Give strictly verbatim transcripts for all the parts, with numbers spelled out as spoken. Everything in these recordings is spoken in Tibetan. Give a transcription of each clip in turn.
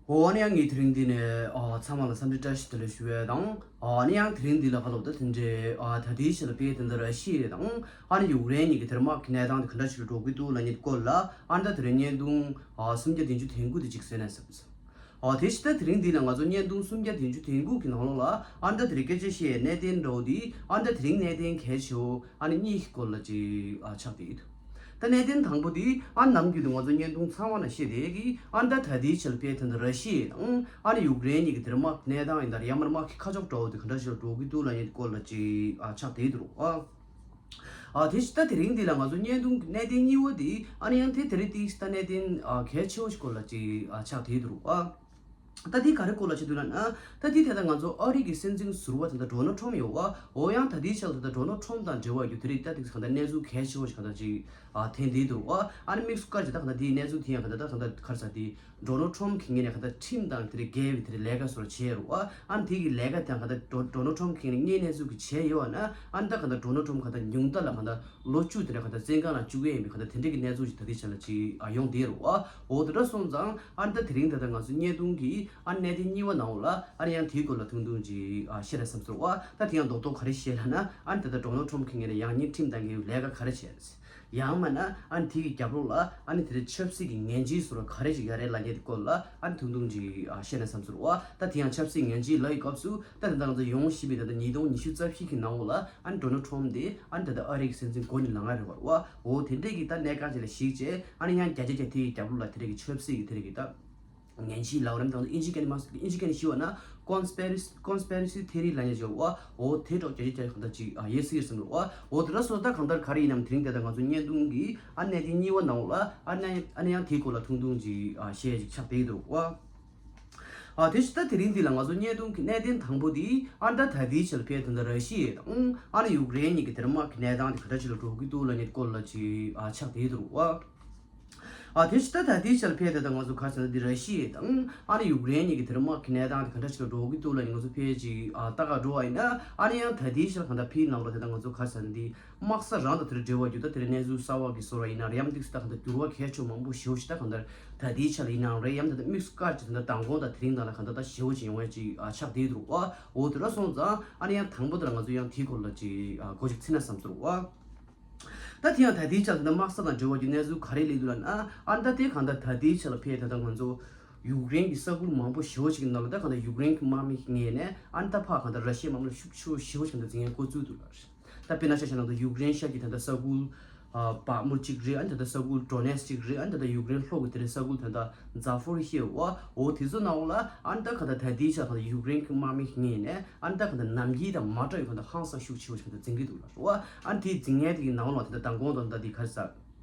འོ་ཨ་ནི་ཡང་ངས་དེ་རིང་འདི་ནས་ཨ་ཚང་མ་ལ་འཚམས་འདྲི་བཀྲ་ཤིས་བདེ་ལེགས་ཞུ་ཡས་དང་། ཨ་ནི་ཡང་དེ་རིང་འདི་ལ་ཁ་ལོ་ད་དེ་འདྲའི་ཨ་ད་ལྟའི་ཆ་ལ་དཔེ་དེ་འདྲ་ར་ཤི་ཡ་དང་ཨ་ནི་ཡུཀ་རེན་གཉིས་ཀྱི་དེར་དམག་གི་གནས་སྟངས་དེ་ག་འདྲ་ཞིག་ལ་འགྲོ་གི་འདུག་ལབ་མཁན་སྐོར་ལ་ཨ་ནི་ད་དེ་རིང་བརྙན་ཐུང་ཨ་སུམ་བརྒྱ་བདུན་ཅུ་དོན་དགུ་དེ་ཅིག་གསན་ན་བསམ་སོང་། ཨ་དེ་ཕྱི་ད་དེ་རིང་འདི་ལ་ང་ཚོ་བརྙན་ཐུང་སུམ་བརྒྱ་བདུན་ཅུ་དོན་དགུ་གི་ནང་ལོགས་ལ་ཨ་ནི་ད་དེ་རིང་སྐད་ཆ་བཤད་ཡའི་གནད་དོན་འདྲ་བོ་དེ་ཨ་ནི་ད་དེ་རིང་གནད་དོན་གལ་ཆེ་བོ་ཨ་ནི་གཉིས་ཀྱི་སྐོར་ལ་ཅིག་ཨ་ཆགས་བསྡད་ཀྱི་འདུག་ད་གནད་དོན་དང་པོ་དེ་ཨ་ནི་ནམ་རྒྱུན་དུ་ང་ཚོ་བརྙན་ཐུང་ཚང་མ་ན་བཤད་བསྡད་ཀྱི་ཨ་ནི་ད་ད་ལྟའི་ཆ་ལ་དཔེ་དེ་འདྲ་ར་ཤི་ཡ་དང་ཨ་ནི་ཡུཀ་རེན་གཉིས་ཀྱི་དེར་དམག་གནས་སྟངས་ཡིན་ད་ར་ཡང་མར་དམག་གི་ཁ་ཕྱོགས་འདྲ་བོ་དེ་ག་འདྲ་ཞིག་ལ་འགྲོ་གི་འདུག་ལབ་མཁན་སྐོར་ལ་ཅིག་ཨ་ཆགས་བསྡད་ཀྱི་འདུག་ཨ། ཨ་དེ་ཕྱི་ད་དེ་རིང་འདི་ལ་ང་ཚོ་བརྙན་ཐུང་གི་གནད་དོན་གཉིས་པ་དེ་ཨ་ནི་ཡང་དེ་དེ་རིང་དེ་ཕྱི་ད་གནད་དོན་ཨ་གལ་ཆེ་བོ་ཞིག་སྐོར་ལ་ཅིག་ཨ་ཆགས་བསྡད་ཀྱི་འདུག་ཨ། ད་འདི་ག་རེ་སྐོར་ལ་བྱེད་འདུག་ལབ་ན། ད་འདི་དེ་ད་ང་ཚོ་ཨ་རི་གི་སྲིད་འཛིན་ཟུར་པ་དེ་འདྲ་ཌོ་ནལ་ཊམ་ཡོད་བ། འོ་ཡང་ད་འདིའི་ཆ་ལ་ད་ཌོ་ནལ་ཊམ་དང་འབྲེལ་བ་ཡོད་དེ་རིགས་ད་དེ་གང་ལྟར་གནས་ཚུལ་གལ་ཆེ་བོ་ཞིག་གང་ལྟར་ཅིག་ཨ་ཐོན་བསྡད་འདུག་བ། ཨ་ནི་དམིགས་སུ་བཀར་ཅིག་ད་གང་ལྟར་འདིའི་གནས་ཚུལ་དེ་ཡང་གང་ལྟར་ད་གང་ལྟར་ག་རེ་ཟེར་དེ་ཌོ་ནལ་ཊམ་གི་ངོས་ནས་གང་ལྟར་ཁྲིམས་དང་དེ་རིགས་འགལ་བའི་དེ་རིགས་ལས་ཀ་སོགས་བྱས་ཡོད་རེད་བ། ཨ་ནི་དེ་གི་ལས་ཀ་དང་གང་ལྟར་ཌོ་ཌོ་ནལ་ཊམ་གི་ངོས་ནས་གནས་ཚུལ་གི་བྱས་ཡོད་བ་ན་ཨ་ནི་ད་གང་ལྟར་ཌོ་ནལ་ཊམ་གང་ལྟར་ཉུང་མཐའ་ལ་གང་ལྟར། ལོ་བཅུ་དེ་འདྲ་གང་ལྟར་བཙོན་ཁང་ལ་བཅུག་གི་ཡིན་པའི་གང་ལྟར་དེ་འདྲ་གི་གནས་ཚུལ་ཞིག་ད་ལྟའི་ཆ་ལ་ཅིག་ཨ་ཡོང་བསྡད་རེད་བ། འོ་དེ་འདྲ་སོང་ཙང་ཨ་ནི་ད་དེ་རིང་ད་ལྟ་ང་ཚོ་བརྙན་ཐུང་གི་ཨ་གནད་དོན་གཉིས་པ་ནང་ལ་ཨ་ནི་ཡང་དེའི་སྐོར་ལ་ཐུང་ཐུང་ཅིག་ཨ་བཤད་ན་བསམ་སོང་བ། ད་དེ་ཡང་རྡོག་རྡོག་ག་རེ་བཤད་ལབ་ན་ཨ་ནི་ད་ལྟ་ཌོ་ནལ་ཊམ་གི་ངོས་ནས་ཡང་སྙིང་ཁྲིམས་དང་འགལ་བའི་ལས་ཀ་ག་རེ་བྱས། ཡང་མིན་ན་ཨ་ནི་དེ་གི་རྒྱབ་ལོགས་ལ་ཨ་ནི་དེ་འདྲའི་ཆབ་སྲིད་ཀྱི་ངན་ཇུས་སོགས་ག་རེ་ཞིག་ཡོད་རེད་ལབ་མཁན་དེ་སྐོར་ལ་ཨ་ནི་ཐུང་ཐུང་ཅིག་ཨ་བཤད་ན་བསམ་སོང་བ། ད་དེ་ཡང་ཆབ་སྲིད་ངན་ཇུས་ལབ་ཡི་སྐབས་སུ་ད་དེ་འདྲ་ང་ཚོ་ཡོང་བཞིན་པའི་ད་ལྟ་ཉིས་སྟོང་ཉི་ཤུ་རྩ་བཞི་གི་ནང་ལོགས་ལ། ཨ་ནི་ཌོ་ནལ་ཊམ་དེ་ཨ་ནི་ད་ལྟ་ཨ་རི་གི་སྲིད་འཛིན་འགོ་ནས་ལངས་ཡ་རེད་བ། འོ་དེ་འདྲས་ཀྱི་ད་གནད་འགག་ཅིག་ལ་གཞིགས་བྱས་ཨ་ནི་ཡང་བརྒྱ་ཆ་བརྒྱ་དེ་གི་རྒྱབ་ལོགས་ལ་དེ་འདྲས་ཀྱི་ཆབ་སྲིད་ཀྱི་དེ་འདྲས་ཀྱི་ད་ངན་ཇུས་ལབ་རམ་དང་དབྱིན་ཇི་སྐད་ནས་མ་དབྱིན་ཇི་སྐད་ནས་ཞུས་པ་ན་ཀོན་སི་པེ་རེ་སི་ཀོན་སི་པེ་རེ་སི་ཐེ་རི་ལབ་མཁན་ཅིག་ཡོད་བ། འོ་དེ་འདྲས་བརྒྱ་ཆ་བརྒྱ་གང་ལྟར་ཅིག་ཨ་ཡོད་སྲིད་ཀྱི་རེད་བསམ་གི་འདུག་བ། འོ་དེ་འདྲ་སོང་ཙང་ད་གང་ལྟར་ག་རེ་ཡིན་ནམ་དེ་རིང་དེ་ད་ང་ཚོ་བརྙན་ཐུང་གི་ཨ་གནད་དོན་གཉིས་པ་ནང་ལ་ཨ་ནི་ཨ་ནི་ཡང་དེའི་སྐོར་ལ་ཐུང་ཐུང་ཅིག་ཨ་བཤད་ཡ་ཅིག་ཆགས་བསྡད་ཀྱི་འདུག་བ། ཨ་དེ་ཕྱི་ད་དེ་རིང་འདི་ལ་ང་ཚོ་བརྙན་ཐུང་གི་གནད་དོན་དང་པོ་འདི་ཨ་ནི་ད་ད་ལྟའི་ཆར་ཕེབས་དེ་འདྲ་ར་ཤི་ཡ་དང་ཨ་ནི་ཡུཀ་རེན་གཉིས་ཀྱི་དེར་དམག་གི་གནས་སྟངས་དེ་ག་འདྲ་ཞིག་ལ་འགྲོ་གི་འདུག་ལབ་མཁན་སྐོར་ལ་ཅིག་ཨ་ཆགས་བསྡད་འདུག་བ། ཨ་དེ་ཕྱི་ད་ད་ལྟའི་ཆར་ཕེབས་དེ་ད་ང་ཚོ་ག་ཟེར་ན་འདི་ར་ཤི་ཡ་དང་ཨ་ནི་ཡུཀ་རེན་གཉིས་ཀྱི་དེར་དམག་གི་གནས་སྟངས་དེ་ག་འདྲ་ཞིག་ལ་འགྲོ་གི་འདུག་ལབ་མཁན་ང་ཚོ་ཕེབས་ཅིག་ཨ་ལྟ་ག་འགྲོ་བ་ཡིན་ན་ཨ་ནི་ཡང་ད་ལྟའི་ཆར་གང་ལྟར་ཕེབས་ནང་ལ་དེ་ད་ང་ཚོ་ག་ཟེར་ན་འདི། དམག་ས་རང་དང་དེར་འབྲེལ་བ་རྒྱུ་ད་དེར་གནས་ཚུལ་གསར་བ་གི་བཟོ་འདྲ་ཡིན་ན་རེད་ཡང་ཏིག་སི་ད་གང་ལྟར་འགྱུར་བ་གལ་ཆེ་མང་པོ་ཞེ་པོ་ཞིག་ད་གང་ལྟར་ད་ལྟའི་ཆ་ལ་ཡིན་ནའང་རེད་ཡང་ད་ལྟ་དམིགས་སུ་བཀར་ཅིག་ད་ལྟ་མདང་དགོང་དང་དེ་རིང་ནང་ལ་གང་ལྟར་ད་ཞེ་པོ་ཅིག་ཡོང་བ་ཅིག་ཨ་ཆགས་བསྡད་འདུག་བ། འོ་དེ་འདྲ་སོང་ཙང་ཨ་ནི་ཡང་དང་པོ་དེར་ང་ཚོ་ཡང་དེའི་སྐོར་ལ་ཅིག་ཨ་གོ་ཅིག་ཚིག་ན་བསམ་ཚུལ་བ། ད་དེ་ཡང་ད་ལྟའི་ཆ་ལ་ད་ལྟ་དམག་ས་དང་འབྲེལ་བ་གྱི་གནས་ཚུལ་ག་རེ་སླེབས་འདུག་ལབ་ན་ཨ་ནི་ད་དེ་གང་ལྟར་ད་ལྟའི་ཆ་ལ་ཕེབས་ད་ལྟ་ང་ཚོ་ཡུཀ་རེན་གྱི་ས་ཁུལ་མང་པོ་ཞེ་པོ་ཅིག་གི་ནང་ལ་ད་གང་ལྟར་ཡུཀ་རེན་གྱི་དམག་མི་ངོས་ནས་ཨ་ནི་ད་ཕར་གང་ལྟར་ར་ཤི་ཡའི་དམག་མི་ལ་ཤུགས་ཆེ་བོ་ཞེ་པོ་ཅིག་གང་ལྟར་འཛིང་ཡ་འགོ་བཙུགས་འདུག་ལབ། ད་དཔེར་ན་ཆ་བཞག་ན་ད་ཡུཀ་རེན་ཤར་གྱི་ད་ལྟ་ས་ཁུལ་ཨ་བག་མུ་གཅིག་རེད། ཨ་ནི་ད་ལྟ་ས་ཁུལ་ཌོ་ནེ་སི་ཀི་རེད། ཨ་ནི་ད་ལྟ་ཡུཀ་རེན་ལྷོ་གི་དེ་རེད་ས་ཁུལ་ད་ལྟ་ཛ་ཕོ་རི་ཤི་ཡ་བ། འོ་དེ་ཚོ་ནང་ལ་ཨ་ནི་ད་ག་ད་ད་ལྟའི་ཆ་ག་ད་ཡུཀ་རེན་གྱི་དམག་མི་ངོས་ནས་ཨ་ནི་ད་ག་ད་ནམ་རྒྱུན་དང་མ་འདྲ་བའི་ག་ད་ཧང་སང་ཤུགས་ཆེ་བོ་ཞིག་ག་ད་འཛིང་གི་འདུག་ལབ་རེད་བ། ཨ་ནི་དེའི་འཛིང་ཡ་དེ་གི་ནང་ལ་ད་ལྟ་མདང་དགོང་དང་ད་དེ་ག་རེ་ཟ།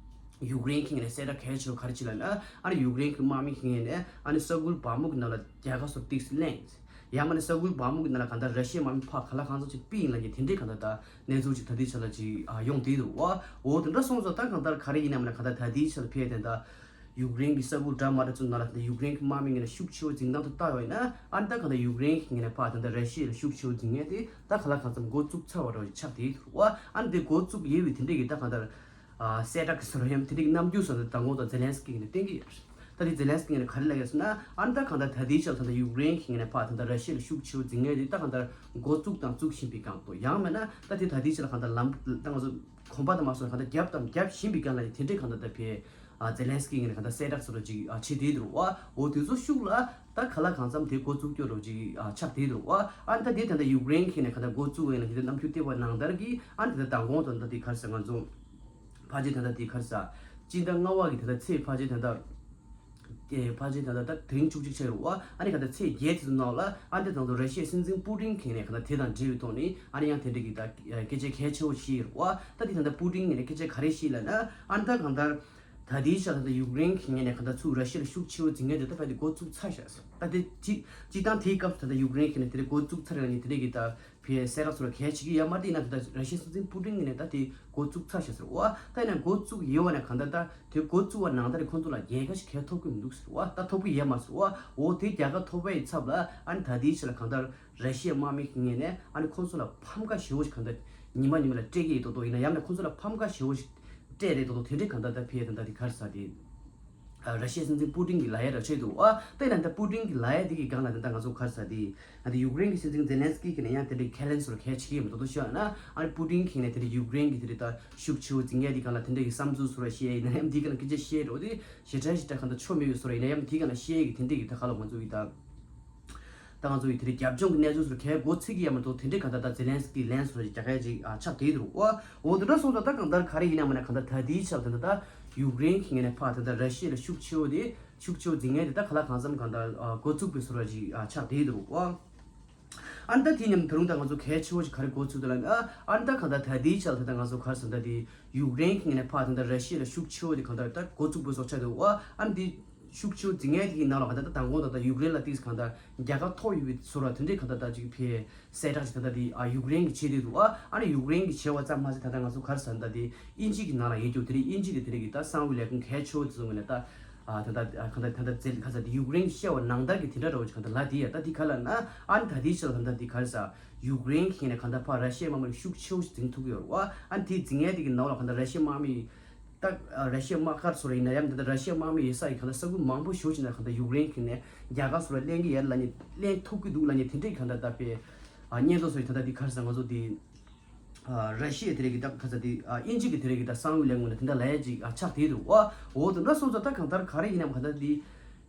ཡུཀ་རེན་གྱི་ངོས་ནས་གསལ་བསྒྲགས་གལ་ཆེ་བ་ག་རེ་བྱས་ལབ་ན་ཨ་ནི་ཡུཀ་རེན་གྱི་དམག་མི་ངོས་ནས་ཨ་ནི་ས་ཁུལ་བག་མུ་གི་ནང་ལ་རྒྱལ་ཁ་སོགས་ཏོག་ཙམ་ལེན། ཡང་མིན་ན་ས་ཁུལ་བག་མུ་གི་ནང་ལ་གང་ལྟར་ར་ཤི་ཡའི་དམག་མི་ཕར་ག་ལ་གང་འཚམ་ཅིག་སྤེལ་ཡིན་ལབ་མཁན་དེ་འདྲའི་གང་ལྟར་ད་གནས་ཚུལ་ཅིག་ད་ལྟའི་ཆ་ལ་ཅིག་ཨ་ཡོང་བསྡད་འདུག་བ། འོ་དེ་འདྲ་སོང་ཙང་ད་གང་ལྟར་ག་རེ་ཡིན་ན་མིན་ན་གང་ལྟར་ད་ལྟའི་ཆ་ལ་ཕེབས་དེ་ད་ཡུཀ་རེན་གྱི་ས་ཁུལ་འདྲ་མ་འདྲ་ཚོའི་ནང་ལ་ད་ཡུཀ་རེན་གྱི་དམག་མི་ངོས་ནས་ཤུགས་ཆེ་བོ་འཛིང་སྟངས་དེ་བལྟས་པ་ཡིན་ན་ཨ་ནི་ད་གང་ལྟར་ཡུཀ་རེན་གྱི་ངོས་ནས་ཕར་ད་ལྟ་ར་ཤི་ཡ་ལ་ཤུགས་ཆེ་བོ་འཛིང་མཁན་དེ་ད་ག་ལ་གང་འཚམ་འགོ་བཙུགས་ཚར་བ་འདྲ་བོ་ཅིག་ཆགས་བསྡད་འདུག་བ། ཨ་ནི་དེ་འགོ་བཙུགས་ཡོད་པའི་དེ་འདྲའི་གི་ད་གང་ལྟར། ཨ་གསལ་བསྒྲགས་ཀྱི་བཟོ་འདྲ་ཡང་མིན་དེ་འདྲའི་རྣམ་འགྱུར་བཟོ་འདྲ་མདང་དགོང་དང་ཛེ་ལན་སི་ཀི་ངོས་ནས་བསྟན་གྱི་ཡོད་རེད། ད་དེ་ཛེ་ལན་སི་ཀི་ངོས་ནས་ག་རེ་ལབ་ཡོད་ཟེར་ན་ཨ་ནི་ད་གང་ལྟར་ད་ལྟའི་ཆར་ད་ལྟ་ཡུཀ་རེན་གྱི་ངོས་ནས་ཕར་ད་ལྟ་ར་ཤི་ཡ་ལ་ཤུགས་ཆེ་བོ་འཛིང་མཁན་དེ་ད་གང་ལྟར་འགོ་བཙུགས་དང་བཙུགས་བཞིན་པའི་སྒང་དུ་ཡང་མིན་ན་ད་དེ་ད་ལྟའི་ཆར་གང་ལྟར་ལམ་ད་ང་ཚོ་གོམ་པ་དང་མ་སོང་གང་ལྟར་བརྒྱབ་དང་བརྒྱབ་བཞིན་པའི་སྒང་ལ་དེ་འདྲའི་གང་ལྟར་ད་ཕེ་ཨ་ཛེ་ལན་སི་ཀི་ངོས་ནས་གང་ལྟར་གསལ་བསྒྲགས་བཟོ་འདྲ་ཅིག་ཨ་བྱེད་བསྡད་འདུག་བ། འོ་དེ་ཚོ་ཤུགས་ལ་ད་ག་ལ་གང་འཚམ་དེ་འགོ་བཙུགས་སྐྱོ་འདྲ་ཅིག་ཨ་ཆགས་བསྡད་འདུག་བ། ཨ་ནི་ད་དེ་ད་ལྟ་ཡུཀ་རེན་གྱི་ངོས་ནས་གང་ལྟར་འགོ་བཙུགས་ཡིན་ལབ་མཁན་དེ་རྣམ་འགྱུར་བསྟན་པ་ནང་ལྟར་གྱི་ཨ་ནི་ད་ལྟ་མདང་དགོང་དང་ད་དེ་ག་རེ་ཟེར་ང་ཚོ། ཕལ་ཆེར་ད་ལྟ་དེ་ག་རེ་ཟེར། སྤྱི་ཟླ་ལྔ་པ་གི་ད་ལྟ་ཚེས་ཕལ་ཆེར་ད་ལྟ། ཨེ་ཕལ་ཆེར་ད་ལྟ་ད་དེ་རིང་བཅུ་གཅིག་ཆགས་ཡོད་རེད་བ། ཨ་ནི་ག་ད་ཚེས་བརྒྱད་དེ་ཚོ་ནང་ལ་ཨ་ནི་ད་ང་ཚོ་ར་ཤི་ཡའི་སྲིད་འཛིན་པུ་ཏིན་གྱི་ངོས་ནས་ག་ད་དེ་དང་འབྲེལ་བའི་ཐོག་ནས་ཨ་ནི་ཡང་དེ་འདྲ་གི་ད་སྐད་ཆ་གལ་ཆེ་བོ་བཤད་ཡོད་རེད་བ། ད་དེ་ད་ལྟ་པུ་ཏིན་གྱི་ངོས་ནས་སྐད་ཆ་ག་རེ་བཤད་ལབ་ན་ཨ་ནི་ད་གང་ལྟར། ད་དེའི་ཆར་ད་ལྟ་ཡུཀ་རེན་གྱི་ངོས་ནས་ག་ད་ཚུར་ར་ཤི་ཡ་ལ་ཤུགས་ཆེ་བོ་འཛིང་མཁན་དེ་ད་ཕལ་ཆེར་འགོ་བཙུགས་ཚར་ཤག་ཟེར། ད་དེ་སྤྱི་སྤྱི་བཏང་དེའི་སྐབས་སུ་ད་ལྟ་ཡུཀ་རེན་གྱི་ངོས་ནས་དེ་འདྲ་འགོ་བཙུགས་ཚར་ཡོད་ནི་དེ་འདྲ་གི་ད། ཕའི་གསལ་བསྒྲགས་ཚོ་ལ་གལ་ཆེ་གི་ཡོད་མ་རེད། ཡིན་ན་ད་ལྟ་ར་ཤི་ཡའི་སྲིད་འཛིན་པུ་ཏིན་གྱི་ངོས་ནས་ད་དེ་འགོ་བཙུགས་ཚར་ཤག་ཟེར་བ། ད་ཡིན་ན་འགོ་བཙུགས་ཡོད་པ་ན་གང་ལྟར་ད་དེ་འགོ་བཙུགས་པ་ནང་ལྟར་ཁོང་ཚོ་ལ་རྒྱལ་ཁ་ཞིག་གང་ཡང་ཐོབ་ཀྱི་མི་འདུག་ཟེར་བ། ད་ཐོབ་ཀྱི་ཡོད་མ་ཟེར་བ། འོ་དེ་རྒྱལ་ཁ་ཐོབ་པའི་ཚབ་ལ་ཨ་ནི་ད་ལྟའི་ཆ་ལ་གང་ལྟར་ར་ཤི་ཡའི་དམག་མི་གི་ངོས་ནས་ཨ་ནི་ཁོང་ཚོ་ལ་ཕམ་ཁ་ཞེ་བོ་ཞིག་གང་ལྟར་ཉི་མ་ཉི་མ་ལ་སྤྲད་ཀྱི་ཡོད་མདོག་མདོག་ཡིན་ན་ཡང་ན་ཁོང་ཚོ་ལ་ཕམ་ཁ་ཞེ་བོ་ཞིག་སྤྲད་རེད་མདོག་མདོག་དེ་འདྲའི་གང་ལྟར་ད་ཕའི་ད་ལྟ་དེ་ག་རེ་ཟེར་དེ། ར་ཤི་ཡའི་སྲིད་འཛིན་པུ་ཏིན་གྱི་ལབ་ཡ་ར་བྱས་འདུག་ཨ། ད་ཡིན་ན་ད་པུ་ཏིན་གྱི་ལབ་ཡ་དེ་གི་སྒང་ལ་ད་ལྟ་ང་ཚོ་ག་རེ་ཟེར་དེ། ང་ཚོ་ཡུཀ་རེན་གྱི་སྲིད་འཛིན་ཛེ་ལན་སི་ཀི་གིས་ནས་ཡང་དེ་འདྲའི་ཁས་ལེན་བཟོ་གལ་བྱེད་ཀྱི་ཡོད་མ་གཏོགས་ཤོད་ན། ཨ་ནི་པུ་ཏིན་གྱིས་ནས་དེ་འདྲའི་ཡུཀ་རེན་གྱི་དེ་འདྲའི་ད་ཤུགས་ཆེ་བོ་འཛིན་ཡ་དེ་སྒང་ལ་དེ་འདྲའི་གི་བསམ་ཚུལ་བཟོ་ར་བཤད་ཡ་ཡིན་ན་ཡང་དེ་སྒང་ལ་སྐད་ཆ་བཤད་རོགས་དེ་ཞེ་དྲག་ཞེ་དྲག་གང་ལྟར་ཆོ་མེད་པའི་བཟོ་ར་ཡིན་ན་ཡང་དེ་སྒང་ལ་བཤད་ཡ་གི་དེ་འདྲའི་གི་ད་ག་ལ་ང་ཚོ་ཡི་ད། ད་ང་ཚོ་ཡི་དེ་རིང་རྒྱབ་ལྗོངས་ཀྱི་གནས་ཚུལ་སོགས་གལ་མགོ་ཚིག་གི་ཡ་མ་གཏོགས་དེ་འདྲའི་གང་ལྟར་ད་ཛེ་ལན་སི་ཀི་ལན་སོགས་རྒྱག་ཡ་ཅིག་ཨ་ཆགས་བསྡད་འདུག་ཨོ། འོ་དེ་འདྲ་སོང་ཙང་ད་གང་ལྟར་ག་རེ་ཡིན་ན་མིན་ན་གང་ལྟར་ད་ལྟའི་ཆར་དེ་འདྲ་ད་ཡུཀ་རེན་གྱི་ངོས་ནས་ཕར་དེ་འདྲ་ར་ཤི་ཡ་ལ་ཤུགས་ཆེ་བོ་དེ་ཤུགས་ཆེ་བོ་འཛིན་མཁན་དེ་ད་ག་ལ་གང་འཚམ་གང་ལྟར་ཨ་འགོ་བཙུགས་པའི་བཟོ་འདྲ་ཅིག་ཨ་ཆགས་བསྡད་འདུག་ཨོ། ཨ་ནི་ད་དེ་མཉམ་ད་རུང་ད་ང་ཚོ་གལ་ཆེ་བོ་ཞིག་ག་རེ་འགོ་ཚུགས་འདུག་ལབ་ན། ཨ་ནི་ད་གང་ལྟར་ད་ལྟའི་ཆར་ད་ལྟ་ང་ཚོ་ག་རེ་ཟེར་ད་དེ་ཡུཀ་རེན་གྱི་ངོས་ནས་ཕར་ད་ལྟ་ར་ཤི་ཡ་ལ་ཤུགས་ཆེ་བོ་དེ་གང་ལྟར་ད་འགོ་བཙུགས་པའི་བཟོ་ཆགས་འདུག་ཨ། ཨ་ནི་དེ། ཤུགས་ཆེ་བོ་འཛིན་མཁན་དེ་གི་ནང་ལ་གང་ལྟར་ད་མདང་དགོང་ད་ལྟ་ཡུཀ་རེན་ལ་ཏིས་གང་ལྟར་རྒྱལ་ཁ་ཐོབ་ཡོད་པའི་བཟོ་འདྲ་དེ་འདྲའི་གང་ལྟར་ད་ཅིག་ཕེ་གསལ་བསྒྲགས་ཅིག་ད་ལྟ་དེ་ཨ་ཡུཀ་རེན་གྱིས་བྱས་བསྡད་འདུག་ཨ། ཨ་ནི་ཡུཀ་རེན་གྱིས་བྱས་པ་ཙམ་མ་ཟད་ད་ལྟ་ང་ཚོ་ག་རེ་ཟེར་ན་ད་དེ་དབྱིན་ཇི་གི་ནང་ལ་ཡོད་རྒྱུ་དེ་རིང་དབྱིན་ཇི་དེ་དེ་རིང་གི་ད་གསང་བའི་ལས་ཁུངས་གལ་ཆེ་བོ་དེ་ཚོ་ངོས་ནས་ད་ཨ་ད་ལྟ་ཨ་གང་ལྟར་ད་ལྟ་རྩེད་ག་ས་དེ་ཡུཀ་རེན་གྱིས་བཤད་པ་ནང་ལྟར་གྱི་དེ་འདྲ་འདྲ་བོ་ཅིག་གང་ལྟར་ལབ་དེ་ཡ་ད་དེ་ག་ལབ་ན། ཨ་ནི་ད་དེའི་ཕྱིར་ད་ལྟ་དེ་ག་རེ་ཟེར་ཡུཀ་རེན་གྱིས་ནས་གང་ལྟར་ཕར་ར་ཤི་ཡའི་དམག་མི་ཤུགས་ཆེ་བོ་ཞིག་འཛིང་ཐུབ་ཀྱི་ཡོད་རེད་བ། ཨ་ནི་དེ་འཛིང་ཡ་དེ་གི་ནང་ལ་གང་ལྟར་ར་ཤི་ཡའི་དམག་མི་ད་ར་ཤི་ཡའི་དམག་སྒར་སོགས་ཡིན་ན་ཡང་འདི་ལྟར་ར་ཤི་ཡའི་དམག་མི་ཡོད་ས་ཡི་གང་ལྟར་ས་ཁུལ་མང་པོ་ཞེ་པོ་ཅིག་ནང་གང་ལྟར་ཡུཀ་རེན་གྱིས་ནས་རྒྱལ་ཁ་སོགས་ལ་ལེན་གྱི་ཡོད་ལབ་ནས་ལེན་ཐུབ་ཀྱི་འདུག་ལབ་ནས་དེ་འདྲའི་གང་ལྟར་ད་དཔེ་ཨ་སྙན་ཐོ་སོགས་ཡི་ད་ལྟ་འདི་ག་རེ་ཟེར་ང་ཚོ་འདི་ཨ་ར་ཤི་ཡའི་དེ་རིང་གི་ད་ག་ས་འདི་ཨ་དབྱིན་ཇི་གི་དེ་རིང་གི་ད་གསང་བའི་ལས་ཁུངས་ནས་དེ་འདྲ་ལབ་ཡ་ཅིག་ཨ་ཆགས་བསྡད་འདུག་བ། འོ་དེ་འདྲ་སོང་ཙང་ད་གང་ལྟར་ག་རེ་ཡིན་ནའང་གང་ལྟར་འདི།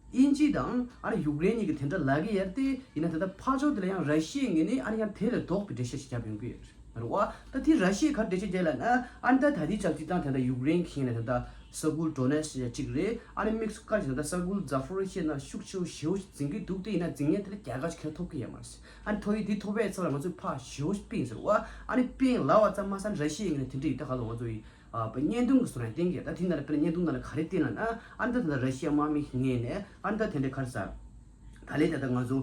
དབྱིན་ཇི་དང་ཨ་ནི་ཡུཀ་རེན་གཉིས་ཀྱིས་དེ་འདྲ་ལབ་ཀྱི་ཡོད་དེ་ཡིན་ན་ད་ལྟ་ཕར་ཕྱོགས་དེ་ལ་ཡང་ར་ཤི་ཡའི་ངོས་ནས་ཨ་ནི་ཡང་དེ་ལས་ལྡོག་པའི་འགྲེལ་བཤད་ཞིག་བརྒྱབ་ཡོང་གི་ཡོད་རེད་བ། ད་དེ་ར་ཤི་ཡས་ག་རེ་འགྲེལ་བཤད་བརྒྱབ་ལབ་ན། ཨ་ནི་ད་ད་ལྟའི་ཆར་སྤྱིར་བཏང་ད་ལྟ་ཡུཀ་རེན་གྱི་ངོས་ནས་ད་ལྟ་ས་ཁུལ་ཌོ་ནེ་སི་ཅིག་རེད། ཨ་ནི་དམིགས་སུ་བཀར་ཞིང་ད་ལྟ་ས་ཁུལ་ཛ་ཕོ་རི་ཤི་ཡ་ནང་ཤུགས་ཆེ་བོ་ཞེ་པོ་ཅིག་འཛིང་གི་འདུག་དེ་ཡིན་ན་འཛིང་མཁན་དེ་ལ་རྒྱལ་ཁ་ཞིག་ཁྱོན་ཐོབ་ཀྱི་ཡོད་མ་རེད། ཨ་ནི་ཐོབ་ཡས་དེ་ཐོབ་པའི་ཚབ་ལ་ང་ཚོས་ཕར་ཞེ་པོ་ཅིག་སྤེལ་ཟེར་བ། ཨ་ནི་སྤེལ་ལབ་པ་ཙམ་མ་ཟད་ར་ཤི་ཡའི་ངོས་ནས་དེ་འདྲ་ཡིན་ད་ག་ལ་ང་ཚོ་ཡིན། ཨ་བ་བརྙན་ཐུང་གི་བཟོ་ར་བསྟན་གྱི་ད་དེ་ནང་ལ་དཔེར་ན་བརྙན་ཐུང་ནང་ལ་ག་རེ་བསྟན་ལབ་ན། ཨ་ནི་ད་ད་ལྟ་ར་ཤི་ཡ་དམག་མི་ངོས་ནས་ཨ་ནི་ད་དེ་འདྲའི་ག་རེ་ཟེར། ད་ལན་ད་ལྟ་ང་ཚོ་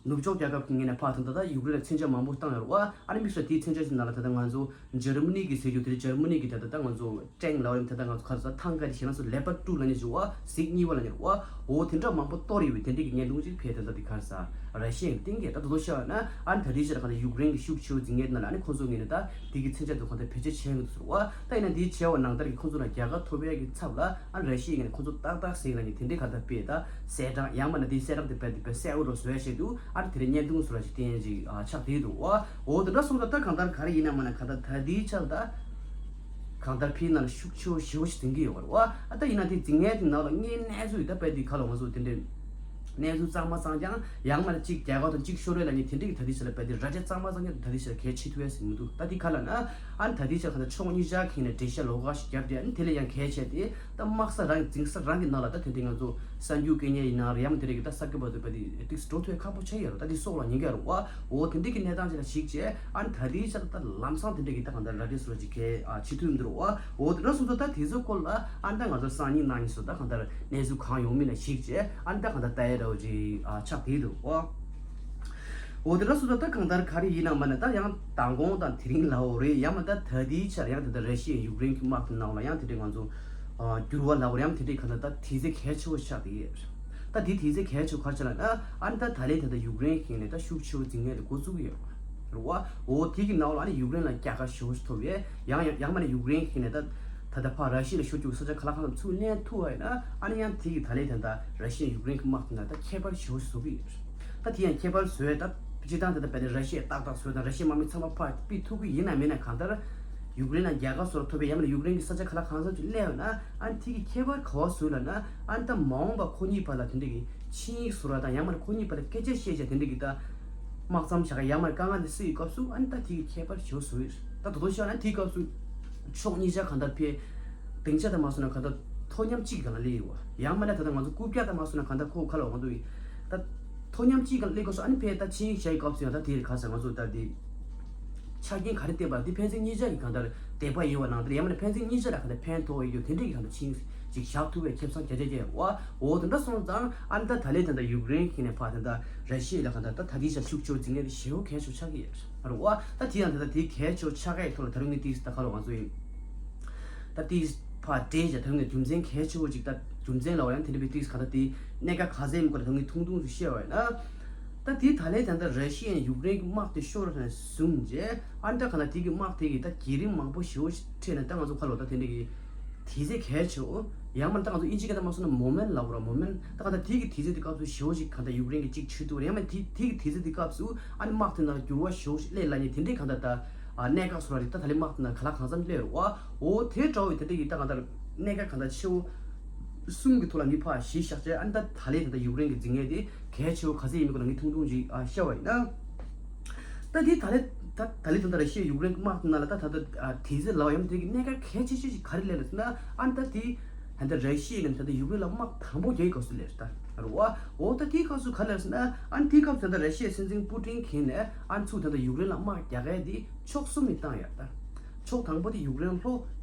ནུབ་ཕྱོགས་རྒྱལ་ཁབ་ཀྱི་ངོས་ནས་ཕར་ད་ད་ལྟ་ཡུཀ་རེན་ལ་མཚོན་ཆ་མང་པོ་བཏང་ཡོད་རེད་བ། ཨ་ནི་དམིགས་བསལ་དེའི་མཚོན་ཆ་ཞིག་ནང་ལ་ད་ལྟ་ང་ཚོ་འཇར་མ་ནི་གི་ཟེར་རྒྱུ་དེ་འཇར་མ་ནི་གི་ད་ད་ལྟ་ང་ཚོ་ཊེང་ལབ་ཡང་ད་ལྟ་ང་ཚོ་ག་རེ་ཟེར་ཐང་ག་དེ་ཞེ་ན་ཚོ་ལེ་པར་ཊུ་ལབ་ནི་ཞུ་བ་གཟིག་གཉིས་པ་ལབ་ནི་རེད་བ། འོ་དེ་འདྲ་མང་པོ་གཏོར་ཡོད་པའི་དེ་འདྲའི་གི་བརྙན་ཐུང་ཅིག་ཕེབས་ད་ལྟ་དེ་ག་རེ་ཟེར་ར་ཤི་ཡའི་སྟེང་གི་ད་དོ་དོ་ཤོད་ན། ཨ་ནི་ད་ལྟའི་ཆར་གང་ལྟར་ཡུཀ་རེན་གྱི་ཤུགས་ཆེ་བོ་འཛིང་ངེས་ན་ལ་ཨ་ནི་ཁོང་ཚོ་ངོས་ནས་ད་དེ་གི་མཚོན་ཆ་དེ་གང་ལྟར་བེད་སྤྱོད་བྱས་ཡོང་གི་འདུག་ཟེར་བ། ད་ཡིན་ན་དེའི་བྱས་པ་ནང་ལྟར་གྱི་ཁོང་ཚོ་ལ་རྒྱལ་ཁ་ཐོབ་ཡས་ཀྱི་ཚབ་ལ་ཨ་ནི་ར་ཤི་ཡའི་ངོས་ནས་ཁོང་ཚོ་ཏག་ཏག་ཟིན་ལ་ནི་དེ་འདྲའི་གང་ལྟར་དཔེ་ད་གསལ་བསྒྲགས་ཡང་མིན་ན་དེའི་གསལ་བསྒྲགས་དེ་དཔེ་དེ་དཔེ་གསལ་བོ་རུ་བཟོ་ཡ་ཆེད་དུ་ཨ་ནི་དེ་རིང་བརྙན་ཐུང་བཟོ་ར་ཞིག་བསྟན་ཡས་ཅིག་ཨ་ཆགས་བསྡད་འདུག་བ། འོ་དེ་འདྲ་སོང་ཙང་ད་གང་ལྟར་ག་རེ་ཡིན་ན་མིན་ན་གང་ལྟར་ད་ལྟའི་ཆར་ད་གང་ལྟར་ཕྱིའི་ནང་ལ་ཤུགས་ཆེ་བོ་ཞེ་པོ་ཞིག་འཛིང་གི་ཡོད་རེད་བ། ཨ་ད་ཡིན་ན་དེ་འཛིང་ཡས་དེ་ནང་ལ་དངོས་གནས་ཚུལ་ད་དཔེ་དེ་ག་ལ་ང་ཚོ་དེ་འདྲའི་གནས་ཚུལ་གཙང་མ་གཙང་རྐྱང་ཡང་མིན་ན་གཅིག་རྒྱལ་ཁབ་དང་གཅིག་ཤོར་བའི་ལ་ནི་དེ་འདྲའི་གི་ད་ལྟའི་ཆར་ལ་དཔེ་དེ་ར་སྤྲོད་གཙང་མ་གཙང་རྐྱང་དེ་ད་ལྟའི་ཆར་གལ་ཆེ་ཐུབ་ཡས་ཟིན་མི་འདུག་ད་དེ་ག་ལ་ན་ཨ་ནི་ད་ལྟའི་ཆར་གང་ལྟར་ཕྱོགས་གཉིས་ཆ་གིས་ནས་འགྲེལ་བཤད་ལོགས་ཀ་ཞིག་བརྒྱབ་དེ་ཨ་ནི་དེ་ལས་ཡང་གལ་ཆེ་དེ་ད་དམག་ས་རང་འཛིང་ས་རང་གི་ནང་ལ་ད་དེ་འདྲའི་ང་ཚོ་གསར་འགྱུར་སྐད་ཉན་ཡིན་ན་རེད་ཡང་དེ་འདྲའི་གི་ད་ས་ཁུལ་བར་དུ་དཔེ་དེ་ཏིག་འགྲོ་ཐུབ་ཡས་ཁག་པོ་ཆགས་ཡོད་རེད། ད་དེ་སྲོག་ལ་ཉེན་ཁ་ཡོད་རེད་བ། འོ་དེ་འདྲའི་གི་གནས་སྟངས་ཅིག་ལ་གཞིགས་བྱས་ཨ་ནི་ད་ལྟའི་ཆར་ད་ལམ་སང་དེ་འདྲའི་གི་ད་གང་ལྟར་ར་སྤྲོད་བཟོ་ར་ཅིག་གལ་ཆེ་ཐུབ་མི་འདུག་རེད་བ། འོ་དེ་འདྲ་སོང་ཙང་ད་དེ་ཚོའི་སྐོར་ལ་ཨ་ནི་ད་ང་ཚོ་སང་ཉིན་གནངས་ཉིན་སོགས་ད་གང་ལྟར་གནས་ཚུལ་གང་ཡོང་མིན་ལ་གཞིགས་བྱས་ཨ་ནི་ད་གང་ལྟར་ལྟ་ཡས་འདྲ་བོ་ཅིག་ཨ་ཆགས་བསྡད་འདུག་རེད་བ། འོ་དེ་འདྲ་སོང་ཙང་ད་གང་ལྟར་ག་རེ་ཡིན་ན་མ་ན་ད་ཡང་མདང་དགོང་དང་དེ་རིང་ལབ་དགོས་རེད། ཡང་མ་ད་ད་ལྟའི་ཆར་ཡང་དེ་ལྟར་ར་ཤི་ཡ་ཡུཀ་རེན་གྱི་དམག་གི་ནང་ལ་ཡང་དེ་འདྲའི་ང་ཚོ་ཨ་འགྱུར་བ་ལབ་དགོས་རེད། ཡང་དེ་འདྲའི་གང་ལྟར་ད་དུས་ཚོད་གལ་ཆེ་བོ་ཆགས་བསྡད་ཡོད་རེད། ད་དེ་དུས་ཚོད་གལ་ཆེ་བོ་ག་རེ་ཆགས་ལབ་ན་ཨ་ནི་ད་ད་ལན་ད་ལྟ་ཡུཀ་རེན་གྱི་ངོས་ནས་ད་ཤུགས་ཆེ་བོ་འཛིང་མཁན་དེ་འགོ་བཙུགས་ཀྱི་ཡོད་རེད་བ། འོ་དེ་གི་ནང་ལ་ཨ་ནི་ཡུཀ་རེན་ལ་རྒྱལ་ཁ་ཞེ་པོ་ཞིག་ཐོབ་ཡས་ཡང་ཡང་ཡང་མ་ནི་ཡུཀ་རེན་གྱི་ངོས་ནས་ད་ད་ལྟ་ཕར་ར་ཤི་ཡ་ལ་ཤོར་རྒྱུ་གི་ས་ཆ་ག་ལ་གང་ལ་ཚུར་ལེན་ཐུབ་པ་ཡིན་ན་ཨ་ནི་ཡང་དེ་གི་ད་ལན་ད་ལྟ་ར་ཤི་ཡ་ཡུཀ་རེན་གྱི་དམག་དེ་ན་ད་ཁྱད་པར་ཞེ་པོ་ཞིག་བཟོ་གི་ཡོད་རེད། ད་དེ་ཡང་ཁྱད་པར་བཟོ་ཡས་ད་སྤྱིར་བཏང་ད་ལྟ་བས་ནི་ར་ཤི་ཡ་ཏག་ཏག་བཟོས་དང་ར་ཤི་ཡ་དམག་མི་ཚང་མ་ཕར་ཕུད་ཐུབ་ཀྱི་ཡིན་ན་མིན་ན་གང་ལྟར་ཡུཀ་རེན་ལ་རྒྱལ་ཁ་བཟོ་ར་ཐོབ་པའི་ཡང་མ་ནི་ཡུཀ་རེན་གྱི་ས་ཆ་ག་ལ་གང་ས་ཚུར་སླེབས་ཡོད་ན་ཨ་ནི་དེ་གི་ཁྱད་པར་ག་བ་བཟོས་ལབ་ན། ཨ་ནི་ད་མ་འོངས་པ་ཁོ་གཉིས་བར་ལ་དེ་འདྲ་གི་ཆིངས་ཡིག་བཟོ་ར་དང་ཡང་མ་ནི་ཁོ་གཉིས་བར་ལ་སྐད་ཆ་བཤད་བྱ་དེ་འདྲ་གི་ད་དམག་མཚམས་བཞག་ག་ཡང་མ་ནི་དཀའ་ངལ་དེ་སེལ་ཡི་སྐབས་སུ་ཨ་ནི་ད་དེ་གི་ཁྱད་པར་ཞེ་པོ་བཟོ་ཡི་རེད། ད་དོ་དོ་ཤོད་ན་དེའི་སྐབས་སུ་ཕྱོགས་གཉིས་ཆ་གང་ལྟར་ཕེ་སྡིངས་ཆ་དང་མ་སོང་ན་གང་ལྟར་མཐོ་མཉམ་གཅིག་གི་སྒང་ལ་སླེབས་ཡོད་བ། ཡང་མ་ནི་ད་ལྟ་ང་ཚོ་རྐུབ་བཀྱག་དང་མ་སོང་ན་གང་ལྟར་ཁོ་ཁ་ལ་འོང་འདུག་ཡིན་ད། མཐོ་མཉམ་གཅིག་གི་སྒང་ལ་སླེབས་སྐབས་སུ་ཨ་ནི་ཕེ་ད་ཆིངས་ཡིག་བཞག་ཡི་སྐབས་སུ་ཡང་ད་དེ་རེད་ག་ས་ང་ཚོ་ད་དེ། ཆ་རྐྱེན་ག་རེ་བསྟན་པ་དེ་ཕན་ཚུན་གཉིས་ཆ་གི་གང་ལྟར་དད་པ་ཡོད་པ་ནང་ལྟར་ཡང་མིན་ན་ཕན་ཚུན་གཉིས་ཆ་ལ་གང་ལྟར་ཕན་ཐོགས་ཡོད་རྒྱུ་དེ་འདྲ་གི་གང་ལྟར་ཆིངས་ཅིག་བཞག་ཐུབ་པའི་ཁེ་བཟང་བརྒྱ་ཆ་བརྒྱ་ཡོད་བ། འོ་དེ་འདྲ་སོང་ཙང་ཨ་ནི་ད་ད་ལན་ད་ལྟ་ཡུཀ་རེན་གྱི་ནས་ཕར་ད་ལྟ་ར་ཤི་ཡ་ལ་གང་ལྟར་ད་ད་དེའི་ཆ་ཤུགས་ཆེ་བོ་འཛིང་ཡས་དེ་ཞེ་པོ་གལ་ཆེ་བོ་ཆགས་ཀྱི་ཡོད་རེད་བ། ད་དེ་ཡང་ད་ལྟ་དེ་གལ་ཆེ་བོ་ཆགས་ཀྱི་ཐོག་ལ་ད་རུང་ངས་ཏིས་ད་ག་ལ་ང་ཚོ་ཡིན། ད་ཏིས་ཕར་འདྲེས་བྱས་ད་རུང་ངས་རྒྱུ་མཚན་གལ་ཆེ་བོ་ཅིག་ད་རྒྱུ་མཚན་ལ་བ་ཡང་དེ་འདྲ་བའི་ཏིས་གང་ལྟར་དེ་གནད་འགག་ག་ཚད་མི་སྐོར་ལ་ད་ངས་ཐུང་ཐུང་ཞིག་བཤད་པ་ཡིན་ན། ད་དེ་ད་ལན་ད་ལྟ་ར་ཤི་ཡ་ཡུཀ་རེན་གྱི་དམག་དེ་ཤོར་ནས་བཟུང་རྗེས་ཨ་ནི་ད་གང་ལྟར་དེ་གི་དམག་དེ་གི་ད་བརྒྱུད་རིམ་མང་པོ་ཞེ་པོ་ཞིག་འཕྲད་ནས་ད་ང་ཚོ་ཁ་ལོ་ད་དེ་འདྲ་གི་དེ་ཚེ་གལ་ཆེ་བོ་ ཡང་མིན་ད་ང་ཚོ་དབྱིན་ཇི་སྐད་ད་མ་སོང་ན་མོ་མེན་ལབ་དགོས་ར། མོ་མེན་ད་གང་ལྟར་དེ་གི་དུས་ཚོད་དེ་སྐབས་སུ་ཞེ་པོ་ཞིག་གང་ལྟར་ཡུཀ་རེན་གྱི་གཅིག་ཆུད་དུ་ཡང་མིན་དེ་དེ་གི་དུས་ཚོད་དེ་སྐབས་སུ་ཨ་ནི་དམག་དེ་ནང་ལ་འགྱུར་བ་ཞེ་པོ་ཞིག་སླེབས་ལ་ཉེ་དེ་འདྲའི་གང་ལྟར་ད་ཨ་གནད་འགག་བཟོ་ར་རེད། ད་ད་ལས་དམག་དེ་ནང་ག་ལ་གང་འཚམ་སླེབས་རེད་བ། འོ་དེ་འདྲ་བོ་ཡི་དེ་འདྲ་གི་ད་གང་ལྟར་གནད་འགག་གང་ལྟར་ཆེ་བོ་གསུམ་གྱི་ཐོག་ལ་ངས་ཕར་གཞི་བཞག་བྱས་ཨ་ནི་ད་ད་ལས་དེ་ད་ཡུཀ་རེན་གྱི་འཛིང་ངེས་དེ་གལ་ཆེ་བོ་ག་ཚད་ཡིན་མིན་སྐོར་ལ་ངས་ཐུང་ཐུང་ཅིག་ཨ་བཤད་པ་ཡིན་ན། ད་དེ་ད་ལས་ད་ད་ལས་ད་ད་ར་ཤི་ཡ་ཡུཀ་རེན་དམག་དེ་ནང་ལ་ད་ད་ད་ཨ་དེ་ཚེ་ལའོ་ཡམ་དེ་གི་གནད་འགག་གལ་ཆེ་ཤོས་ཤིག་ག་རེ་ལས་ལ་ཟེར་ན་ཨ་ནི་ད་དེ་ད་ད་ར་ཤི་ཡ་གི་ད་ད་ཡུཀ་རེན་ལ་དམག་དང་པོ་རྒྱག་གི་སྐབས་སུ་ལས་ད་རུ་བ་འོ་ད་དེའི་སྐབས་སུ་ག་ལས་ཟེར་ན་ཨ་ནི་དེའི་སྐབས་སུ་ད་ད་ར་ཤི་ཡ་སྲིད་འཛིན་པུ་ཏིན་གིས་ནས་ཨ་ནི་ཚུགས་ད་ད་ཡུཀ་རེན་ལ་དམག་རྒྱག་གི་དེ་ཕྱོགས་གསུམ་ནས་བཏང་ཡ་ད། ཕྱོགས་དང་པོ་དེ་ཡུཀ་རེན་ལྷོ།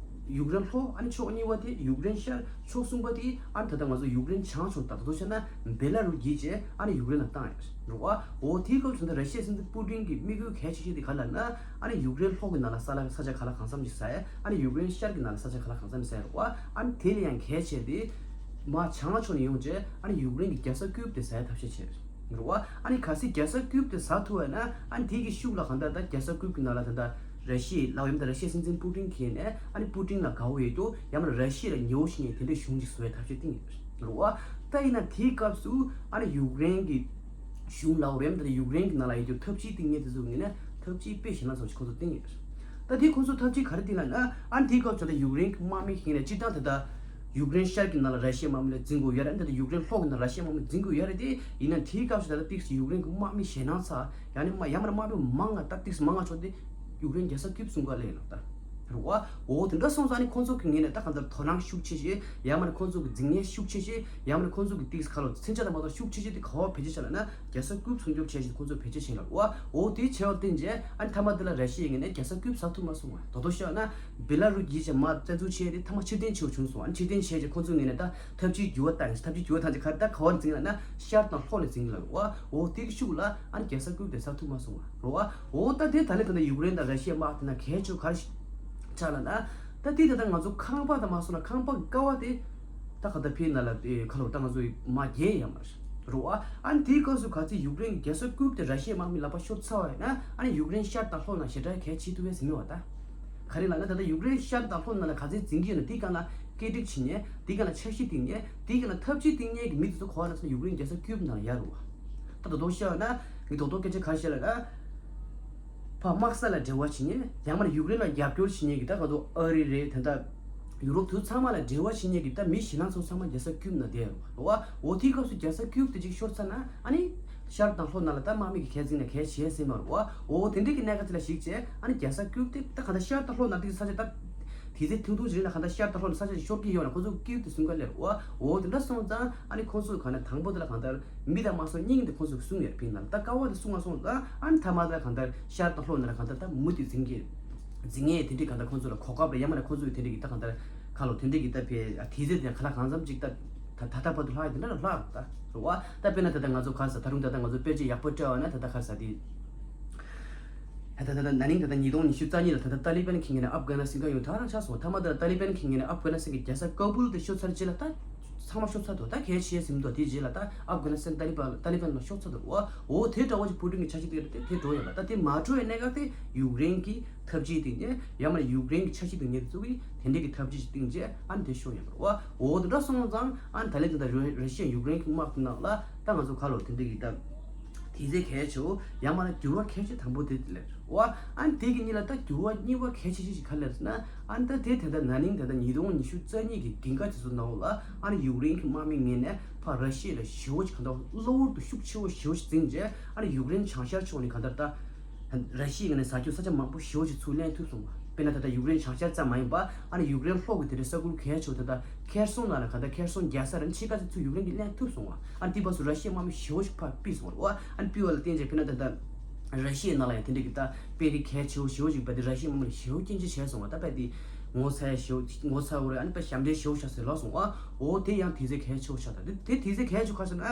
ཡུཀ་རེན་ལྷོ་ཨ་ནི་ཕྱོགས་གཉིས་པ་དེ་ཡུཀ་རེན་ཤར། ཕྱོགས་གསུམ་པ་དེ་ཨ་ནི་ད་ལྟ་ང་ཚོ་ཡུཀ་རེན་བྱང་ཕྱོགས་ད་ལྟ་བྱས་ན་བེ་ལ་རུ་བརྒྱུད་བྱས་ཨ་ནི་ཡུཀ་རེན་ལ་བཏང་ཡོད་རེད་བ། འོ་དེའི་སྐབས་སུ་ད་ར་ཤི་ཡ་སྲིད་འཛིན་པུ་ཏིན་གྱི་དམིགས་ཡུལ་གལ་ཆེ་ཤོས་དེ་ག་ལ་ན་ཨ་ནི་ཡུཀ་རེན་ལྷོ་གི་ནང་ལ་ས་ལ་ས་ཆ་ག་ལ་གང་འཚམ་ཞིག་ཟ་ཡ་ཨ་ནི་ཡུཀ་རེན་ཤར་གྱི་ནང་ལ་ས་ཆ་ག་ལ་གང་འཚམ་ཞིག་ཟ་ཡ་རེད་བ། ཨ་ནི་དེ་ལས་ཡང་གལ་ཆེ་དེ་མ་བྱང་ཕྱོགས་ནས་ཡོང་བྱས་ཨ་ནི་ཡུཀ་རེན་གྱི་རྒྱལ་ས་ཀིབ་དེ་ཟ་ཡ་ཐབས་ཤེས་བྱས་རེད། རེད་བ། ཨ་ནི་གལ་སྲིད་རྒྱལ་ས་ཀིབ་དེ་ཟ་ཐུབ་པ་ན་ཨ་ནི་དེ་གི་ཤུགས་ལ་གང་ལྟར་ད་རྒྱལ་ས་ཀིབ་གི་ནང་ལ་ད་ལྟ་ར་ཤི་ཡ་ལའོ་ཡང་ད་ར་ཤི་ཡ་སྲིད་འཛིན་པུ་ཏིན་གྱིས་ནས་ཨ་ནི་པུ་ཏིན་ལ་དགའ་བོ་ཡོད་དོ་ཡང་མིན་ར་ཤི་ཡ་ལ་ཉེ་བོ་ཞིག་ཡིན་དེ་འདྲའི་གཞུང་ཅིག་བཟོ་བའི་ཐབས་ཤེས་གཏིང་ཡོད་རེད་བ། ད་ཡིན་ན་དེའི་སྐབས་སུ་ཨ་ནི་ཡུཀ་རེན་གྱི་གཞུང་ལའོ་ཡང་ད་ཡུཀ་རེན་གྱི་ནང་ལ་ཡོད་དོ་ཐབས་ཇུས་གཏིང་ངེས་དེ་ཚོ་ངེས་ན་ཐབས་ཇུས་དཔེ་ཞེ་ན་སོགས་ཀྱི་ཁོ་ཚོ་གཏིང་ཡོད་རེད། ད་དེ་ཁོ་ཚོ་ཐབས་ཇུས་ག་རེ་བཏིང་ལ་ན་ཨ་ནི་དེའི་སྐབས་ཚོ་ད་ཡུཀ་རེན་གྱི་དམག་མི་ཞིག་ཡིན་ན་སྤྱིར་བཏང་ད་ལྟ་ཡུཀ་རེན་ཤར་གྱི་ནང་ལ་ར་ཤི་ཡའི་དམག་མི་ལ་འཛིང་དགོས་ཡོད་རེད། འདི་ད་ཡུཀ་རེན་ལྷོ་གི་ནང་ར་ཤི་ཡའི་དམག་མི་འཛིང་དགོས་ཡོད་རེད་དེ་ཡིན་ན་དེའི་སྐབས་སུ་ད་ལྟ་ཏིག་སི་ཡུཀ་རེན་གྱི་དམག་མི་ཞེད་སྣང་ཚ་ཡང་ནི་མ་ཡང་མ་དམག་མི་མང་ང་ད་ཏིག་སི་མང་ང་ཆོག་དེ་ཡུཀ་རེན་རྒྱལ་ས་ཀིབ་སུང་ག་ལས་ལ་ད་རུ་བ་འོ་དེ་འདྲ་སོང་ཙང་ནི་ཁོང་ཚོ་གི་ངོས་ནས་ད་གང་ལྟར་དོ་སྣང་ཤུགས་ཆེ་ཆེ་ཡང་མ་ནི་ཁོང་ཚོ་གི་འཛིང་ངན་ཤུགས་ཆེ་ཆེ་ཡང་མ་ནི་ཁོང་ཚོ་གི་ཏིག་སི་ཁ་ལོ་མཚོན་ཆ་དང་མ་གཏོགས་ཤུགས་ཆེ་ཆེ་དེ་ག་བ་བེད་སྤྱོད་བྱ་ལ་ན་རྒྱལ་ས་ཀིབ་སྲུང་སྐྱོབ་བྱས་ཤིང་ཁོང་ཚོ་བེད་སྤྱོད་བྱས་ལ་རུ་བ་འོ་དེ་བྱས་པ་བརྟེན་རྗེས་ཨ་ནི་མཐའ་མ་དེ་ལ་ར་ཤི་ཡའི་ངོས་ནས་རྒྱལ་ས་ཀིབ་ཟ་ཐུབ་མ་སོང་བ་དོ་དོ་ཤོད་ན། བེ་ལ་རུ་གྱིས་ཀྱང་མ་བཙན་འཛུལ་བྱས་ཏེ་མཐའ་མ་ཕྱིར་འཐེན་བྱེད་བྱུང་སོང་། ཨ་ནི་ཕྱིར་འཐེན་བྱས་རྗེས་ཁོང་ཚོའི་ངོས་ནས་ད་ཐབས་ཇུས་འགྱུར་བ་བཏང་ཡིན། ཐབས་ཇུས་འགྱུར་བ་བཏང་རྗེས་ག་རེ་ད་ག་བར་འཛིང་ལ་ན་ཤར་དང་ལྷོ་ལ་འཛིང་ལ་རུ་བ། འོ་དེ་གི་ཤུགས་ལ་ཨ་ནི་རྒྱལ་ས་ཀིབ་དེ་ཟ་ཐུབ་མ་སོང་བ་རུ་བ། འོ་ད་དེ་ད་ལས་ད་ལྟ་ཡུཀ་རེན་དང་ར་ཤི་ཡའི་དམག་དེ་ན་གལ་ཆེ་ག་རེ་ཆགས་ལ་ན། ད་དེ་ད་ལྟ་ང་ཚོ་ཁང་པ་དང་མ་སོང་ན་ཁང་པ་ཀ་བ་དེ་ད་ག་ད་ཕེ་ན་ལ་དེ་ཁ་ལོ་ད་ང་ཚོ་མ་རྒྱལ་ཡ་མ་རུ་བ། ཨ་ནི་དེའི་སྐབས་སུ་ག་ཚོད་ཡུཀ་རེན་རྒྱལ་ས་ཀིབ་དེ་ར་ཤི་ཡའི་དམག་མི་ལག་པ་ཤོར་ཚར་བ་ཡིན་ན་ཨ་ནི་ཡུཀ་རེན་ཤར་དང་ལྷོ་ན་ཞེ་དྲག་གལ་ཆེ་ཐུབ་པའི་ཟིན་མི་བ་ད། ག་རེ་ལབ་ན་ད་ལྟ་ཡུཀ་རེན་ཤར་དང་ལྷོ་ནང་ལ་ག་ཚོད་འཛིང་གི་ཡོད་ན་དེ་སྒང་ལ་སྐད་སྒྲིག་བྱེད་མཁན་དེ་སྒང་ལ་འཆར་གཞི་བཏིང་མཁན་དེ་སྒང་ལ་ཐབས་ཇུས་བཏིང་མཁན་གྱི་མི་དེ་ཚོ་ག་བ་ལ་སོང་ན་ཡུཀ་རེན་རྒྱལ་ས་ཀིབ་ནང་ལ་ཡར་རུ་བ། ད་དོ་དོ་བཤད་ན་ངས་དོ་དོ་སྐད་ཆ་ག་རེ་བཤད་ལབ་ན། ཕ་དམག་ས་ལ་འབྲེལ་བ་བྱེད་མཁན་ཡང་མིན་ཡུཀ་རེན་ལ་རྒྱབ་སྐྱོར་བྱེད་མཁན་གྱི་ད་ག་ཚོད་ཨ་རི་རེད་ད་ལྟ་ཡུ་རོབ་དེ་ཚོ་ཚང་མ་ལ་འབྲེལ་བ་བྱེད་མཁན་གྱི་ད་མི་ཞེ་ལང་ཚོ་ཚང་མ་རྒྱལ་ས་ཀིབ་ནང་བསྡད་རུ་བ། འོ་དེའི་སྐབས་སུ་རྒྱལ་ས་ཀིབ་དེ་ཅིག་ཤོར་ཚར་ན་ཨ་ནི་ཤར་དང་ལྷོ་ནང་ལ་ད་དམག་མི་གི་ཁྱད་འཛིན་ན་གལ་ཆེ་ཟེར་མ་རུ་བ། འོ་དེ་འདྲའི་གི་གནད་འགག་ཅིག་ལ་གཞིགས་བྱས་ཨ་ནི་རྒྱལ་ས་ཀིབ་དེ་ད་ག་ད་ཤར་དང་ལྷོ་ནང་དེ་ས་ཆ་ད་དེ་ཚེ་ཐུང་ཐུང་ཅིག་ན་ག་ད་ཤར་དང་ལྷོ་ནང་ས་ཆ་ཅིག་ཤོར་གི་ཡོད་ན་ཁོ་ཚོ་ཀིབ་དེ་སྲུང་ག་ལེར་བ། འོ་དེ་འདྲ་སོང་ཙང་ཨ་ནི་ཁོ་ཚོ་ག་ན་དང་པོ་དེ་ལ་གང་ལྟར་མི་དང་མ་སོང་སྙིང་དེ་ཁོ་ཚོ་གི་སྲུང་ཡོད་ཕིན་ན་ད་ཀ་བ་དེ་སྲུང་བ་སོང་ཙང་ཨ་ནི་ཐ་མ་དེ་ལ་གང་ལྟར་ཤར་དང་ལྷོ་ནང་ལ་གང་ལྟར་ད་མུ་དེ་འཛིང་གི་འཛིང་ངེས་དེ་འདྲའི་གང་ལྟར་ཁོ་ཚོ་ལ་གོ་སྐབས་རེ་ཡང་མ་ན་ཁོ་ཚོ་གི་དེ་འདྲའི་གི་ད་གང་ལྟར་ཁ་ལོ་དེ་འདྲའི་གི་ད་ཕེ་དེ་ཚེ་དེ་ག་ལ་གང་འཚམ་ཅིག་ད་ད་ད་ད་བར་དུ་ལྷག་ཡ་དེ་འདྲ་ལ་ལྷག་ད་རུ་བ། ད་དཔེར་ན་ད་ལྟ་ང་ཚོ་ག་ས་ད་རུང་ད་ལྟ་ང་ཚོ་དཔེ་ཆ་ཡག་པོ་བཀྲལ་བ་ན་ད་ལྟ་ག་ས་དེ། ད་ད་ད་ན་ནིང་ད་ལྟ་ཉིས་སྟོང་ཉི་ཤུ་རྩ་གཉིས་ལ་ད་ལྟ་ཏཱ་ལི་པན་ཁེངས་ནས་ཨབ་གྷ་ནི་སི་ཐན་ཡོང་ད་རང་ཆགས་སོང་། ཐ་མ་ད་ལྟ་ཏཱ་ལི་པན་ཁེངས་ནས་ཨབ་གྷ་ནི་སི་ཐན་གྱི་རྒྱལ་ས་ཀ་བུལ་དེ་ཤོར་ཚར་རྗེས་ལ་ད་ཚང་མ་ཤོར་ཚར་འདུག་ད་གལ་ཆེ་ཟིན་འདུག་དེ་རྗེས་ལ་ད་ཨབ་གྷ་ནི་སི་ཐན་ཏཱ་ལི་པན་ཏཱ་ལི་པན་ལ་ཤོར་ཚར་འདུག་འོ་དེ་འདྲ་བོ་ཅིག་པུ་ཏིན་གྱི་འཆར་གཞི་དེ་རེད་དེ་དེ་འགྲོ་ཡོད་པ་ད་དེ་མ་འགྲོ་བའི་གནད་འགག་དེ་ཡུཀ་རེན་གྱི་ཐབས་ཇུས་དེ་ཉེ་ཡང་མ་ཡུཀ་རེན་གྱི་འཆར་གཞི་དེ་ཉེ་ཚུགས་ཀྱི་དེ་འདྲའི་གི་ཐབས་ཇུས་ཅིག་བཏིང་རྗེས་ཨ་ནི་དེ་ཤོར་ཡོད་པ་རེད་བ། འོ་དེ་འདྲ་སོང་ཙང་ཨ་ནི་ད་ལན་དེ་ད་ར་ཤི་ཡ་ཡུཀ་རེན་གྱི་དམག་དེ་ནང་ལ་ད་ང་ཚོ་ཁ་ལོ་དེ་འདྲའི་གི་ད། དེ་ཚེ་གལ་ཆེ་བོ་ཡང་མ་ན་འགྱུར་བ་གལ་ཆེ་དང་པོ་དེ་ལས་བ། ཨ་ནི་དེ་གི་གཉིས་ལ་ད་འགྱུར་བ་གཉིས་པ་གལ་ཆེ་ཤོས་ཤིག་ག་ལས་ཟེར་ན། ཨ་ནི་ད་དེ་དེ་ལྟར་ན་ནིང་དེ་ལྟར་ཉིས་སྟོང་ཉི་ཤུ་རྩ་གཉིས་ཀྱི་འགན་ཁག་དེ་ཚོ་ནང་ལ་ཨ་ནི་ཡུཀ་རེན་གྱི་དམག་མི་ངོས་ནས་ཕར་ར་ཤི་ཡ་ལ་ཞེ་པོ་ཅིག་གང་ལྟར་གློ་བུར་དུ་ཤུགས་ཆེ་བོ་ཞེ་པོ་ཅིག་འཛིངས་རྗེས་ཨ་ནི་ཡུཀ་རེན་བྱང་ཤར་ཕྱོགས་ནས་གང་ལྟར་ད། ར་ཤི་ཡའི་ངོས་ནས་ཟ་རྒྱུ་ས་ཆ་མང་པོ་ཞེ་པོ་ཅིག་ཚུར་ལེན་ཐུབ་སོང་བ། དཔེར་ན་ད་ལྟ་ཡུཀ་རེན་བྱང་ཤར་ཙམ་མ་ཡིན་པ་ཨ་ནི་ཡུཀ་རེན་ལྷོ་གི་དེ་འདྲའི་ས་ཁུལ་གལ་ཆེ་བོ་ད་ལྟ་ཁེར་སོང་ནང་ལ་གང་ལྟར་ཁེར་སོང་རྒྱལ་ས་ར་ཕྱི་ཁ་ཚོད་ཚུར་ཡུཀ་རེན་གྱིས་ལེན་ཐུབ་སོང་བ། ཨ་ནི་དེ་བར་སུ་ར་ཤི་ཡའི་དམག་མི་ཞེ་པོ་ཞིག་ཕར་ཕུད་སོང་བ་རེད་བ། ཨ་ནི་ཕུད་པ་ལ་བརྟེན་བྱས་དཔེར་ན་ད་ལྟ་ར་ཤི་ཡའི་ནང་ལ་ཡང་དེ་འདྲ་གི་ད་དཔེ་རིགས་གལ་ཆེ་བོ་ཞེ་པོ་ཞིག་པ་དེ་ར་ཤི་ཡའི་དམག་མི་ལ་ཞེ་པོ་སྐྱོན་བརྗོད་བྱས་སོང་བ། ད་དཔེ་དེ་ངོ་ཚ་ཡ་ཞེ་པོ་ངོ་ཚ་བོ་རེད། ཨ་ནི་དཔེ་ཞབས་འདྲེན་ཞེ་པོ་བཞག་ཟེར་ལབ་སོང་བ། འོ་དེ་ཡང་དེ་ཚེ་གལ་ཆེ་བོ་ཆགས་ད་དེ་དེ་དེ་ཚེ་གལ་ཆེ་བོ་ག་ཟེར་ན།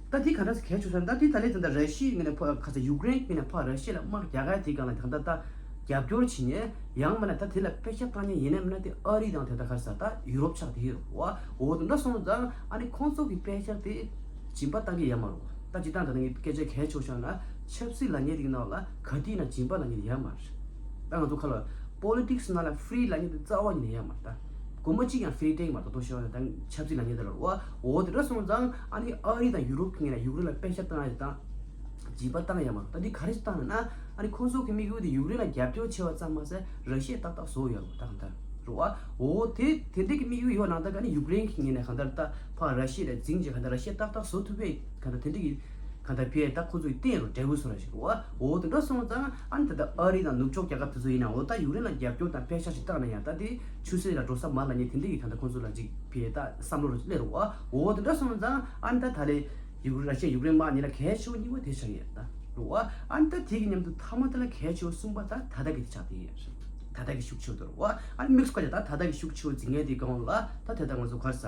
ད་དེ་ག་འདྲ་སེ་གལ་ཆེ་ཟེར་ན་ད་དེ་ད་ལས་ད་ལྟ་ར་ཤི་ཡའི་ངོས་ནས་ཕར་ག་ཚོད་ཡུཀ་རེན་ངོས་ནས་ཕར་ར་ཤི་ཡ་ལ་དམག་རྒྱག་ག་དེ་སྒང་ལ་ད་ལྟ་ད་རྒྱབ་སྐྱོར་བྱེད་མཁན་ཡང་མིན་ན་ད་དེ་ལ་དཔེ་ཆ་བཏང་མཁན་ཡིན་ན་མིན་ན་དེ་ཨ་རི་དང་དེ་ད་ག་ས་ད་ཡུ་རོབ་ཆགས་དེ་ཡོད་རེད་བ། འོ་དེ་འདྲ་སོང་ཙང་ཨ་ནི་ཁོང་ཚོ་གི་དཔེ་ཆ་དེ་སྦྱིན་པ་བཏང་གི་ཡོད་མ་རེད་བ། ད་སྤྱིར་བཏང་ད་ལྟ་ངས་སྐད་ཆ་གལ་ཆེ་བོ་བཤད་ན་ཆབ་སྲིད་ལབ་མཁན་དེ་གི་ནང་ལ་ག་དུས་ན་སྦྱིན་པ་ལབ་མཁན་དེ་ཡོད་མ་རེད། ད་ང་ཚོ་ཁ་ལ་པོ་ལི་ཊིག་སི་ནང་ལ་ཧྥི་རི་ལབ་མཁན་དེ་རྩ་བ་ཉིད་ནས་ཡོད་མ་རེད་ད། བུ་མོ་གཅིག་ཡང་ཧྥི་ལི་ཏིན་མ་གཏོགས་ཤོར་ཡང་དང་ཆབ་སྲིད་ལ་ཉེ་དེ་ལ་རོ། འོ་དེ་འདྲ་སོང་ཙང་ཨ་ནི་ཨ་རི་དང་ཡུ་རོབ་ཁེ་ལ་ཡུཀ་རེན་ལ་པེ་ཤ་བཏང་ཡ་དང་། སྦྱིན་པ་བཏང་ཡ་མ་རེད། ད་འདི་ག་རེ་ཞིག་བཏང་ན་ན་ཨ་ནི་ཁོང་ཚོ་གི་དམིགས་ཡུལ་དེ་ཡུཀ་རེན་ལ་རྒྱབ་སྐྱོར་བྱས་པ་ཙམ་མ་ཟད་ར་ཤི་ཡ་ཏག་ཏག་བཟོ་ཡ་རོ་ད་གང་ལྟར་རོ། འོ་དེ་དེ་འདྲ་གི་དམིགས་ཡུལ་ཡོད་ནང་ད་ག་ནི་ཡུཀ་རེན་གི་ངོས་ནས་གང་ལྟར་ད་ཕར་ར་ཤི་ཡ་ལ་འཛིང་བྱས་གང་ལྟར་ར་ཤི་ཡ་ཏག་ཏག་བཟོ་ཐུབ་པའི་གང་ལྟར་དེ་འདྲ་གི་གང་ལྟར་ཕེ་ད་ཁོང་ཚོ་གི་བསྟན་རོ་འབྲས་བུ་བཟོ་ར་ཞིག་རོ། འོ་དེ་འདྲ་སོང་ཙང་ཨ་ནི་ད་ལྟ་ཨ་རི་དང་ནུབ་ཕྱོགས་རྒྱལ་ཁབ་དེ་ཚོ་ཡིན་ན་འོ་ད་ཡུཀ་རེན་ལ་རྒྱབ་སྐྱོར་དང་པེ་ཤ་ཞིག་བཏང་ན་ཡང་ད་དེ་ཆུ་ཚོད་ལ་འགྲོ་ས་མ་ལ་ཉེ་དེ་འདྲ་གི་གང་ལྟར་ཁོང་ཚོ་ལ་ཅིག་ཕེ་ད་བསམ་བློ་རོ་སླེབས་རོ། འོ་དེ་འདྲ་སོང་ཙང་ཨ་ནི་ད་ད་ལས། ཡུཀ་ར་ཤི་ཡ་ཡུཀ་རེན་དམག་གཉིས་ལ་གལ་ཆེ་བོ་གཉིས་པོ་དེ་ཆགས་ཡོད་ད་རོ། ཨ་ནི་ད་དེ་གི་མཉམ་དུ་མཐའ་མ་དེ་ལ་གལ་ཆེ་བོ་གསུམ་པ་ད་ད་ལྟ་གི་དེ་ཆགས་དེ་ཡོད་རེད། ད་ལྟ་གི་ཤུགས་ཆེ་བོ་དེ་རོ། ཨ་ནི་དམིགས་སུ་བཀར་ཡ་ད་ད་ལྟ་གི་ཤུགས་ཆེ་བོ་འཛིང་མཁན་དེ་གང་ལ་ད་དེ་ད་ང་ཚོ་ག་རེ་ཟ།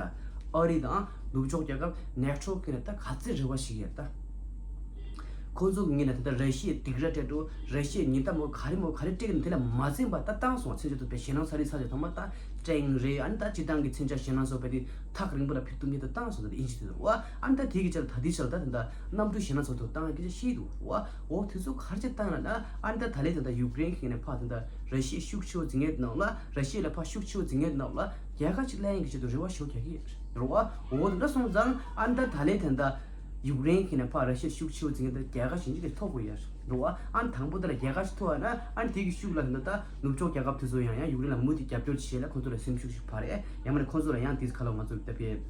ཨ་རི་དང་ནུབ་ཕྱོགས་རྒྱལ་ཁབ་ནེ་ཊོ་ཁེ་ནས་ད་ག་ཚོད་རེ་བ་ཞིག་ཡོད་ད། ཁོང་ཚོ་གི་ངོས་ནས་ད་ལྟ་ར་ཤི་ཡའི་སྡིགས་ར་སྤྲད་འགྲོ་ར་ཤི་ཡའི་ཉེན་རྟགས་མོ་ག་རེ་མོ་ག་རེ་སྤྲད་ཀྱི་འདུག་དེ་ལ་མ་འཛེམས་པ་ད་བཏང་སོང་ཚེ་ཆོས་ཐོག་པའི་ཞེད་སྣང་ཚ་རེ་ཚ་རེ་ཐོག་མ་ད་ཀྲེང་རེད། ཨ་ནི་ད་སྤྱི་བཏང་གི་མཚོན་ཆ་ཞེད་སྣང་ཚོགས་པའི་དེ་ཐག་རིང་པོ་ལ་ཕེབས་ཐུབ་མཁན་དུ་བཏང་སོང་། ད་དབྱིན་ཇི་དེ་དང་བ་ཨ་ནི་ད་དེ་གི་ཆ་ལ་ད་དེ་ཆ་ལ་ད་དེ་འདྲ་གནམ་གྲུ་ཞེད་སྣང་ཚོགས་ཐོག་བཏང་ཡ་སྐད་ཆ་བཤད་འདུག་བ། འོ་དེ་ཚོ་ག་རེ་ཆ་བཏང་ལ་ན་ཨ་ནི་ད་ད་ལས་དེ་འདྲ་ཡུཀ་རེན་གི་ནས་ཕ་དེ་འདྲ་ར་ཤི་ཡའི་ཤུགས་ཆེ་བོ་འཛིང་ཡས་ནང་ལ་ར་ཤི་ཡ་ལ་ཕ་ཤུགས་ཆེ་བོ་འཛིང་ཡས་ནང་ལ་རྒྱལ་ཁ་ཅིག་ལེན་ཡས་གི་ཆེད་དུ་རེ་བ་ཞོ་རྒྱག་གི་རེད་བ། འོ་དེ་འདྲ་སོང་ཙང་ཨ་ནི་ད་ད་ལས་དེ་འདྲ་ཡུཀ་རེན་གི་ནས་ཕ་ར་ཤི་ཡ་ཤུགས་ཆེ་བོ་འཛིང་ཡས་ད་རྒྱལ་ཁ་ཞིག་ཅིག་ཐོབ་དགོས་ཡ་རེད་བ། ཨ་ནི་དང་པོ་དེ་ལ་རྒྱལ་ཁ་ཞིག་ཐོབ་ཡ་ན་ཨ་ནི་དེ་གི་ཤུགས་ལ་དེ་འདྲ་ད་ནུབ་ཕྱོགས་རྒྱལ་ཁབ་དེ་ཚོ་ཡང་ཡང་ཡུཀ་རེན་ལ་མུ་མཐུད་རྒྱབ་སྐྱོར་བྱེད་ལ་ཁོ་ཚོ་ལ་སེམས་ཤུགས་ཤིག་འཕར་ཡས་ཡང་མ་ནི་ཁོ་ཚོ་ལ་ཡང་དེ་ཁ་ལོ་ང་ཚོ་ད་ཕེ།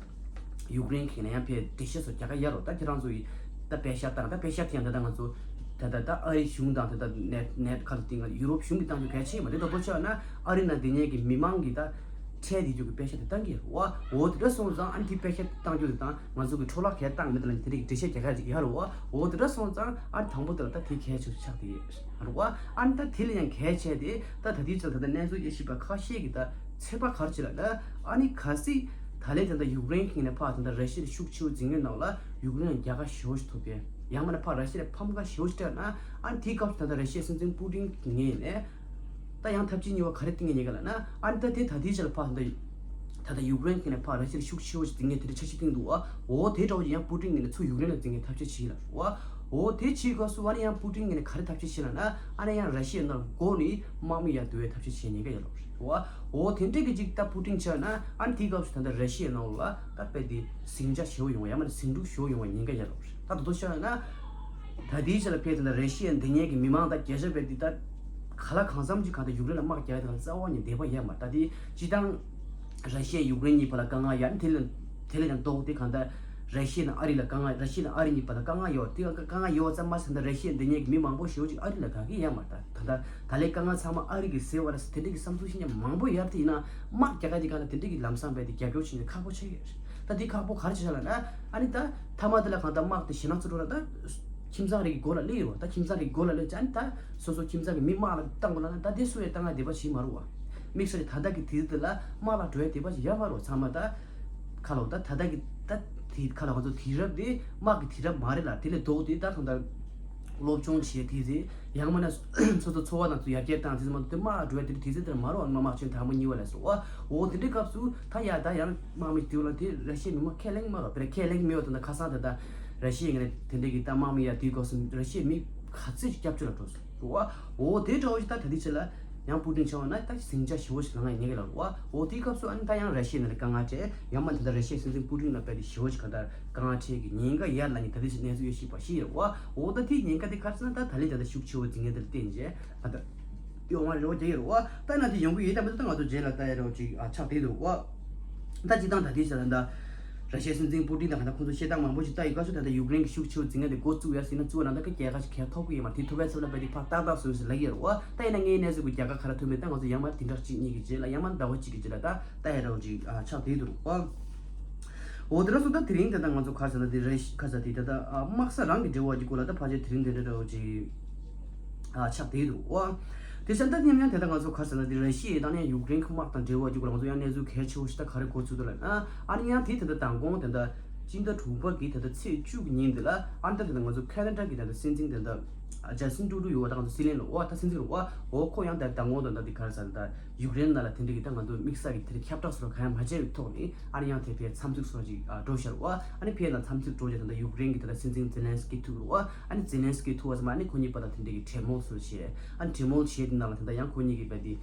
ཡུཀ་རེན་གྱི་ནས་ཡང་ཕེ་འགྲེལ་བཤད་སོགས་རྒྱག་ག་ཡ་རོ། ད་ཁྱེད་རང་ཚོ་ཡི་ད་པེ་ཤ་བཏང་ད་པེ་ཤ་དེ་ཡང་ད་ད་ང་ཚོ་ད་ད་ད་ཨ་རི་གཞུང་དང་ད་ད་ནེ་ནེ་ཁ་ལ་སྟེང་ཡུ་རོབ་གཞུང་གི་བཏང་རྒྱུ་གལ་ཆེ་མ་རེད། ད་པོ་ཆ་ན་ཨ་རི་ན་དེ་ཉེ་གི་མི་མང་གི་ད་ཁྲལ་དེ་རྒྱུ་གི་པེ་ཤ་དེ་བཏང་གི་རོ། འོ་དེ་འདྲ་སོང་ཙང་ཨ་ནི་དེ་པེ་ཤ་བཏང་རྒྱུ་དེ་དང་ང་ཚོ་གི་འཕྲོ་བརླག་གལ་བཏང་མེད་ད་ལ་དེ་རིགས་འགྲེལ་བཤད་རྒྱག་ག་ཅིག་ཡ་རོ། འོ་དེ་འདྲ་སོང་ཙང་ཨ་ནི་དང་པོ་དེ་ལ་ད་དེ་གལ་ཆེ་ཆགས་དེ་རོ། ཨ་ནི་ད་དེ་ལ་ཡང་གལ་ཆེ་དེ་ད་ད་དེ་ཚོ་ད་ད་གནས་ཚུལ་དབྱེ་ཞིབ་པ་ཁ་ཤས་ཀྱི་ད་ཚོད་དཔག་ག་རེ་བྱེད་ལ་ན་ཨ་ནི་གལ་སྲིད། ད་ལན་ད་ལྟ་ཡུཀ་རེན་གྱི་ནས་ཕར་ད་ལྟ་ར་ཤི་ཡ་ཤུགས་ཆེ་བོ་འཛིང་ཡས་ནང་ལ་ཡུཀ་རེན་ལ་རྒྱལ་ཁ་ཞེ་བོ་ཞིག་ཐོབ་པས། ཡང་མིན་ན་ཕར་ར་ཤི་ཡ་ལ་ཕམ་ཁ་ཞེ་བོ་ཞིག་སྤྲད་ན་ཨ་ནི་དེའི་སྐབས་སུ་ད་ལྟ་ར་ཤི་ཡའི་སྲིད་འཛིན་པུ་ཏིན་གྱི་ངོས་ནས་ད་ཡང་ཐབས་ཇུས་གཉིས་པ་ག་རེ་བཏིང་ཡས་ཉེན་ཁ་ལ་ན་ཨ་ནི་ད་དེ་ད་ལྟའི་ཆ་ལ་ཕར་ད་ལྟ་ད་ལྟ་ཡུཀ་རེན་གྱི་ནས་ཕར་ར་ཤི་ཡ་ལ་ཤུགས་ཆེ་བོ་ཞིག་འཛིང་ཡས་དེ་འདྲ་འཆར་གཞི་བཏིང་འདུག་ཨ། འོ་དེ་འདྲ་བོ་ཅིག་ཡང་པུ་ཏིན་གྱི་ནས་ཚུར་ཡུཀ་རེན་ལ་འཛིང་ཡས་ཐབས་ཤེས་བྱེད་ལ་རོ། འོ་དེ་བྱེད་སྐབས་སུ་ཨ་ནི་ཡང་པུ་ཏིན་གྱི་ནས་ག་རེ་ཐབས་ཤེས་བྱེད་ལ་ན་ཨ་ནི་ཡང་ར་ཤི་ཡ་ནང་སྒོ་ནས་དམག་མི་ཡར་བསྡུ་བའི་ཐབས་ཤེས་བྱེད་ཉེན་ཁ་ཡོད་ལ་རོ། འོ་དེ་འདྲ་གི་ཅིག་ད་པུ་ཏིན་ཆགས་ན་ཨ་ནི་དེའི་སྐབས་སུ་ད་ལྟ་ར་ཤི་ཡའི་ནང་ལ་ད་དཔེ་དེ་ཟིང་ཆ་ཞེ་བོ་ཡོང་བ་ཡང་མིན་ན་ཟིང་འཁྲུག་ཞེ་བོ་ཡོང་བའི་ཉེན་ཁ་ཡོད་ལ་རོ། ད་དོ་དོ་ཤོད་ན་ད་དེའི་ཆ་ལ་ཕེབས་དེ་ལ་ར་ཤི་ཡའི་འདི་ཉེན་གྱི་མི་མང་དང་རྒྱལ་ཤ་དཔེ་དེ་ད་ག་ལ་གང་འཚམ་ཅིག་གང་ལྟར་ཡུཀ་རེན་ལ་དམག་རྒྱག་ཡ་དེ་ག་རྩ་བ་ཉིད་བདེ་བ་ཡོད་མ་རེད། ད་དེ་སྤྱི་བཏང་ར་ཤི་ཡ་ཡུཀ་རེན་གཉིས་བར་ལ་དཀའ་ངལ་ཡོད་ཨ་ནི་དེ་ལ་དེ་ལ་ཡང་ལྡོག་སྟེ་གང་ལྟར་ར་ཤི་ཡ་དང་ཨ་རི་ལ་དཀའ་ངལ་ར་ཤི་ཡ་དང་ཨ་རི་གཉིས་བར་ལ་དཀའ་ངལ་ཡོད་དེ་དཀའ་ངལ་ཡོད་ཙམ་མ་ཟད་ད་ར་ཤི་ཡ་འདི་ཉེན་གྱི་མི་མང་པོ་ཞེ་བོ་ཅིག་ཨ་རི་ལ་དགའ་གི་ཡོད་མ་རེད། ད་ད་ད་ལས་དཀའ་ངལ་ཚང་མ་ཨ་རི་གིས་སེལ་བ་རེད་ཟེར་དེ་འདྲ་གི་བསམ་ཚུལ་བཤད་མཁན་མང་པོ་ཡོད་རེད། དེ་ཡིན་ན་དམག་རྒྱག་ཡ་དེ་གང་ལྟར་དེ་འདྲ་གི་ལམ་སང་བས་དེ་རྒྱབ་སྐྱོར་བྱེད་ནས་ཁག་པོ་ཆགས་ཀྱི་ཡོད་རེད། ད་དེ་ཁག་པོ་ག་རེ་བྱེད་ལ་ན་ཨ་ནི་ད་མཐའ་མ་དེ་ལ་གང་ལྟར་དམག་དེ་ཞེད་སྣང་ཚ་དྲོ་ལ་ད་ཁྱིམ་ཚང་རེ་གི་མགོ་ལ་སླེབས་ཡོད་རེད། ད་ཁྱིམ་ཚང་རེ་གི་མགོ་ལ་སླེབས་ཙང་ཨ་ནི་ད་སོ་སོ་ཁྱིམ་ཚང་གི་མི་དམག་ལ་བཏང་དགོས་ལ་ན་ད་དེ་སུ་ཡང་བཏང་ཡ་དེ་བ་ཞིག་མ་རུང་བ། དམིགས་བསལ་གྱི་ད་ལྟ་གི་དུས་དེ་ལ་དམག་ལ་འགྲོ་ཡ་དེ་བ་ཞིག་ཡ་མ་རུང་བ་ཚང་མ་ད་ཁ་ལོ་ད་ད་ལྟ་གི་ད་དེ་ཁ་ལོ་ང་ཚོ་དུས་རབས་དེ་དམག་གི་དུས་རབས་མ་རེད་ལ་དེ་ལས་ལྡོག་དེ་ད་གང་ལྟར་སློབ་སྦྱོང་བྱེད་དུས་ཚེ་ཡང་མིན་ན་སོ་སོ་འཚོ་བ་དང་ཚོ་ཡར་རྒྱས་བཏང་དུས་ཚེ་མ་གཏོགས་དེ་དམག་ལ་འགྲོ་ཡ་དེ་དུས་ཚེ་དེར་མ་རུང་བ་དམག་དམག་ཆེན་དར་མོ་གཉིས་པ་ལས་སོ་བ། འོ་དེ་འདྲའི་སྐབས་སུ་ད་ཡ་ད་ཡང་དམག་མི་དེ་ལ་དེ་ར་ཤི་ཡའི་མི་མང་ཁས་ལེན་མ་རོ་པེ་ར་ཁས་ལེན་མི་ཡོད་དོ་ན་ཁ་སང་དེ་ད་ར་ཤི་ཡའི་ངས་དེ་འདྲའི་གི་ད་དམག་མི་ཡ་དེའི་སྐབས་སུ་ར་ཤི་ཡའི་མི་ག་ཚོད་ཅིག་སྐྱབས་བཅོལ་ལ་འགྲོ་སོང་། འོ་འོ་དེ་འདྲ་བོ་ཞིག་ད་ད་དེ་ཆེ་ལ་ཡང་པུ་ཏིན་ཆགས་པ་ན་ད་ཟིང་ཆ་ཞེ་བོ་ཞིག་ལངས་ཡ་ཉེན་ཁ་ལ་འོ་འོ་དེའི་སྐབས་སུ་ཨ་ནི་ད་ཡང་ར་ཤི་ཡའི་ནང་ལ་དཀའ་ངལ་འཕྲད་ཡང་མ་དེ་ད་ར་ཤི་ཡའི་སྲིད་འཛིན་པུ་ཏིན་ལ་དཔེ་དེ་ཞེ་བོ་ཞིག་ག་ད་དཀའ་ངལ་འཕྲད་ཀྱི་ཉེན་ཁ་ཡར་ལ་ནི་ད་དེ་ཞིག་གནས་ཚུལ་ཡོད་ཤེས་པ་ཤེས་ཡོད་འོ་འོ་ད་དེའི་ཉེན་ཁ་དེ་ག་རེ་ཟེར་ན་ད་ད་ལི་ད་ད་ཤུགས་ཆེ་བོ་འཛིང་ངེས་དེ་ལ་བརྟེན་རྗེས་ཨ་ད་ཡོང་བ་རེ་བ་རྒྱག་ཡོད་རེད་བ། ད་ན་དེ་ཡོང་གི་ཡོད་ད་མི་ད་ང་ཚོ་རྗེས་ལ་ལྟ་ཡ་རེ་བ་ཅིག་ཨ་ཆགས་བསྡད་འདུག་བ། ད་སྤྱི་བཏང་ད་ལྟའི་ཆ་ལ་ད་ར་ཤི་ཡའི་སྲིད་འཛིན་པུ་ཏིན་དང་གང་ལྟར་ཁོང་ཚོ་བཤད་སྟངས་མང་པོ་ཞིག་ལྟ་ཡི་སྐབས་སུ་ད་ལྟ་ཡུཀ་རེན་གྱི་ཤུགས་ཆེ་བོ་འཛིང་ངེས་དེ་འགོ་བཙུགས་ཡ་ཟིན་ན་བཙུགས་ན་ད་ག་རྒྱལ་ཁ་ཞིག་ཁྱེར་ཐོབ་གི་ཡོད་མ་རེད། དེ་ཐོབ་པའི་ཚབ་ལ་བས་དེ་ཕར་ཏག་ཏག་བཟོས་ཟིན་ལབ་ཀྱི་ཡོད་རེད་བ། ད་ཡིན་ན་ངའི་གནས་ཚུལ་གྱི་རྒྱལ་ཁ་ག་རེ་ཐོབ་མེད་ད་ང་ཚོ་ཡང་མ་བདུན་ཕྲག་གཅིག་གཉིས་ཀྱི་རྗེས་ལ་ཡང་མ་ཟླ་བ་གཅིག་གི་རྗེས་ལ་ད་ལྟ་ཡ་རེ་བ་ཅིག་ཨ་ཆགས་བསྡད་འདུག་བ། འོ་དེ་འདྲ་སོང་ད་དེ་རིང་དེ་ད་ང་ཚོ་ག་རེ་ཟེར་ན་དེ་རེད་ག་ཟེར་དེ་ད་ད་ཨ་དམག་ས་རང་གི་འབྲེལ་བ་གྱི་སྐོར་ལ་ད་ཕལ་ཆེར་དེ་རིང་དེ་འདྲ་འདྲ་བོ་ཅིག་ཨ་ཆགས་བསྡད་འདུག་བ། དེ་ཚོ་ད་མཉམ་མཉམ་དེ་ད་ང་ཚོ་ག་རེ་ཟེར་ན་དེ་ར་ཤི་ཡ་དང་ནི་ཡུཀ་རེན་གྱི་དམག་དང་འབྲེལ་བ་གྱི་སྐོར་ལ་ང་ཚོ་ཡང་གནས་ཚུལ་གལ་ཆེ་བོ་ཞིག་ད་ག་རེ་འགོ་ཚུགས་འདུག་ལབ་ན་ཨ་ནི་ཡང་དེ་དེ་ད་མདང་དགོང་དེ་ད་སྤྱི་ཟླ་དྲུག་པ་གི་དེ་ད་ཚེས་བཅུ་གི་ཉིན་དེ་ལ་ཨ་ནི་ད་དེ་ད་ང་ཚོ་ཁེ་ན་ཌ་གི་དེ་ད་སྲིད་འཛིན་དེ་ད་ཇ་སི་ཊིན་ཊུ་རུ་ཌོ་ཡོད་བ་ད་ང་ཚོ་སྲིད་བློན་ལ་འོ་ད་སྲིད་འཛིན་རུ་བ་འོ་ཁོ་ཡང་ད་མདང་དགོང་དེ་ད་དེ་ག་རེ་ཟེར་ད། ཡུཀ་རེན་ནང་ལ་དེ་འདྲ་གི་ད་ང་ཚོ་དམིགས་བསལ་གྱི་དེ་འདྲ་ཁྱབ་བསྒྲགས་སོགས་གང་ཡང་མ་བྱས་པའི་ཐོག་ནས་ཨ་ནི་ཡང་དེ་ཕའི་འཚམས་གཟིགས་སོགས་ཅིག་ཨ་འགྲོ་ཤར་བ། ཨ་ནི་ཕའི་ནང་འཚམས་གཟིགས་འགྲོ་རྒྱུ་དེ་འདྲ་ཡུཀ་རེན་གྱི་དེ་འདྲ་སྲིད་འཛིན་ཛེ་ལན་སི་ཀི་ཐུག་རུ་བ། ཨ་ནི་ཛེ་ལན་སི་ཀི་ཐུག་བ་ཙམ་ཨ་ནི་ཁོ་གཉིས་བར་ལ་དེ་འདྲ་གི་གྲོས་མོལ་སོགས་བྱས། ཨ་ནི་གྲོས་མོལ་བྱས་དེ་ནང་ལ་དེ་འདྲ་ཡང་ཁོ་གཉིས་ཀྱི་བར་དེ་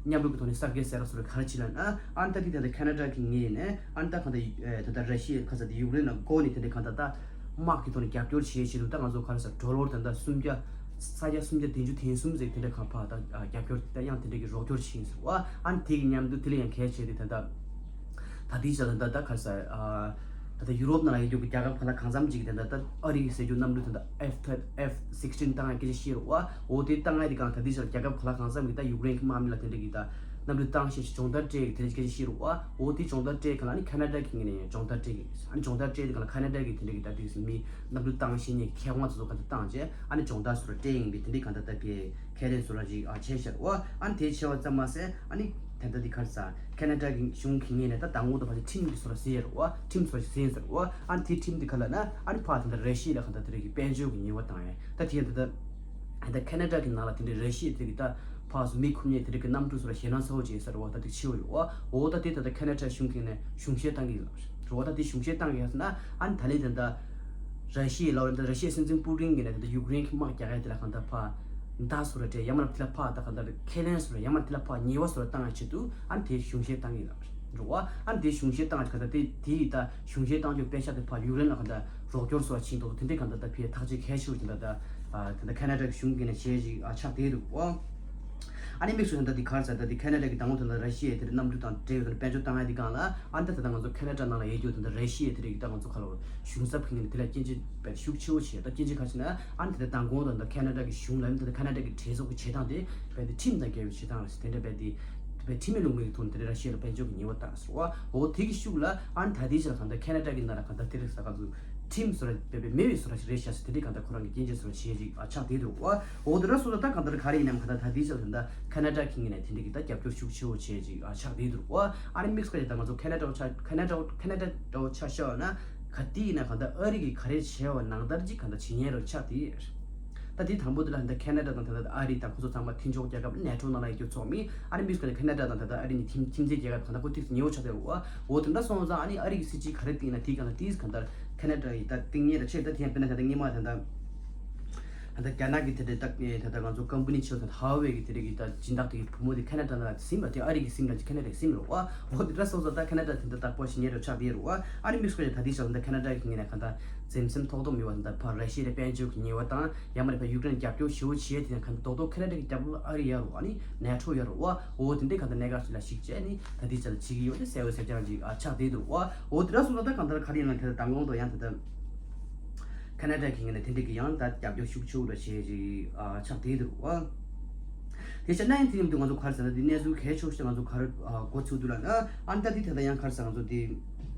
མཉམ་རུབ་ཀྱི་ཐོག་ནས་གསར་བརྗེ་ཟེར་ལ་སོགས་པའི་ག་རེ་བྱེད་ལབ་ན། ཨ་ནི་ད་དེ་ད་ལྟ་ཁེ་ན་ཌ་གི་ངོས་ནས་ཨ་ནི་ད་གང་ལྟར་ད་ལྟ་ར་ཤི་ཡ་ག་ས་དེ་ཡུཀ་རེན་ལ་སྒོ་ནས་དེ་འདྲའི་གང་ལྟར་ད་དམག་གི་ཐོག་ནས་རྒྱབ་སྐྱོར་བྱེད་བྱེད་དུས་ད་ང་ཚོ་ག་རེ་ཟེར་ཌོ་ལར་ད་ལྟ་སུམ་བརྒྱ་ས་ཡ་སུམ་བརྒྱ་བདུན་ཅུ་དོན་གསུམ་ཟེར་དེ་འདྲ་གང་ཕར་ད་རྒྱབ་སྐྱོར་ད་ཡང་དེ་འདྲ་གི་རོགས་སྐྱོར་བྱེད་ཡིན་ཟེར་བ། ཨ་ནི་དེ་གི་མཉམ་དུ་དེ་ལ་ཡང་གལ་ཆེ་དེ་ད་ལྟ་ད་ལྟའི་ཆ་ལ་ད་ད་ག་རེ་ཟེར་ད་ལྟ་ཡུ་རོབ་ནང་ལ་ཡོད་རྒྱུ་གི་རྒྱལ་ཁབ་ག་ལ་གང་འཚམ་ཅིག་གི་ད་ལྟ་ད་ཨ་རི་གི་ཟེར་རྒྱུ་གནམ་གྲུ་ད་ལྟ་F thirty F sixteen བཏང་ཡ་སྐད་ཆ་བཤད་རོགས་བ། འོ་དེ་བཏང་ཡ་དེ་གང་ད་ལྟའི་ཆ་ལ་རྒྱལ་ཁབ་ག་ལ་གང་འཚམ་གི་ད་ཡུཀ་རེན་གི་དམག་མི་ལ་དེ་འདྲ་གི་ད་གནམ་གྲུ་བཏང་ཤེས་ཤིག་སྦྱོང་བརྡར་སྤྲད་ཀྱི་དེ་འདྲ་སྐད་ཆ་བཤད་རོགས་བ། འོ་དེ་སྦྱོང་བརྡར་སྤྲད་ག་ལ་ཨ་ནི་ཁེ་ན་ཌ་གི་ངོས་ནས་ཡང་སྦྱོང་བརྡར་སྤྲད་ཀྱི་ཨ་ནི་སྦྱོང་བརྡར་སྤྲད་དེ་ག་ལ་ཁེ་ན་ཌ་གི་དེ་འདྲ་གི་ད་དུས་སུ་མི་གནམ་གྲུ་བཏང་ཤེས་མཁན་མཁས་དབང་ཚོ་ཚོ་ག་ཚོད་བཏང་བྱས་ཨ་ནི་སྦྱོང་བརྡར་བཟོ་འདྲ་སྤྲད་ཡིན་པའི་དེ་འདྲའི་གང་ལྟར་ད་ཕའི་ཁས་ལེན་བཟོ་འདྲ་ཅིག་ཨ་བྱས་ཤག་རོགས་བ། ཨ་ནི་དེ་བྱས་པ་ཙམ་མ་ཟད་ཨ་ནི་ད་ལྟ་འདི་ག་རེ་ཟེར་ཁེ་ན་ཌ་གི་གཞུང་གི་ངོས་ནས་ད་མདང་དགོང་དུ་ཕར་ཚུར་ཁྲིམས་ཀྱི་བཟོ་འདྲ་ཟེར་རོགས་བ། ཁྲིམས་བཟོ་འདྲ་ཟེར་ཡིན་ཟེར་རོགས་བ། ཨ་ནི་དེ་ཁྲིམས་འདི་ག་ལབ་ན་ཨ་ནི་ཕར་ད་ལྟ་ར་ཤི་ཡ་ལ་གང་ལྟར་དེ་འདྲ་གི་དཔལ་འབྱོར་གྱི་ཉེས་པ་བཏང་ཡ་ད་དེ་ད་ལྟ་ད་ཁེ་ན་ཌ་གི་ནང་ལ་དེ་འདྲའི་ར་ཤི་ཡ་དེ་གི་ད་ཕར་ཚུར་མི་ཁོམ་ཉེས་དེ་འདྲ་གི་གནམ་གྲུ་བཟོ་འདྲ་ཞེད་སྣང་ཚ་བོ་ཅིག་ཡོད་ས་རེད་བ། ད་དེ་ཕྱི་བ་ཡོད་བ། འོ་ད་དེ་ད་ལྟ་ཁེ་ན་ཌ་གཞུང་གི་ནས་གཞུང་བཞེས་བཏང་གི་ཡོད་རེད་བ། ད་དེ་གཞུང་བཞེས་བཏང་གི་ཡོད་ཟེར་ན་ཨ་ནི་ད་ལན་ད་ལྟ་ར་ཤི་ཡའི་ལབ་ད་ར་ཤི་ཡའི་སྲིད་འཛིན་པུ་ཏིན་གི་ནས་ད་ལྟ་ཡུཀ་རེན་གི་དམག་རྒྱག་ཡ་དེ་ལ་གང་ལྟར་ཕར་མདའ་བཟོ་འདྲ་སྤྲད་ཡང་མིན་ན་དེ་ལ་ཕར་ད་གང་ལྟར་ཁས་ལེན་བཟོ་འདྲ་ཡང་མིན་ན་དེ་ལ་ཕར་ཉེས་པ་བཟོ་འདྲ་བཏང་ཡ་ཆེད་དུ་ཨ་ནི་དེ་གཞུང་བཞེས་བཏང་གི་ཡོད་རེད་བ། ཨ་ནི་དེ་གཞུང་བཞེས་བཏང་ཡ་གང་ལྟར་དེ་དེ་ཡི་ད་གཞུང་བཞེས་བཏང་རྒྱུ་དཔེ་ཆ་དེ་ཕར་ཡུཀ་རེན་ལ་གང་ལྟར་རོགས་སྐྱོར་བཟོ་བ་ཕྱིན་ཏོག་ཏོ་དེ་འདྲའི་གང་ལྟར་ད་ཕའི་ཐག་གཅོད་གལ་ཆེ་བོ་དེ་འདྲ་ད་ད་ལྟ་ཁེ་ན་ཌ་གི་གཞུང་གི་ནས་བྱས་ཅིག་ཨ་ཆགས་བསྡད་འདུག་ཨོ། ཨ་ནི་དམིགས་སུ་ད་ལྟ་འདི་ག་རེ་ཟེར་ད་འདི་ཁེ་ན་ཌ་གི་དང་པོ་ད་ལྟ་ར་ཤི་ཡའི་དེ་འདྲ་གནམ་གྲུ་དང་འབྲེལ་བའི་དཔལ་འབྱོར་བཏང་ཡ་འདི་སྒང་ལ་ཨ་ནི་ད་ད་ལྟ་ང་ཚོ་ཁེ་ན་ཌ་ནང་ལ་ཡོད་རྒྱུ་ད་ལྟ་ར་ཤི་ཡའི་དེ་འདྲ་གི་ད་ང་ཚོ་ག་ལ་གཞུང་ཚབ་ཁང་གི་ནས་དེ་ལ་སྐྱོན་བརྗོད་དཔེ་ཤུགས་ཆེ་བོ་བྱས་ད་སྐྱོན་བརྗོད་ག་རེ་ཟེར་ན་ཨ་ནི་ད་ལྟ་མདང་དགོང་ད་ལྟ་ཁེ་ན་ཌ་གི་གཞུང་ལ་ཨ་ནི་ད་ལྟ་ཁེ་ན་ཌ་གི་གྲོས་ཚོགས་ཀྱི་བྱེད་སྟངས་དེ་དཔེ་འདི་ཁྲིམས་དང་འགལ་བའི་བྱེད་སྟངས་རེད་ཟེར་དེ་འདྲ་དཔེ་འདི་དཔེ་འཐུས་མི་ལྷུང་མི་གི་ཐོག་ནས་དེ་འདྲ་ར་ཤི་ཡ་ལ་དཔལ་འབྱོར་གི་ཉེས་པ་བཏང་ཟེར་བ། འོ་དེ་གི་ཤུགས་ལ་ཨ་ནི་ད་ལྟའི་ཆར་གང་ལྟར་ཁེ་ན་ཌ་གི་ནང་ལ་གང་ལྟར་དེ་རིགས་ས་ག་ཚོད་ཁྲིམས་བཟོ་འདྲ་དཔེ་དཔེ་མེད་པའི་བཟོ་འདྲ་ཞིག་རེད་ཤག་ཟེར་དེ་འདྲའི་གང་ལྟར་ཁོ་རང་གི་སྐྱོན་བརྗོད་བཟོ་འདྲ་བྱེད་ཡ་ཅིག་ཨ་ཆགས་བསྡད་འདུག་ཨ། འོ་དེ་འདྲ་སོང་ཙང་ད་གང་ལྟར་ག་རེ་ཡིན་ནམ་གང་ལྟར་ད་ལྟའི་ཆར་གང་ལྟར་ཁེ་ན་ཌ་གི་ངོས་ནས་དེ་འདྲའི་གི་ད་རྒྱབ་སྐྱོར་ཤུགས་ཆེ་བོ་བྱེད་ཡ་ཅིག་ཨ་ཆགས་བསྡད་འདུག་ཨ། ཨ་ནི་དམིགས་བསལ་གྱི་ད་ང་ཚོ་ཁེ་ན་ཌ་འདྲ་བོ་ཆ་ཁེ་ན་ཌ་འདྲ་བོ་ཁེ་ན་ཌ་འདྲ་བོ་ཆ་བཞག་ན་ག་དེ་ཡིན་ན་གང་ལྟར་ཨ་རི་གིས་ག་རེ་བྱས་པ་ནང་ལྟར་ཅིག་གང་ལྟར་བྱེད་ཉན་རོ་ཆགས་བསྡད་ཡོད། ད་དེ་དང་པོ་དེ་ལ་ད་ཁེ་ན་ཌ་དང་ད་ལྟ་ཨ་རི་དང་ཁོ་ཚོ་ཚང་མ་མཐུན་ཕྱོགས་རྒྱལ་ཁབ་ནེ་ཊོ་ནང་ལ་ཡོད་རྒྱུ་ཚོགས་མི་ཨ་རི་མི་སྐོར་ཁེ་ན་ཌ་དང་ད་ལྟ་ཨ་རི་གཉིས་ཁྱིམ་ཁྱིམ་མཚེས་རྒྱལ་ཁབ་གང་ལྟར་ཁོ་ཐིག་ཉེ་བོ་ཆགས་བསྡད་ཡོད། འོ་དེ་འདྲ་སོང་ཙང་ཨ་ནི་ཨ་རི་གི་སྲིད་ཇུས་ག་རེ་བཏིང་ན་དེ་གང་ལྟར་དེས་གང་ལྟར་ཁེ་ན་ཌ་ཡི་ད་བཏིང་ཉེ་ར་ཆེ་ད་དེ་ཡང་དཔེར་ན་ད་ལྟ་སྔོན་མ་ད་ལྟ་ད་ལྟ་རྒྱ་ནག་གི་དེ་འདྲའི་ད་ད་ལྟ་ང་ཚོ་ཀམ་པ་ནི་ཆེ་བ་ད་ལྟ་ཧ་ཝེ་གི་དེ་འདྲ་གི་ད་སྦྱིན་བདག་དེ་གི་བུ་མོ་དེ་ཁེ་ན་ཌ་ནང་ལ་སིམ་པ་དེ་ཨ་རི་གི་སིམ་ལ་ཅིག་ཁེ་ན་ཌ་གི་སིམ་རེད་བ། འོ་དེ་འདྲ་སོང་ཙང་ད་ཁེ་ན་ཌ་དེ་འདྲ་བདག་པོ་ཞིག་ཉེ་རུ་ཆགས་བསྡད་རེད་བ། ཨ་ནི་དམིགས་བསལ་གྱི་ད་ལྟའི་ཆར་ད་ཁེ་ན་ཌ་གི་ངོས་ནས་གང་ལྟར་འཛེམ་ཟོན་ཐོག་ཐོག་མེད་པ་ད་ལྟ་ཕར་ར་ཤི་ཡ་ལ་དཔལ་འབྱོར་གྱི་ཉེས་པ་དང་ཡང་མ་རེད་ཕར་ཡུཀ་རེན་རྒྱབ་སྐྱོར་ཞེ་པོ་བྱེད་ཡ་དེ་ཡང་གང་ལྟར་རྡོག་རྡོག་ཁེ་ན་ཌ་གི་རྒྱབ་ལོགས་ཨ་རི་ཡོད་རེད་བ། ཨ་ནི་ནེ་ཊོ་ཡོད་རེད་བ། འོ་དེ་འདྲའི་གང་ལྟར་གནད་འགག་ཅིག་ལ་གཞིགས་བྱས་ནི་ད་ལྟའི་ཆར་ལ་བྱེད་ཀྱི་ཡོད་དེ་གསལ་བོ་གསལ་རྐྱང་ཅིག་ཨ་ཆགས་བསྡད་འདུག་བ། འོ་དེ་འདྲ་སོང་ཙང་ད་གང་ལྟར་ག་རེ་ཡིན་ན་དེ་ལ་མདང་དགོང་དུ་ཡང་དེ་ལྟར་ཁེ་ན་ཌ་གི་ངོས་ནས་དེ་འདྲ་གི་ཡང་ད་རྒྱབ་སྐྱོར་ཤུགས་ཆེ་བོ་འདྲ་བྱེད་ཅིག་ཨ་ཆགས་བསྡད་འདུག་བ། དེ་བྱས་ན་ཡང་དེ་མཉམ་དུ་ང་ཚོ་ག་རེ་ཟེར་ན་དེ་གནས་ཚུལ་གལ་ཆེ་ཤོས་ང་ཚོ་ག་རེ་ཨ་འགོ་ཚུགས་འདུག་ལབ་ན། ཨ་ནི་ད་དེ་ད་ལྟ་ཡང་ག་རེ་ཟེར་ང་ཚོ་དེ་ད་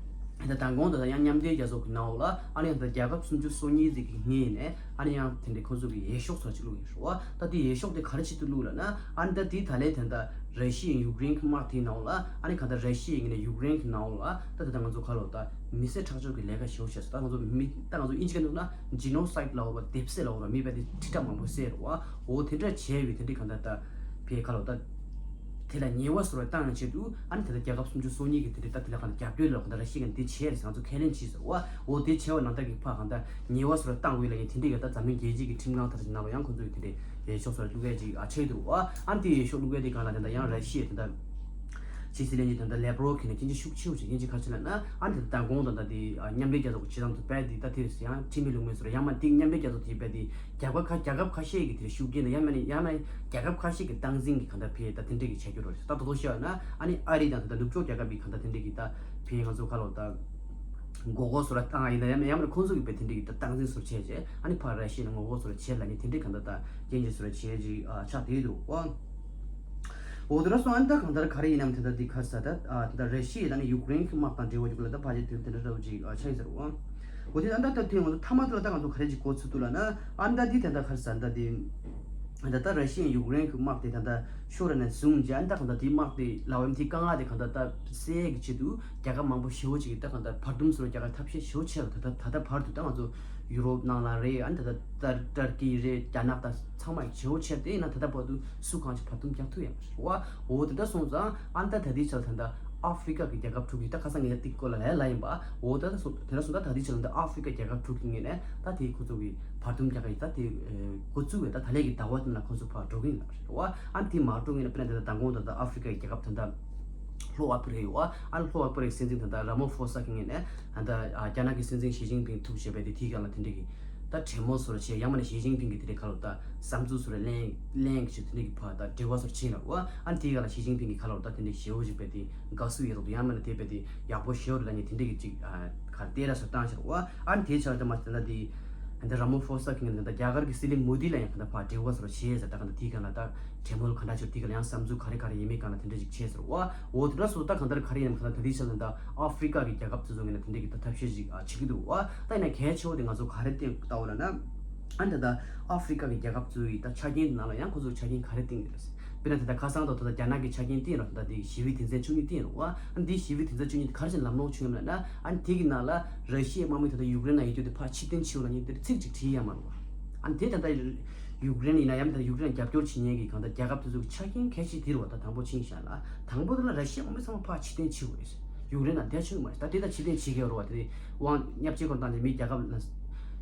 མདང་དགོང་ད་ལྟ་ཡང་མཉམ་འབྲེལ་རྒྱལ་ཚོགས་ཀྱི་ནང་ལོགས་ལ་ཨ་ནི་ཡང་ད་རྒྱལ་ཁབ་སུམ་ཅུ་སོ་གཉིས་ཙམ་གྱི་ངོས་ནས་ཨ་ནི་ཡང་དེ་འདྲའི་ཁོང་ཚོ་གི་འོས་ཤོག་ཚོ་ཅིག་བླུགས་ཡོད་རེད་བ། ད་དེ་འོས་ཤོག་དེ་ག་རེ་ཆེད་དུ་བླུགས་ལབ་ན། ཨ་ནི་ད་དེ་ད་ལྟའི་ད་ལྟ་ར་ཤི་ཡ་ཡུཀ་རེན་གྱི་དམག་དེའི་ནང་ལོགས་ལ་ཨ་ནི་གང་ལྟར་ར་ཤི་ཡ་ཡིན་ན་ཡུཀ་རེན་གྱི་ནང་ལོགས་ལ་ད་ད་ལྟ་ང་ཚོ་ག་ལབ་ད་མི་བསད་ཁྲག་སྦྱོར་གྱི་ལས་ཀ་ཞེ་པོ་བྱས་སོང་། ད་ང་ཚོ་མི་ད་ང་ཚོ་དབྱིན་ཇི་སྐད་ནང་ན་ཇི་ནོ་སའིཌ་ལབ་པ་སྡེབ་བསད་ལབ་པ་མི་བསད་དེ་ཁྲི་ཕྲག་མང་པོ་བསད་རེད་བ། འོ་དེ་འདྲ་བྱས་པའི་དེ་འདྲའི་གང་ལྟར་ད་ཕའི་ག་ལབ་ད་དེ་ལ་ཉེས་པ་བཟོ་འདྲ་བཏང་ཡང་ཆེད་དུ་ཨ་ནི་དེ་ལྟར་རྒྱལ་ཁབ་སུམ་ཅུ་སོ་གཉིས་ཀྱི་དེ་འདྲའི་ད་དེ་ལ་གང་ལྟར་རྒྱབ་སྐྱོར་ལ་གང་ལྟར་ར་ཤི་ཡ་གིས་འདི་བྱས་རེད་ཟེར་ང་ཚོ་ཁས་ལེན་བྱས་ཟེར་བ། འོ་དེ་བྱས་པ་ནང་ལྟར་གྱི་ཕར་གང་ལྟར་ཉེས་པ་བཟོ་འདྲ་བཏང་དགོས་ལབ་ཡིན་དེ་འདྲའི་གང་ལྟར་འཛམ་གླིང་རྒྱལ་སྤྱིའི་གི་ཁྲིམས་ཁང་ཐ་ཚིག་ནང་ལ་ཡང་ཁོང་ཚོས་དེ་འདྲའི་འོས་ཤོག་བཟོ་འདྲ་བླུག་ཡ་ཅིག་ཨ་ཆགས་འདུག་བ། ཨ་ནི་དེ་འོས་ཤོག་བླུག་ཡ་དེ་གང་ལ་དེ་འདྲ་ཡང་ར་ཤི་ཡ་དེ་འདྲ་ཕྱི་སྲིད་བློན་ཆེན་ད་ལྟ་ལེབ་རོབ་གིས་ནས་སྐྱོན་བརྗོད་ཤུགས་ཆེ་བོ་བྱས། སྐྱོན་བརྗོད་ག་རེ་བྱས་ལབ་ན། ཨ་ནི་ད་དགོངས་དག་ད་དེ་མཉམ་འབྲེལ་རྒྱལ་ཚོགས་ཀྱི་བྱེད་སྟངས་དེ་རྦད་དེ་ད་དེ་ཡང་ཁྲིམས་མེད་ལུགས་མེད་བཟོ་འདྲ། ཡང་མ་དེ་མཉམ་འབྲེལ་རྒྱལ་ཚོགས་དེ་རྦད་དེ་རྒྱལ་ཁབ་ཁ་རྒྱལ་ཁབ་ཁ་ཤས་ཀྱི་དེ་ཤུགས་རྐྱེན་དང་ཡང་མིན་ན་ཡང་ན་རྒྱལ་ཁབ་ཁ་ཤས་ཀྱི་སྟངས་འཛིན་གྱི་གང་ལྟར་ཕེ་ད་དེ་འདྲས་ཀྱི་བྱ་རྒྱུ་རོ། ད་དོ་དོ་བཤད་ན་ཨ་ནི་ཨ་རི་དང་ད་ནུབ་ཕྱོགས་རྒྱལ་ཁབ་ཀྱི་གང་ལྟར་དེ་འདྲས་ཀྱི་ད་ཕེ་ང་ཚོ་ཁ་ལོ་ད་མགོ་སྐོར་བཟོ་འདྲ་བཏང་ཡིན་ན་ཡང་མིན་ཡང་མིན་ཁོང་ཚོ་གི་དཔེ་དེ་འདྲས་ཀྱི་ད་སྟངས་འཛིན་བཟོ་འདྲ་བྱས་རྗེས་ཨ་ནི་ཕར་ར་ཤི་ཡ་ནས་མགོ་སྐོར་བཟོ་འདྲ་བྱས་ལ་ནི་དེ་འདྲས་གང་ལྟར་ད་སྐྱོན་བརྗོད་བཟོ་འདྲ་བྱས་རྗེས་ཨ་ཆགས་བསྡད་འདུག་ཨ། འོ་དེ་འདྲ་སོང་ཨ་ནི་ད་གང་ལྟར་ག་རེ་ཡིན་ནམ་དེ་ལྟར་འདི་ག་རེ་ཟེར་ད་ཨ་དེ་ལྟར་ར་ཤི་ཡ་དང་ནི་ཡུཀ་རེན་གྱི་དམག་དང་འབྲེལ་བ་ཡོད་གི་ལ་ད་ཕ་ཅིག་དེ་དེ་འདྲ་འདྲ་བོ་ཅིག་ཨ་ཆགས་ཡིན་ཟེར་བ། འོ་དེ་ད་ད་ད་དེ་ང་ཚོ་མཐའ་མ་དེ་ལ་ད་ང་ཚོ་ག་རེ་ཅིག་གོ་ཚུལ་འདུག་ལབ་ན། ཨ་ནི་ད་འདི་དེ་ལྟར་ག་རེ་ཟེར་ད་འདི་ད་ད་ར་ཤི་ཡ་ཡུཀ་རེན་གྱི་དམག་དེ་ད་ད་ཤོར་ནས་བཟུང་རྗེས་ཨ་ནི་ད་གང་ལྟར་དེ་དམག་དེ་ལ་འོ་དེ་དཀའ་ངལ་དེ་གང་ལྟར་ད་སེལ་གྱི་ཆེད་དུ་རྒྱལ་ཁབ་མང་པོ་ཞེ་པོ་ཅིག་གིས་ད་གང་ལྟར་བར་འདུམ་བཟོ་རྒྱག་གི་ཐབས་ཤེས་ཞེ་པོ་ཆེ་རུ་ད་ད་ད་ད་བར་དུ་ད་ང་ཚོ་ཡུ་རོབ་ནང་ལ་རེད། ཨ་ནི་ད་ད་ཏར་ཏར་ཀི་རེད། རྒྱ་ནག་ད་ཚང་མ་ཞེ་པོ་ཆེ་དེ་ཡིན་ན་ད་ལྟ་བར་དུ་སུ་གང་ཅིག་བར་འདུམ་རྒྱག་ཐུབ་ཡང་མ་རེད་བ། འོ་དེ་འདྲ་སོང་ཙང་ཨ་ནི་ད་ད་ལྟའི་ཆར་ད་ལྟ་ ཨ་ཧྥི་རི་ཀ་གི་རྒྱལ་ཁབ་དྲུག་གི་ད་ཁ་སང་ངས་ཡ་ཏིག་སྐོར་ལ་ལ་ཡ་ལ་ཡིན་པ། འོ་ད་ད་སོ་དེ་འདྲ་སོང་ད་ད་ལྟའི་ཆ་ལ་འདི་ཨ་ཧྥི་རི་ཀ་རྒྱལ་ཁབ་དྲུག་གི་ངོས་ནས་ད་དེ་ཁོ་ཚོ་གི་བར་འདུམ་རྒྱག་གི་ད་དེ་འགོ་བཙུགས་བས་ད་ད་ལན་གི་ཟླ་བ་དེ་ལ་ཁོ་ཚོ་ཕར་འགྲོ་གི་ཡིན་ལ་རེད་བ། ཨ་ནི་དེ་མ་འགྲོ་ངེས་ན་དཔེར་ན་ད་ད་མདང་དགོང་ད་ད་ཨ་ཧྥི་རི་ཀ་གི་རྒྱལ་ཁབ་ད་ད་ལྷོ་ཨ་ཧྥི་རི་ཀ་ཡོད་བ། ཨ་ནི་ལྷོ་ཨ་ཧྥི་རི་ཀའི་སྲིད་འཛིན་ད་ད་ར་མོ་ཧྥོ་ས་གི་ངོས་ནས་ད་ད་རྒྱ་ནག་གི་སྲིད་འཛིན་ཞི་ཅིན་ཕིང་ཐུག་བྱས་པས་དེ་དེའི་སྒང་ལ་དེ་འདྲ་གི་ད་གྲོས་མོལ་བཟོ་འདྲ་བྱས། ཡང་མིན་ན་ཞི་ཅིན་ཕིང་གི་དེ་འདྲའི་ཁ་ལོ་ད་བསམ་ཚུལ་བཟོ་འདྲ་གླེང་གླེང་གི་ཞུ་དེ་འདྲ་གི་ཕར་ད་འབྲེལ་བ་བཟོ་འདྲ་ཕྱིན་ལ་བ། ཨ་ནི་དེའི་སྒང་ལ་ཞི་ཅིན་ཕིང་གི་ཁ་ལོ་ད་དེ་འདྲའི་ཞེ་པོ་ཅིག་བས་དེ་དགའ་བསུ་ཡོད་རོགས་ཡང་མིན་ན་དེ་བས་དེ་ཡག་པོ་ཞེ་པོ་རེད་ལབ་མཁན་དེ་འདྲ་གི་ཅིག་ཨ་ག་རེ་སྟེར་ར་བཟོ་བཏང་ཤག་བ། ཨ་ནི་དེའི་ཆ་ལ་ད་མ་ཟད་ད་དེ་ད་ར་མོ་ཧྥོ་ས་གི་ངོས་ནས་ད་རྒྱ་གར་གི་སྲིད་བློན་མོ་དི་ལ་ཡང་ད་ཕར་འབྲེལ་བ་བཟོ་འདྲ་བྱས་ཟེར། ད་གང་ལྟར་དེའི་སྒང་ལ་ད་གྲོས་མོལ་ག་འདྲ་བྱས་དེའི་སྒང་ལ་ཡང་བསམ་ཚུལ་ག་རེ་ག་རེ་ཡིན་མིན་སྒང་ལ་དེ་འདྲ་ཅིག་བྱས་ཟེར་བ། འོ་དེ་འདྲ་སོང་ད་གང་ལྟར་ག་རེ་ཡིན་ནམ་གང་ལྟར་ད་ལྟའི་ཆ་ལ་ད་ཨ་ཧྥི་རི་ཀ་གི་རྒྱལ་ཁབ་དེ་ཚོ་ངོས་ནས་དེ་འདྲ་གི་ད་ཐབས་ཤེས་ཅིག་ཨ་བྱེད་ཀྱི་འདུག་བ། ད་ཡིན་ན་གལ་ཆེ་བོ་དེ་ང་ཚོ་ག་རེ་བལྟས་ལྟ་བ་ལབ་ན། ཨ་ནི་ད་ལྟ་ཨ་ཧྥི་རི་ཀ་གི་རྒྱལ་ཁབ་ཚོའི་ད་ཆ་རྐྱེན་དེ་ནང་ལ་ཡང་ཁོ་ཚོ་ཆ་རྐྱེན་ག་རེ་བསྟན་གྱི་རེད། དཔེར་ན་ད་ལྟ་ཁ་སང་ད་ད་ལྟ་རྒྱ་ནག་གི་ཆ་རྐྱེན་བསྟན་རོགས། ད་ལྟ་དེ་ཞི་བའི་དོན་ཚན་བཅུ་གཉིས་བསྟན་རོགས། ཨ་ནི་དེ་ཞི་བའི་དོན་ཚན་བཅུ་གཉིས་དེ་ག་རེ་བྱས་ལམ་ལྷོང་བྱུང་ཡོད་ལབ་ན། ཨ་ནི་དེ་གི་ནང་ལ་ར་ཤི་ཡའི་དམག་མི་ད་ལྟ་ཡུཀ་རེན་ལ་ཡོད་རྒྱུ་དེ་ཕར་ཕྱིར་འཐེན་བྱེད་རོགས་ལབ་མཁན་དེར་ཚིག་ཅིག་བྲིས་ཡོད་མ་རེད་བ། ཨ་ནི་དེ་ད་ལྟ་ཡུཀ་རེན་ཡིན་ན་ཡང་ད་ཡུཀ་རེན་ལ་རྒྱབ་སྐྱོར་བྱེད་མཁན་གྱི་གང་ལྟར་རྒྱལ་ཁབ་དེ་ཚོ་གི་ཆ་རྐྱེན་གལ་ཆེ་དེ་རེད་བ། ད་དང་པོ་ཕྱིན་ཤག་ལ་དང་པོ་དེ་ལ་ར་ཤི་ཡའི་དམག་མི་ཚང་མ་ཕར་ཕྱིར་འཐེན་བྱེད་དགོས་རེད། ཡུཀ་རེན་ལ་བསྡད་ཆོག་གི་མ་རེད། ད་དེ་ད་ཕྱིར་འཐེན་བྱེད་དགོས་རེད་བ། དེ་དབང་བརྙས་བཅོས་སྐོར་བཏང་ནས་མི་རྒྱལ་ཁབ་ལ་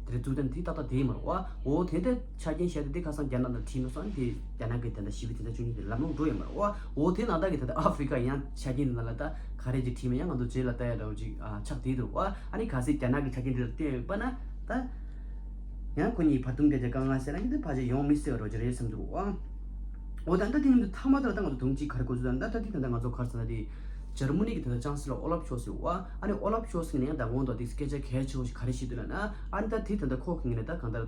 དེ་རེད་འཛུགས་དོན་དེ་ཏག་ཏག་དེ་ཡིན་མ་རེད་བ། འོ་དེ་འདྲ་ཆ་རྐྱེན་བཤད་དེ་དེ་ཁ་སང་རྒྱ་ནག་དང་ཁྲིམས་སོང་དེ་རྒྱ་ནག་གི་དེ་འདྲ་ཞི་བའི་དོན་ཚན་བཅུ་གཉིས་དེ་ལམ་ལྷོང་འགྲོ་ཡོད་མ་རེད་བ། འོ་དེ་ནང་ལྟར་གྱི་ད་ལྟ་ཨ་ཧྥི་རི་ཀ་ཡང་ཆ་རྐྱེན་དེ་ནང་ལ་ད་ག་རེ་ཅིག་ཁྲིམས་ཡང་ང་ཚོ་རྗེས་ལ་ལྟ་ཡ་འདྲ་བོ་ཅིག་ཨ་ཆགས་བསྡད་འདུག་བ། ཨ་ནི་གལ་སྲིད་རྒྱ་ནག་གི་ཆ་རྐྱེན་དེ་ལ་བལྟས་ཡོད་པ་ན་ད་ཡང་ཁོ་གཉིས་བར་འདུམ་རྒྱག་རྒྱུ་དཀའ་ངལ་སེལ་ན་ཡིན་དེ་ཕལ་ཆེར་ཡོང་མི་སྲིད་པ་འདྲ་བོ་ཅིག་རེད་བསམ་འདུག་བ། འོ་ད་ལྟ་དེ་ཡིན་དུས་མཐའ་མ་དེ་ལ་ད་ང་ཚོ་དུང་ཅིག་ག་རེ་གོ་ཚུལ་ད་ད་དེ་ད་ལྟ་ང་ཚོ་ག་རེ་ཟེར་ན་དེ་འཇར་མ་ནི་གི་ད་ལྟ་ཅང་སི་ལོ་ཨོ་ལབ་ཤོལ་ཚ་ཡོད་བ། ཨ་ནི་ཨོ་ལབ་ཤོལ་ཚ་གི་ནས་ཡང་ད་དགོང་དག་དེ་སྐད་ཆ་གལ་ཆེ་བོ་ཞིག་ག་རེ་བཤད་འདུག་ལབ་ན། ཨ་ནི་ད་དེ་ད་ལྟ་ཁོ་གི་ངོས་ནས་ད་གང་ལྟར་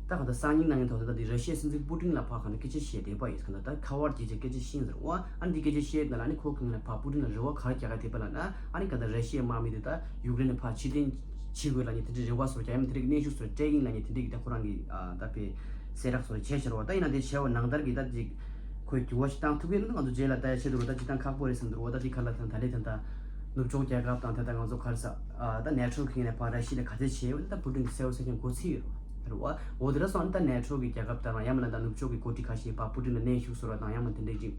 ད་གང་ལྟར་སང་ཉིན་གནངས་ཉིན་ཐོག་ད་ལྟ་དེ་ར་ཤི་ཡའི་སྲིད་འཛིན་པུ་ཏིན་ལ་ཕར་གང་ལྟར་སྐད་ཆ་བཤད་བསྡད་པ་ཡིན། གང་ལྟར་ད་ཁ་པར་གྱིས་ཀྱི་སྐད་ཆ་བཤད་ཟེར་བ། ཨ་ནི་དེ་སྐད་ཆ་བཤད་ན་ལ་ཨ་ནི་ཁོ་གི་ངོས་ནས་ཕར་པུ་ཏིན་ལ་རེ་བ་ག་རེ་རྒྱག་ག་བསྡད་པ་ལབ་ན། ཨ་ནི་གང་ལྟར་ར་ཤི་ཡའི་དམག་མི་དེ་ད་ཡུཀ་རེན་ནས་ཕར་ཕྱིར་འཐེན་བྱེད་དགོས་ལབ་མཁན་དེ་འདྲའི་རེ་བ་བཟོ་རྒྱག་ཡ་མིན་དེ་འདྲའི་གནོན་ཤུགས་བཟོ་སྤྲད་ཡིན་ལབ་མཁན་དེ་འདྲའི་གི་ད་ཁོ་རང་གི་ཨ་ད་དཔེ་གསལ་བསྒྲགས་བཟོ་བྱས་ཤག་རེད་བ། ད་ཡིན་ན་དེ་བྱས་པ་ནང་ལྟར་གྱི་ད་ཅིག་ཁོས་འགྱུར་བ་ཞིག་བཏང་ཐུབ་ཀྱི་ཡོད་ན་ང་ཚོ་རྗེས་ལ་ལྟ་ཡ་ཆེད་དུ་རོ་ད་ཅིག་བཏང་ཁག་པོ་རེད་བསམ་འདུག་རོ། ད་དེ་ག་ལ་ད་ད་ལས་ད་ད་ནུབ་ཕྱོགས་རྒྱལ་ཁབ་དང་ད་ད་ང་ཚོ་ག་རེ་ཟ་ཨ་ད་ནེ་ཊོ་གི་ངོས་ནས་ཕར་ར་ཤི་ཡ་ལ་ག་ཚད་བྱས་ཡོད་ད་པུ་ཏིན་གྱི་གསལ་བོ་གསལ་རྐྱང་གོ་ཚིག་ཡོད་རེད་བ། འོ་དེ་འདྲ་སོང་ད་ནེ་ཊོ་གི་རྒྱལ་ཁབ་དང་ཡང་མིན་ན་ད་ནུབ་ཕྱོགས་ཀྱི་འགོ་ཁྲིད་ཁ་ཤས་ཕར་པུ་ཏིན་ལ་གནོན་ཤུགས་བཟོ་ར་དང་ཡང་མིན་དེ་འདྲའི་ཅིག་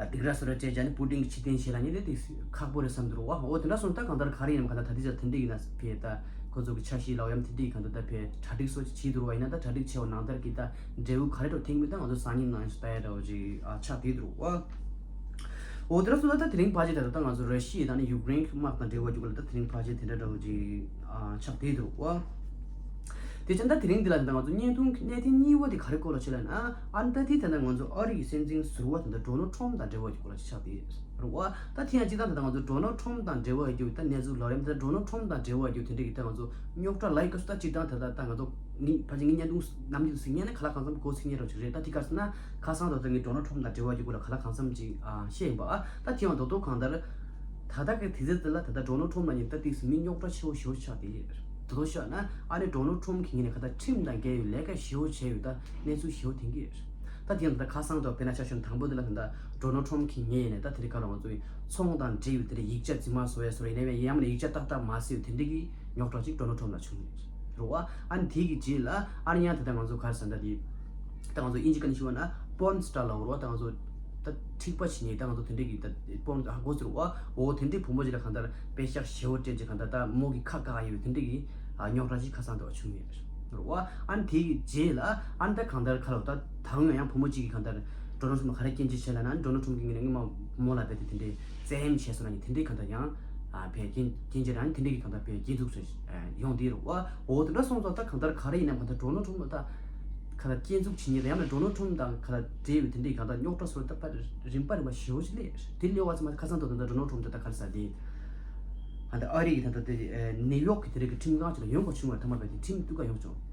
སྡིགས་ར་བཟོ་ར་སྤྲད་བྱས་ནས་པུ་ཏིན་གྱི་ཕྱིར་འཐེན་བྱེད་ལབ་མཁན་དེ་དེ་ཁག་པོ་རེད་བསམ་འདུག་རོ་བ། འོ་དེ་འདྲ་སོང་ད་གང་ལྟར་ག་རེ་ཡིན་ནམ་གང་ལྟར་ད་ལྟའི་ཆར་དེ་འདྲ་ཡིན་ན་ཕེ་ད་ཁོ་ཚོ་གི་འཆར་གཞི་ལའོ་ཡང་དེ་འདྲ་ཡིན། གང་ལྟར་ད་ཕེ་གྲ་སྒྲིག་སོགས་བྱེད་འདུག་རོ་བ། ཡིན་ན་ད་གྲ་སྒྲིག་བྱས་པ་ནང་ལྟར་གྱི་ད་འབྲས་བུ་ག་རེ་འགྲོ་ཐེངས་མི་ད་ང་ཚོ་སང་ཉིན་གནངས་ཉིན་སུ་ལྟ་ཡ་འདྲ་བོ་ཅིག་ཨ་ཆགས་བསྡད་འདུག་རོ་བ། འོ་དེ་འདྲ་སོང་ད་ད་དེ་རིང་ཕལ་ཆེར་ད་ད་ང་ཚོ་ར་ཤི་ཡ་དང་ནི་ཡུཀ་རེན་གྱི་དམག་དང་འབྲེལ་བ་ཡོད་གི་ལ་ད་དེ་རིང་ཕལ་ཆེར་དེ་འདྲ་འདྲ་བོ་ཅིག་ཨ་ཆགས་བསྡད་འདུག་རོ་བ། དེ་ཕྱིན་ད་དེ་རིང་འདི་ལ་ད་ང་ཚོ་བརྙན་ཐུང་གི་གནད་དོན་གཉིས་པ་དེ་ག་རེ་སྐོར་ལ་བྱེད་ལབ་ན། ཨ་ནི་ད་དེ་ད་ང་ཚོ་ཨ་རི་གི་སྲིད་འཛིན་ཟུར་པ་དེ་འདྲ་ཌོ་ནལ་ཊམ་དང་འབྲེལ་བ་ཡོད་སྐོར་ལ་ཆགས་ཏེ་རེད་བ། ད་དེ་ཡང་སྤྱིར་བཏང་ད་ང་ཚོ་ཌོ་ནལ་ཊམ་དང་འབྲེལ་བ་ཡོད་རྒྱུ་ད་གནས་ཚུལ་ལོ་རེམ་ད་ཌོ་ནལ་ཊམ་དང་འབྲེལ་བ་ཡོད་རྒྱུ་དེ་འདྲ་གི་ད་ང་ཚོ་རྙོག་དྲ་ལ་ཡི་སྐབས་སུ་ད་སྤྱིར་བཏང་ད་ད་ད་ང་ཚོ་ངི་ཕལ་ཆེར་ངི་བརྙན་ཐུང་ནམ་རྒྱུན་གཟིགས་མཁན་ནི་ག་ལ་གང་འཚམ་གོ་ཚིག་ཉན་རོགས་ཅིག་རེད། ད་དེ་ག་ཟེར་ན་ཁ་སང་ད་ད་ངི་ཌོ་ནལ་ཊམ་དང་འབྲེལ་བ་ཡོད་སྐོར་ལ་ག་ལ་གང་འཚམ་ཅིག་ཤེས་ཡིན་པ། ད་དེ་ཡང་རྡོག་རྡོག་གང་ལྟར་ད་ལྟ་གི་དུས་ཚོད་འདི་ལ་ད་ལྟ་ཌོ་ནལ་ཊམ་ལ་ཉིན་ད་ཏིག་སུ་མི་རྙོག་དྲ་ཆེ་བོ་ཞེ་པོ་ཆགས་ཏེ། དེ་ཚོ་ཤོད་ན་ཨ་ནི་ཌོ་ནལ་ཊམ་གྱི་ངོས་ནས་ག་ད་ཁྲིམས་དང་འགལ་བའི་ལས་ཀ་ཞེ་པོ་བྱས་ཡོད་ད་གནས་ཚུལ་ཞེ་པོ་ཐོན་གྱི་ཡོད། ད་དེ་ཡང་ད་ཁ་སང་དུ་དཔེར་ན་ཆ་བཞག་ན་དང་པོ་འདི་ལ་ད་ད་ཌོ་ནལ་ཊམ་གྱི་ངོས་ནས་ད་དེ་རིང་ཁ་ལ་ང་ཚོའི་ཚོང་དང་འབྲེལ་བའི་དེ་འདྲའི་ཡིག་ཆ་རྫུན་མ་བཟོ་བའི་བཟོ་རེ་ཡིན་ནའི་ཡང་མིན་ན་ཡིག་ཆ་ཏག་ཏག་མ་བཟོས་པའི་དེ་འདྲའི་གི་རྙོག་དྲ་ཅིག་ཌོ་ནལ་ཊམ་ལ་བྱུང་ཡོད་རེད་བ། ཨ་ནི་དེ་གི་རྗེས་ལ་ཨ་ནི་ཡང་ད་ད་ང་ཚོ་ག་རེ་ཟེར་ད་དེ་ད་ང་ཚོ་དབྱིན་ཇི་སྐད་ནས་ཞུ་བ་ན་པོརན་སི་ཊར་ལབ་རེད་བ། ད་ང་ཚོ་ད་འཁྲིག་པ་བྱེད་མཁན་ད་ང་ཚོ་དེ་འདྲའི་གི་ད་པོརན་ཧ་གོ་ཟེར་བ། འོ་དེ་འདྲའི་བུ་མོ་ཅིག་ལ་གང་ལྟར་པེ་ཤག་ཞེ་པོ་སྤྲད་ཅིག་གང་ལྟར་ད་མོ་གི་ཁ་བཀག་ཡོད་དེ་འདྲའི་གི་ཨ་རྙོག་དྲ་ཅིག་ཁ་སང་དུ་བྱུང་ཡོད་རེད་བ། ཨ་ནི་དེ་གི་རྗེས་ལ་ཨ་ནི་ད་གང་ལྟར་ཁ་ལོ་ད་ད་རུང་ཡང་བུ་མོ་གཅིག་གིས་གང་ལྟར་ཌོ་ནལ་ཊམ་ག་རེ་སྐྱོན་བརྗོད་བྱས་ལབ་ན། ཌོ་ནལ་ཊམ་གྱི་ངོས་ནས་སྔོན་མ་མོ་ལ་རྦད་དེ་དེ་འདྲའི་བཙན་གཡེམ་བྱས་སོང་ལབ་ནས་དེ་འདྲའི་གང་ལྟར་ཡང་ཨ་བས་སྐྱོན་སྐྱོན་བརྗོད་རང་དེ་འདྲའི་གི་གང་ལྟར་བས་སྐྱོན་འཛུགས་བྱས་ཡོང་དེ་རེད་བ། འོ་དེ་འདྲ་སོང་ཙང་ད་གང་ལྟར་ག་རེ་ཡིན་ནའང་གང་ལྟར་ཌོ་ནལ་ཊམ་ལ་ད་གང་ལྟར་སྐྱོན་འཛུགས་བྱེད་མཁན་དང་ཡང་ན་ཌོ་ནལ་ཊམ་དང་གང་ལྟར་འབྲེལ་བའི་དེ་འདྲའི་གང་ལྟར་རྙོག་དྲ་སོགས་ད་ཕར་རིམ་པ་རིམ་པ་ཞེ་པོ་ཅིག་སླེབས་དེ་སླེབས་པ་ཙམ་ཁ་སང་ད་ད་ལྟ་ཌོ་ནལ་ཊམ་དེ་ད་ག་རེ་ཟེར་དེ། ད་ལྟ་ཨ་རི་གི་ད་ལྟ་དེ་ནིའུ་ཡོག་གི་དེ་རིང་གི་ཁྲིམས་ཁང་ཅིག་ལ་ཡོང་དགོས་བྱུང་བ་རེད། ཐ་མ་བས་དེ་ཁྲིམས་གཏུག་ག་ཡོང་བྱུང་།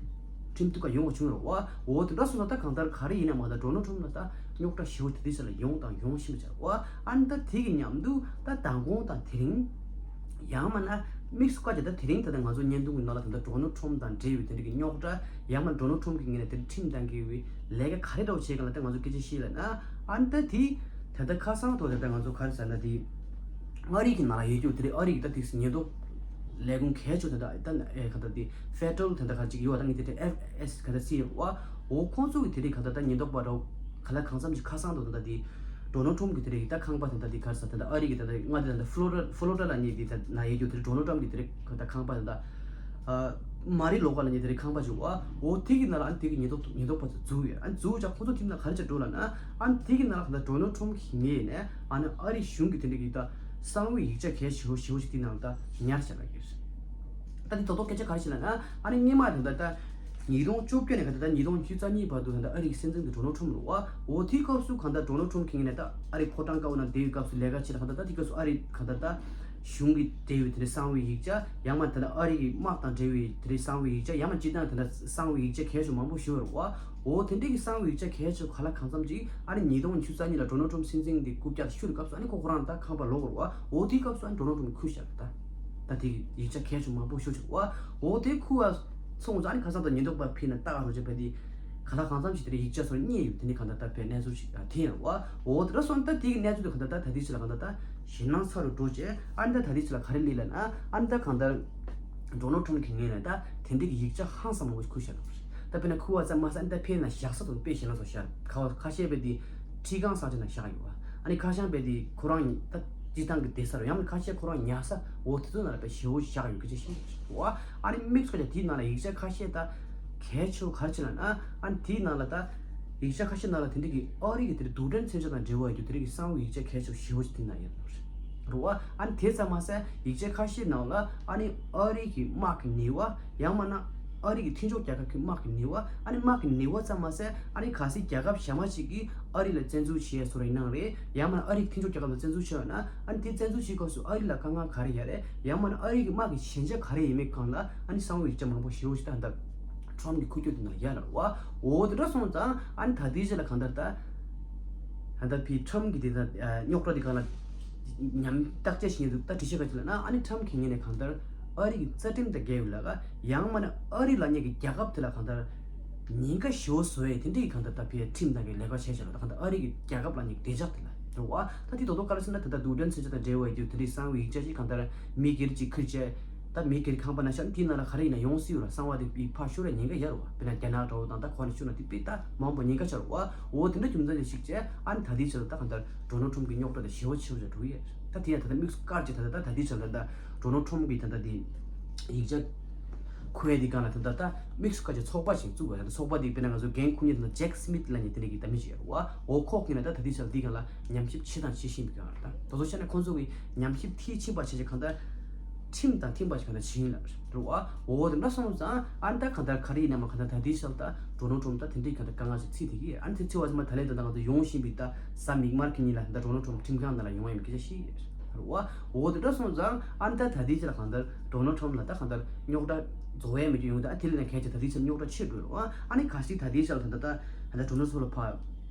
ཁྲིམས་གཏུག་ག་ཡོང་དགོས་བྱུང་རེད་བ། འོ་དེ་འདྲ་སོང་ཙང་ད་གང་ལྟར་ག་རེ་ཡིན་ན་མ་ད་ཌོ་ནལ་ཊམ་ལ་ད་རྙོག་དྲ་ཞེ་པོ་དེ་དུས་ཚོད་ལ་ཡོང་དང་ཡོང་བཞིན་པ་ཆགས་བ། ཨ་ནི་ད་དེ་གི་མཉམ་དུ་ད་མདང་དགོང་དང་དེ་རིང་ཡང་མིན་ན་དམིགས་སུ་བཀར་ཏེ་ད་དེ་རིང་ད་ལྟ་ང་ཚོ་བརྙན་ཐུང་གི་ནང་ལ་ད་ལྟ་ཌོ་ནལ་ཊམ་དང་འབྲེལ་བའི་དེ་འདྲ་གི་རྙོག་དྲ་ཡང་མིན་ཌོ་ནལ་ཊམ་གི་ངོས་ནས་དེ་འདྲ་ཁྲིམས་དང་འགལ་བའི་ལས་ཀ་ག་རེ་འདྲ་བོ་བྱེད་ག་ལ་ད་ང་ཚོ་སྐད་ཆ་བཤད་ལབ་ན། ཨ་ནི་ད་དེ་ད་ལྟ་ཁ་སང་ཐོག་ད་ལྟ་ང་ཚོ་ག་རེ་ཟེར་ན་དེ། ཨ་རི་གི་ནང་ལ་ཡོད་རྒྱུ་དེ་རེད། ཨ་རི་གི་ད་ཏིག་སེ་ཉེན་རྟོག་ལས་ཁུངས་གལ་ཆེ་ད་ད་ད་ཨེ་ག་ད་དེ་ཕེ་ཌ་རལ་ད་ད་ག་ཅིག་ཡོད་བ། ད་ངས་དེ་དེ་ཨེཕ་ཨེས་ག་ད་སི་ཡོད་བ། འོ་ཁོང་ཚོ་གི་དེ་རེད། ག་ད་ད་ཉེན་རྟོག་པ་རོ་ག་ལ་གང་འཚམ་ཞིག་ཁ་སང་དུ་ད་ད་དེ་ ཌོ་ནལ་ཊམ་གྱི་དེ་རིང་ད་ཁང་པ་དེ་འདྲ་དེ་ག་རེ་ཟེར་ད་ཨ་རི་གི་ད་མངའ་སྡེ་ད་ཕློ་རི་ཕློ་རི་ཌ་ལ་ཉེ་དེ་ད་ན་ཡོད་རྒྱུ་དེ་ཌོ་ནལ་ཊམ་གྱི་དེ་རིང་ད་ཁང་པ་དེ་འདྲ། མ་རི་ལོ་ཀ་ལ་ཉེ་དེ་རིང་ཁང་པ་ཞིག་བ། འོ་དེ་གི་ནང་ལ་ཨ་ནི་དེ་གི་ཉེན་རྟོག་ཉེན་རྟོག་པ་ཚོ་འཛུལ་ཡོད། ཨ་ནི་འཛུལ་ཅག་ཁོ་ཚོ་དེ་ནང་ག་རེ་བྱས་འགྲོ་ལབ་ན། ཨ་ནི་དེ་གི་ནང་ལ་ད་ཌོ་ནལ་ཊམ་གི་ངོས་ནས་ཨ་ནི་ཨ་རི་གཞུང་གི་དེ་འདྲ་གི་ད་གསང་བའི་ཡིག་ཆ་གལ་ཆེ་བོ་ཞེ་བོ་ཞིག་དེ་ནང་ད་ཉར་བཞག་ལ་གིར། ད་དེ་ཏོག་ཏོག་སྐད་ཆ་ག་རེ་བྱས་ལབ་ན། ཨ་ནི་སྔོན་མ་དེ་འདྲ་ད་ཉིས་སྟོང་བཅོ་བརྒྱད་ནས་ག་ད་ད་ཉིས་སྟོང་བཅུ་རྩ་གཉིས་བར་དུ་ད་ད་ཨ་རི་གི་སྲིད་འཛིན་དེ་ཌོ་ནལ་ཊམ་རེད་བ། འོ་དེའི་སྐབས་སུ་ག་ད་ཌོ་ནལ་ཊམ་གི་ངོས་ནས་ད་ཨ་རི་ཕོ་བྲང་དཀར་པོ་ནང་བསྡད་པའི་སྐབས་སུ་ལས་ཀ་བྱེད་ལ་ག་ད་ད་དེ་སྐབས་སུ་ཨ་རི་ག་ད་ད་གཞུང་གི་འབྲེལ་བའི་དེ་འདྲའི་གསང་བའི་ཡིག་ཆ། ཡང་མ་དེ་འདྲ་ཨ་རི་གི་དམག་དང་འབྲེལ་བའི་དེ་འདྲའི་གསང་བའི་ཡིག་ཆ། ཡང་མ་སྤྱིར་བཏང་དེ་འདྲ་གསང་བའི་ཡིག་ཆ་གལ་ཆེ་མང་པོ་ཞིག་ཡོད་རེད་བ། འོ་དེ་འདྲའི་གི་གསང་བའི་ཡིག་ཆ་གལ་ཆེ་ག་ལ་གང་འཚམ་ཅིག་ཨ་ནི་ཉིས་སྟོང་ཉི་ཤུ་རྩ་གཉིས་ལ་ཌོ་ནལ་ཊམ་སྲིད་འཛིན་གྱི་རྐུབ་བཀྱག་ཤུ་རུ་སྐབས་སུ་ཨ་ནི་ཁོ་ཁོ་རང་ད་ཁང་པ་ལོག་རེད་བ། འོ་དེའི་སྐབས་སུ་ཨ་ནི་ཌོ་ནལ་ཊམ་ཁུར་བཞག་ད། ད་དེ་གི་ཡིག་ཆ་གལ་ཆེ་མང་པོ་ཞིག་ཡོད་རེད་བ། འོ་དེ་ཁུར་བ་སོང་ཙང་ཨ་ནི་ཁ་སང་ད་ཉེན་རྟོག་པ་ཕེབས་ནས་ལྟ་ག་རོགས་བྱས་པ་དེ། ག་ལ་གང་འཚམ་ཞིག་དེ་འདྲའི་ཡིག་ཆ་ཚོར་རྙེད་ཡོད། དེ་ནི་གང་ལྟར་ད་བས་གནས་ཚུལ་ཞིག་ད་ཐེན་ཡོད་རེད་བ། འོ་དེ་འདྲ་སོང་ད་དེ་གི་གནས་ཚུལ་དེ་གང་ལྟར་ད་ད་ལྟའི་ཆ་ལ་གང་ལྟར་ད་ཞེད་སྣང་ཚ་རུ་འགྲོ་བྱས། ཨ་ནི་ད་ད་ལྟའི་ཆ་ལ་ག་རེ་སླེབས་ལབ་ན། ཨ་ནི་ད་གང་ལྟར་ཌོ་ནལ་ཊམ་གི་ངོས་ནས་ད་དེ་འདྲའི་གི་ཡིག་ཆ་ཧང་སང་མང་པོ་ཞིག་ཁུར་བཞག་ཡོད་རེད། ད་དཔེར་ན་ཁུར་བ་ཙམ་མ་ཟད་ཨ་ནི་ད་ཕེབས་ན་བཞག་ས་དང་དཔེ་ཞེད་སྣང་ཚ་བཞག་ཁ་བ་ཁ་ཤས་པས་དེ་ཁྲིམས་ཁང་གསར་བརྗེ་ནང་བཞག་ཡོད་བ། ཨ་ནི་ཁ་ཤས་པས་དེ་ཁོ་རང་ད་སྤྱིར་བཏང་གི་བསྡད་ས་རུ། ཡང་མིན་ཁ་ཤས་ཁོ་རང་ཉལ་ས། འོ་དེ་ཚོ་ནང་ལ་དཔེ་ཞེ་བོ་བཞག་ཡོད་སྐད་ཆ་ཤེས་ཡོད་བ། ཨ་ནི་དམིགས་སུ་བཀར་ཏེ་དེའི་ནང་ལ་ཡིག་ཆ་ཁ་ཤས་ད་གལ་ཆེ་བོ་ག་རེ་བྱས་ལབ་ན། ཨ་ནི་དེའི་ནང་ལ་ད་ཡིག་ཆ་ཁ་ཤས་ནང་ལ་དེ་འདྲ་གི་ཨ་རི་གི་དེ་འདྲ་རྡུལ་ཕྲན་མཚོན་ཆ་དང་འབྲེལ་བ་ཡོད་རྒྱུ་དེ་འདྲ་གི་གསང་བའི་ཡིག་ཆ་གལ་ཆེ་བོ་ཞེ་བོ་ཞིག་དེ་ནང་ཡོད་རེད་བ། ཨ་ནི་དེ་ཙམ་མ་ཟད་ཡིག་ཆ་ཁ་ཤས་ནང་ལ་ཨ་ནི་ཨ་རི་གི་དམག་གི་ནུས་པ། ཡང་མིན་ན་ཨ་རི་གི་མཐུན་ཕྱོགས་རྒྱལ་ཁབ་ཀྱི་དམག་གི་ནུས་པ། ཨ་ནི་དམག་གི་ནུས་པ་ཙམ་མ་ཟད་ཨ་ནི་གལ་སྲིད་རྒྱལ་ཁབ་གཞན་པ་ཞིག་གིས་ཨ་རི་ལ་བཙན་འཛུལ་བྱས་སོང་རེད་ན་རེད། ཡང་མིན་ན་ཨ་རི་གི་མཐུན་ཕྱོགས་རྒྱལ་ཁབ་ལ་བཙན་འཛུལ་བྱས་ཡོད་ན། ཨ་ནི་དེ་བཙན་འཛུལ་བྱེད་སྐབས་སུ་ཨ་རི་ལ་དཀའ་ངལ་ག་རེ་ཡོད་རེད། ཡང་མིན་ན་ཨ་རི་གི་དམག་གི་ཞན་ཆ་ག་རེ་ཡོད་མེད་སྒང་ལ་ཨ་ནི་གསང་བའི་ཡིག་ཆ་མང་པོ་ཞེ་བོ་ཞིག་ད་ད་ཊམ་གི་ཁུར་རྒྱུ་དེ་ནང་ཡོད་རེད་བ། འོ་དེ་འདྲ་སོང་ཙང་ཨ་ནི་ད་ལྟའི་ཆ་ལ་གང་ལྟར་ད། ད་ལྟ་ཕི་ཊམ་གི་དེ་ད་རྙོག་དྲ་དེ་གང་ལ་ཉམས་བརྟག་དཔྱད་བྱེད་མཁན་ཚོ་ད་འགྲེལ་བཤད་ག་ཅིག་ལབ་ན། ཨ་ནི་ཊམ་གི་ངོས་ནས་གང་ལྟར་ཨ་རི་གི་རྩ་ཁྲིམས་དང་འགལ་བའི་ལ་ཀ། ཡང་མིན་ན་ཨ་རི་ལབ་མཁན་གྱི་རྒྱལ་ཁབ་དེ་ལ་གང་ལྟར་ཉེན་ཁ་ཞེ་བོ་བཟོ་ཡས་དེ་འདྲའི་གང་ལྟར་ད་ཕི་ཁྲིམས་དང་གི་ལས་ཀ་བྱས་བྱས་ལ། ད་གང་ལྟར་ཨ་རི་གི་རྒྱལ་ཁབ་ལབ་མཁན་གྱི་བདེ་འཇགས་དེ་ལ་རེད་བ། ད་དེ་ཏོག་ཏོག་ག་རེ་ཟེར་ན། ད་ལྟ་རྡུལ་ཕྲན་མཚོན་ཆ་དང་འབྲེལ་བ་ཡོད་རྒྱུ་དེ་འདྲའི་གསང་བའི་ཡིག་ཆ་ཞིག་གང་ལྟར་མི་སྒེར་གྱིས་ཁུར་བྱས། ད་མི་སྒེར་ཁང་པ་ནང་བཞག་ན་དེའི་ནང་ལ་ག་རེ་ཡིན་ན་ཡོང་སྲིད་ཡོད་ར། གསང་བ་དེ་ཕར་ཤོར་བའི་ཉེན་ཁ་ཡོད་རེད་བ། དཔེར་ན་རྒྱ་ནག་འདྲ་བོ་དང་ད་གོ་ནས་ཤོར་ན་དེ་དཔེ་ད་མང་པོ་ཉེན་ཁ་ཆགས་རེད་བ། འོ་དེ་འདྲ་རྒྱུ་མཚན་ཅིག་བྱས། ཨ་ནི་ད་ལྟའི་ཆར་ད་གང་ལྟར་ཌོ་ནལ་ཊམ་གྱི་རྙོག་དྲ་དེ་ཞེ་བོ་ཆེ་བོ་ཅིག་འགྲོ་གི་ཡོད། ད་དེ་ཡང་ད་ལྟ་དམིགས་སུ་བཀར་གྱི་ད་ལྟ་ད་ད་ལྟའི་ཆར་ད་ལྟ་ཌོ་ནལ་ཊམ་གྱི་ད་ལྟ་དེ་ཡིག་ཆ་ཁུར་ཡས་དེ་སྒང་ལ་ད་ལྟ་ད་དམིགས་སུ་བཀར་གྱི་ཚོགས་པ་ཞིག་བཙུགས་པ་རེད། ཚོགས་པ་དེ་དཔེར་ན་ང་ཚོ་འགན་འཁུར་མཁན་དེ་ན་ཇེག་སི་མིད་ལབ་མཁན་དེ་འདྲ་གི་ད་མི་ཞིག་ཡོད་རེད་བ། འོ་ཁོ་གིས་ན་ད་ད་ལྟའི་ཆར་དེ་སྒང་ལ་ཉམས་ཞིབ་བྱེད་དང་བྱེད་བཞིན་པའི་སྒང་རེད། ད་དེ་ཚོ་བྱས་ན་ཁོང་ཚོ་གིས་ཉམས་ཞིབ་མཐིལ་ཕྱིན་པ་བྱས་བྱས་གང་ལྟར་ཁྲིམས་དང་མཐུན་པ་ཞིག་གང་ལྟར་བྱེད་ཡིན་ལབ་རེད་བ། འོ་དེ་འདྲ་སོང་ཙང་ཨ་ནི་ད་གང་ལྟར་ག་རེ་ཡིན་ན་མ་གང་ལྟར་ད་ལྟའི་ཆར་ད་ཌོ་ནལ་ཊམ་ད་དེ་འདྲའི་གང་ལྟར་དཀའ་ངལ་ཞིག་འཚིག་བསྡད་ཀྱི་ཡོད། ཨ་ནི་དེ་འཚིག་པ་ཙམ་མ་ད་ལན་ད་ལྟ་ང་ཚོ་ཡོང་བཞིན་པའི་ད་གཟའ་མིག་དམར་གྱི་ཉིན་ལ་ད་ཌོ་ནལ་ཊམ་ཁྲིམས་ཁང་ནང་ལ་ཡོང་ཡ་མེད་སྐད་ཆ་བཤད་ཡོད་རེད་བ། འོ་དེ་འདྲ་སོང་ཙང་ཨ་ནི་ད་ད་ལྟའི་ཆར་ལ་གང་ལྟར་ཌོ་ནལ་ཊམ་ལ་ད་གང་ལྟར་རྙོག་དྲ་རྫོགས་ཡ་མེད་རྒྱུ་ཡོང་ད། ཨ་དེ་ལས་ན་གལ་ཆེ་ད་ལྟའི་ཆར་རྙོག་དྲ་ཆེ་འགྲོ་རེད་བ། ཨ་ནི་གལ་སྲིད་ད་ལྟའི་ཆར་ལ་ད་ད་ད་ད་ཌོ་ནལ་ཊམ་ལ་ཕར་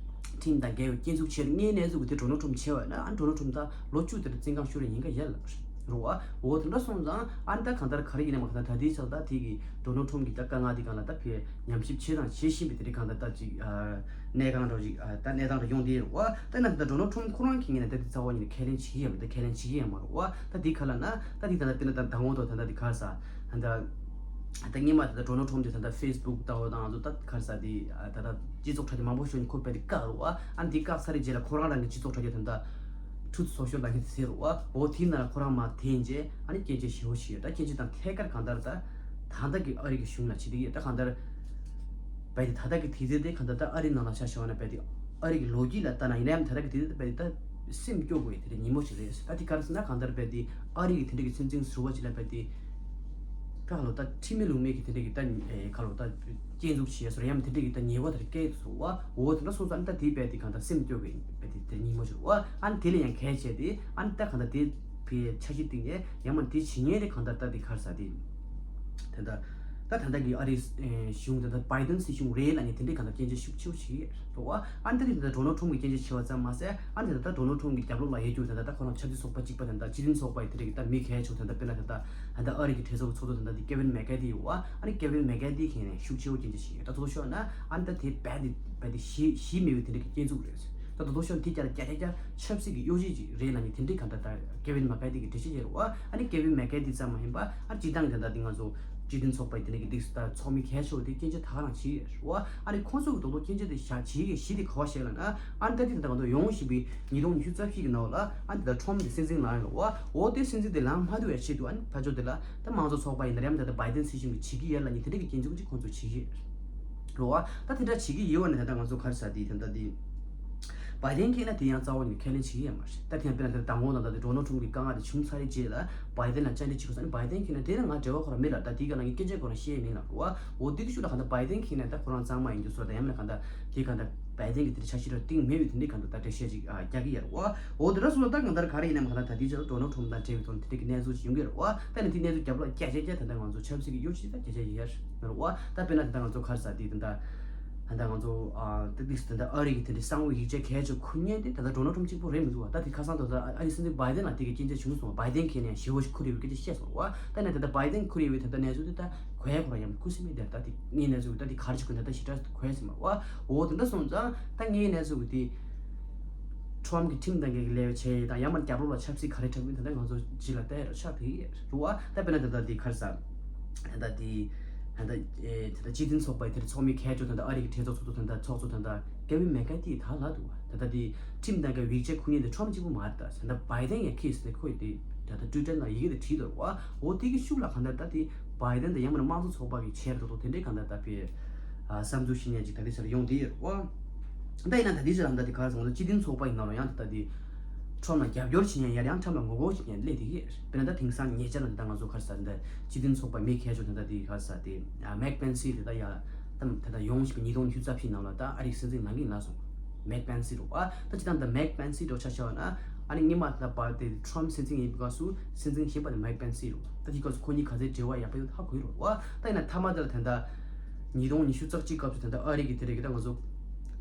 ཁྲིམས་དང་འགལ་བའི་སྐྱོན་འཛུགས་བྱས་ནས་གནས་ཚུལ་གྱི་དེ་ཌོ་ནལ་ཊམ་བྱས་པ་ན། ཨ་ཌོ་ནལ་ཊམ་ད་ལོ་བཅུ་དེར་བཙོན་ཁང་ཤོར་བའི་ཉེན་ཁ་ཡོད་ལབ་རེད་བ། འོ་དེ་འདྲ་སོང་ཙང་ཨ་ནི་ད་གང་ལྟར་ག་རེ་ཡིན་ན་མ་གང་ལྟར་ད་ལྟའི་ཆར་ད་དེ་གི་ཌོ་ནལ་ཊམ་གི་ད་དཀའ་ངལ་དེ་སྒང་ལ་ད་ཕར་ཉམས་ཞིབ་བྱས་དང་བྱེད་བཞིན་པའི་དེ་རིང་གང་ལྟར་ད་ཅིག་གནས་སྟངས་འདྲ་ཅིག་ད་གནས་སྟངས་འདྲ་ཡོང་བསྡད་ཡོད་རེད་བ། ད་ན་ད་ཌོ་ནལ་ཊམ་ཁོ་རང་གི་ངོས་ནས་ད་དེ་རྩ་བ་ཉིད་ནས་ཁས་ལེན་བྱེད་ཀྱི་ཡོད་མ་རེད། ཁས་ལེན་བྱེད་ཀྱི་ཡོད་མ་རེད་བ། ད་དེ་ག་ལབ་ན་ད་དེ་ད་ད་དཔེར་ན་ད་ད་ངོ་ཐོག་ད་ད་དེ་ག་རེ་ཟེར་ད། ད་སྔོན་མ་ད་ལྟ་ཌོ་ནལ་ཊམ་དེ་ད་ལྟ་ཕེ་སི་བུག་ལྟ་བུ་དང་ང་ཚོ་ད་ག་རེ་ཟེར་དེ་ད་ལྟ་སྤྱི་ཚོགས་དྲ་རྒྱ་མང་པོ་ཞིག་ནས་ཁོ་དཔེ་དེ་བཀག་རེད་བ། ཨ་ནི་དེ་བཀག་ཚར་རེད་རྗེས་ལ་ཁོ་རང་རང་གི་སྤྱི་ཚོགས་དྲ་རྒྱ་ད་ལྟ་ཊུ་རུ་ཐི་སོ་ཤལ་ལབ་མཁན་དེ་ཟེར་རེད་བ། འོ་དེའི་ནང་ལ་ཁོ་རང་མར་འཐེན་རྗེས་ཨ་ནི་སྐྱོན་བརྗོད་ཞེ་བོ་ཞིག་ཡོད། ད་སྐྱོན་བརྗོད་དང་ཐད་ཀར་གང་ལྟར་ད་ད་ལྟ་གི་ཨ་རི་གི་གཞུང་ལ་བྱེད་དེ་ཡོད། ད་གང་ལྟར་དཔེ་དེ་ད་ལྟ་གི་དུས་ཚོད་དེ་གང་ལྟར་ད་ཨ་རི་ནང་ལ་ཆ་བཞག་ན་དཔེ་དེ་ཨ་རི་གི་ལོ་རྒྱུས་ལ་ལྟ་ན་ཡིན་ན་ཡང་ད་ལྟ་གི་དུས་ཚོད་དེ་དཔེ་དེ་ད་སེམས་སྐྱོ་དགོས་ཡ་དེ་འདྲ་ཉིན་མོ་ཞིག་རེད། ད་དེ་ག་རེ་ཟེར་ན་གང་ལྟར་དཔེ་དེ་ཨ་རི་གི་དེ་འདྲ་གི་སྲིད་འཛིན་ཟུར་པ་ཅིག་ལ་དཔེ་དེ་ད་ལོ་ད་ཁྲིམས་མེད་ལུགས་མེད་ཀྱི་དེ་འདྲ་གི་ད་ཨེ་ག་ལོ་ད་སྐྱོན་འཛུགས་བྱས་སོ་ཡང་དེ་འདྲ་གི་ད་ཉེས་པ་དེ་འདྲ་བཀལ་སོང་བ། འོ་དེ་འདྲ་སོང་ཙང་ཨ་ནི་ད་དེ་དཔེ་དེ་གང་ལྟར་སེམས་སྐྱོ་དགོས་ཡ་དཔེ་དེ་དེ་ཉིན་མོ་ཞིག་རེད་བ། ཨ་ནི་དེ་ལས་ཡང་གལ་ཆེ་དེ་ཨ་ནི་ད་གང་ལྟར་དེ་དཔེ་འཆར་གཞི་བཏིང་ནས་ཡང་མ་དེ་བྱེད་མཁན་དེ་གང་ལྟར་ད་དེ་ག་རེ་ཟེར་དེ། ད་ལྟ་ད་ད་ལྟ་གི་ཨ་རིའི་གཞུང་ད་ལྟ་བྷའི་ཌེན་སྲིད་གཞུང་རེད་ལབ་ནས་དེ་འདྲའི་གང་ལྟར་སྐྱོན་བརྗོད་ཤུགས་ཆེ་བོ་བྱེད་ཀྱི་ཡོད་རེད་བ། ཨ་ནི་ད་དེ་ད་ལྟ་ཌོ་ནལ་ཊམ་གྱིས་སྐྱོན་བརྗོད་བྱས་པ་ཙམ་མ་ཟད། ཨ་ནི་ད་ལྟ་ཌོ་ནལ་ཊམ་གྱི་རྒྱབ་ལོགས་ལ་ཡོད་རྒྱུ་ད་ལྟ་ད་ཁོ་རང་ཆབ་སྲིད་ཚོགས་པ་གཅིག་པ་ད་ལྟ་སྤྱི་མཐུན་ཚོགས་པ་ཡི་དེ་འདྲ་གི་ད་མི་གལ་ཆེ་བོ་ད་ལྟ་དཔེར་ན་ད་ལྟ་ད་ལྟ་ཨ་རི་གི་གྲོས་ཚོགས་ཀྱི་ཚོགས་གཙོ་ད་ལྟ་དེ་ཀེ་ཝིན་མེག་ཀར་ཐི་ཡོད་བ། ཨ་ནི་ཀེ་ཝིན་མེག་ཀར་ཐི་གིས་ནས་ཤུགས་ཆེ་བོ་སྐྱོན་བརྗོད་བྱེད་ཀྱི་ཡོད། ད་དོ་དོ་ཤོར་ན་ཨ་ནི་ད་དེ་རྦད་དེ་རྦད་དེ་གཞི་གཞི་མེད་པའི་དེ་འདྲ་གི་སྐྱོན་འཛུགས་རེད། ད་དོ་དོ་ཤོར་ན་དེ་རྒྱ་རྒྱ་རྒྱ་རྒྱ་ཆབ་སྲིད་ཀྱི་གཡོ་ཇུས་ཅིག་རེད་ལབ་ནས་དེ་འདྲའི་གང་ལྟར་ད་ཀེ་ཝིན་མེག་ཀར་ཐི་གིས་འགྲེལ་བཤད་བྱས་རེད་བ། ཨ་ནི་ཀེ་ཝིན་མེག་ཀར་ཐི་ཙམ་མ་ཡིན་པ་ཨ་སྤྱིར་བཏང་གི་ད་ལྟ་དེ་ང་ཚོ་ སྤྱི་མཐུན་ཚོགས་པ་ཡི་དེ་འདྲ་གི་ཏིག་ད་ཚོགས་མི་གལ་ཆེ་བ་དེ་སྐད་ཆ་ད་ག་རང་བྱེད་ཡོད་རེད་བ། ཨ་ནི་ཁོང་ཚོ་གི་རྡོག་རྡོག་སྐད་ཆ་དེ་བཞག་བྱེད་ཀྱི་གཞི་དེ་ག་བ་བཤད་ལ་ན། ཨ་ནི་ད་དེ་ད་ལྟ་ང་ཚོ་ཡོང་བཞིན་པའི་ཉིས་སྟོང་ཉི་ཤུ་རྩ་བཞི་གི་ནང་ལ་ཨ་ནི་ད་ལྟ་ཁྲོམ་དེ་སྲིད་འཛིན་ལངས་ཡོད་རེད་བ། འོ་དེ་སྲིད་འཛིན་དེ་ལངས་མ་ཐུབ་པའི་ཆེད་དུ་ཨ་ནི་ཕར་ཕྱོགས་དེ་ལ་ད་མང་གཙོ་ཚོགས་པ་ཡིན་ན་རེད་ཡང་ད་ལྟ་བའི་ཌེན་སྲིད་གཞུང་གི་བྱེད་ཀྱི་ཡོད་ལ་ནི་དེ་འདྲ་གི་སྐད་ཆ་ཅིག་ཁོང་ཚོ་བྱེད་ཀྱི་ཡོད་རེད་བ། ད་དེ་འདྲ་བྱེད་ཀྱི་ཡོད་བ་ནི་ད་ལྟ་ང་ཚོ་ག་རེ་ཟ་དེ་ད་ལྟ་དེ། བའི་ཌེན་མཁྱེན་ན་དེ་ཡང་རྩ་བ་ནས་ཁས་ལེན་བྱེད་ཀྱི་ཡོད་མ་རེད། ད་དེ་ཡང་དཔེར་ན་དེ་མདང་དགོང་དང་ད་དེ་ཌོ་ནལ་ཊམ་གྱི་དཀའ་ངལ་དེ་བྱུང་ཚར་རེད་རྗེས་ལ་བའི་ཌེན་ལ་བཅར་འདྲི་བྱེད་དགོས་ས་ནི་བའི་ཌེན་མཁྱེན་ན་དེ་ལ་ང་འབྲེལ་བ་ཁོ་རང་མེད་ལ། ད་དེའི་སྒང་ལ་ངས་སྐད་ཆ་ཁོ་རང་བཤད་མིན་ལ་རོ། འོ་དེ་དུས་ཤུགས་ལ་གང་ལྟར་བའི་ཌེན་མཁྱེན་ན་ད་ཁོ་རང་གཙང་མ་ཡིན་རྒྱུ་བཟོ་ད་ཡང་མིན་ལ་གང་ལྟར་དེ་གང་ལྟར་བའི་ཌེན་གྱི་དེ་འཆར་གཞི་ར་སྟེང་མེད་པའི་དེ་འདྲའི་གང་ལྟར་ད་འགྲེལ་བཤད་ཅིག་རྒྱག་གི་ཡོད་རོ། འོ་དེ་འདྲ་སོང་ཙང་ད་གང་ལྟར་ག་རེ་ཡིན་ནའང་གང་ལྟར་ད་དེའི་ཆར་ཌོ་ནལ་ཊམ་དང་འབྲེལ་བའི་ཐོག་ནས་དེ་འདྲའི་གི་གནས་ཚུལ་ཅིག་ཡོང་གི་ཡོད་རོ། ད་ནི་དེ་གནས་ཚུལ་རྒྱབ་ལ་རྒྱ་ཆེ་རྒྱ་ད་ལྟ་ང་ཚོ་ཆབ་སྲིད་ཀྱི་གཡོ་ཇུས་ད་རྒྱ་ཆེ་ཡོད་རོ། འོ་ད་དཔེར་ན་ད་ལྟ་ང་ཚོ་ག་རེ་ཟ་དེ་ད་ལྟ། ད་ལྟ་ང་ཚོ་ཨ་ཏིག་ཏིག་ད་ལྟ་ཨ་རི་གི་དེ་འདྲའི་གསང་བའི་ཡིག་ཆ་གལ་ཆེ་ཁུར་མཁན་དེ་ད་ལྟ་ཌོ་ནལ་ཊམ་གཅིག་པོ་རེད་མི་འདུག་བ། ད་དེ་ཁ་སང་ད་ལྟ་ཨ་རི་སྲིད་འཛིན་བའི་ཌེན་ལ་དེ་གི་སྐད་ཆ་བྱུང་སོང་བ། བའི་ཌེན་མཁྱེན་ནས་ཞེ་བོ་ཞིག་ཁུར་ཡོད་པའི་སྐད་ཆ་བཤད་སོང་བ། ད་ནས་ད་ལྟ་བའི་ཌེན་ཁུར་ཡོད་པའི་ད་ལྟ་གནས་ཚུལ་དེ་ད་གོ་ཡ་ཁོ་རང་ཡང་ཁུར་སེམས་མེད་དེ་ད་དེ་ངའི་གནས་ཚུལ་ད་དེ་ག་རེ་བྱེད་དགོས་ད་ད་ཞེ་དྲག་གོ་ཡ་ཟིན་མ་བ། འོ་དེ་འདྲ་སོང་ཙང་ད་ངའི་གནས་ཚུལ་གི་དེ་ཊམ་གི་ཁྲིམས་དང་འགལ་གི་ལས་བྱས་དང་ཡང་མ་རྒྱབ་ལོགས་ལ་ཆབ་སྲིད་ག་རེ་འཁྲབ་གི་ད་ལྟ་ང་ཚོ་ཇི་ལ་ལྟ་ཡ་ར་ཆགས་དེ་རུ་བ། ད་དཔེར་ན་ད་ལྟ་དེ་ག་རེ་ཟ། ད་ལྟ་དེ། ད་ལྟ་ཨེ་ད་ལྟ་སྤྱི་མཐུན་ཚོགས་པའི་དེར་ཚོགས་མི་གལ་ཆེ་ད་ལྟ་ཨ་རི་གི་གྲོས་ཚོགས་ཚོགས་གཙོ་ད་ལྟ་ཚོགས་གཙོ་ད་ལྟ་ཀེ་ཝིན་མེག་ཀར་ཐི་ད་ལབ་འདུག་བ། ད་ལྟ་དེ་ཁྲིམས་དང་འགལ་བའི་ཡིག་ཆ་ཁུར་མཁན་དེ་ཊམ་གཅིག་པུ་མ་རེད། ད་ད་ལྟ་བའི་ཌེན་ཡང་ཁེ་སི་དེ་ཁོས་དེ་ད་ལྟ་ཊུའི་ཊར་ནང་ཡི་གེ་དེ་བྲིས་འདུག་བ། འོ་དེ་གི་ཤུགས་ལ་གང་ལྟར་ད་དེ་བའི་ཌེན་དང་ཡང་མིན་ན་དམངས་གཙོ་ཚོགས་པ་གི་ཆེད་དུ་དེ་འདྲའི་གང་ལྟར་ད་དཔེ་བསམ་ཚུལ་བཤད་མཁན་ཅིག་ད་ལྟའི་ཆར་ཡོང་བསྡད་ཡོད་རེད་བ། ད་ཡིན་ན་ད་ལྟའི་ཆར་ད་ལྟ་དེ་ག་རེ་ཟེར་ང་ཚོ་སྤྱི་མཐུན་ཚོགས་པ་ཡིན་ན་རུང་ཡང་ད་ལྟ་དེ། ཊམ་ལ་རྒྱབ་སྐྱོར་བྱེད་མཁན་ཡང་ཡང་ཊམ་ལ་ངོ་རྒོལ་བྱེད་མཁན་སླེབས་བསྡད་ཀྱི་རེད། དཔེར་ན་ད་དེང་སང་ཉེ་ཆར་ལ་ད་ང་ཚོ་ག་རེ་ཟ་འདི་སྤྱི་མཐུན་ཚོགས་པ་མི་གལ་ཆེ་ད་ལྟ་དེ་ག་རེ་ཟ་དེ་མེག་པེན་སི་དེ་ད་ཡ་ད་ད་ལྟ་ཡོང་བཞིན་པའི་ཉིས་སྟོང་ཉི་ཤུ་རྩ་བཞི་ནང་ལ་ད་ཨ་རིའི་སྲིད་འཛིན་ལངས་ཀྱིན་ལ་སོང་། མེག་པེན་སི་རུ་ཨ་ད་སྤྱི་བཏང་ད་མེག་པེན་སི་འགྲོ་ཆ་བྱ་བ་ན་ཨ་ནི་སྔོན་མ་ད་བར་དེ་ཊམ་སྲིད་འཛིན་ཡིན་པའི་སྐབས་སུ་སྲིད་འཛིན་གཞན་པ་དེ་མེག་པེན་སི་རུ་ད་དེ་སྐབས་སུ་ཁོ་གཉིས་ག་ཚོད་འབྲེལ་བ་ཡག་པོ་ཡོད་ཧ་གོ་ཡི་རུ་ཨ་ད་ཡིན་ན་མཐའ་མ་དེ་ལ་ད་ལྟ། ཉིས་སྟོང་ཉི་ཤུ་རྩ་གཅིག་སྐབས་སུ་ད་ལྟ་ཨ་རི་གི་དེ་རིང་གི་ད་ང་ཚོ་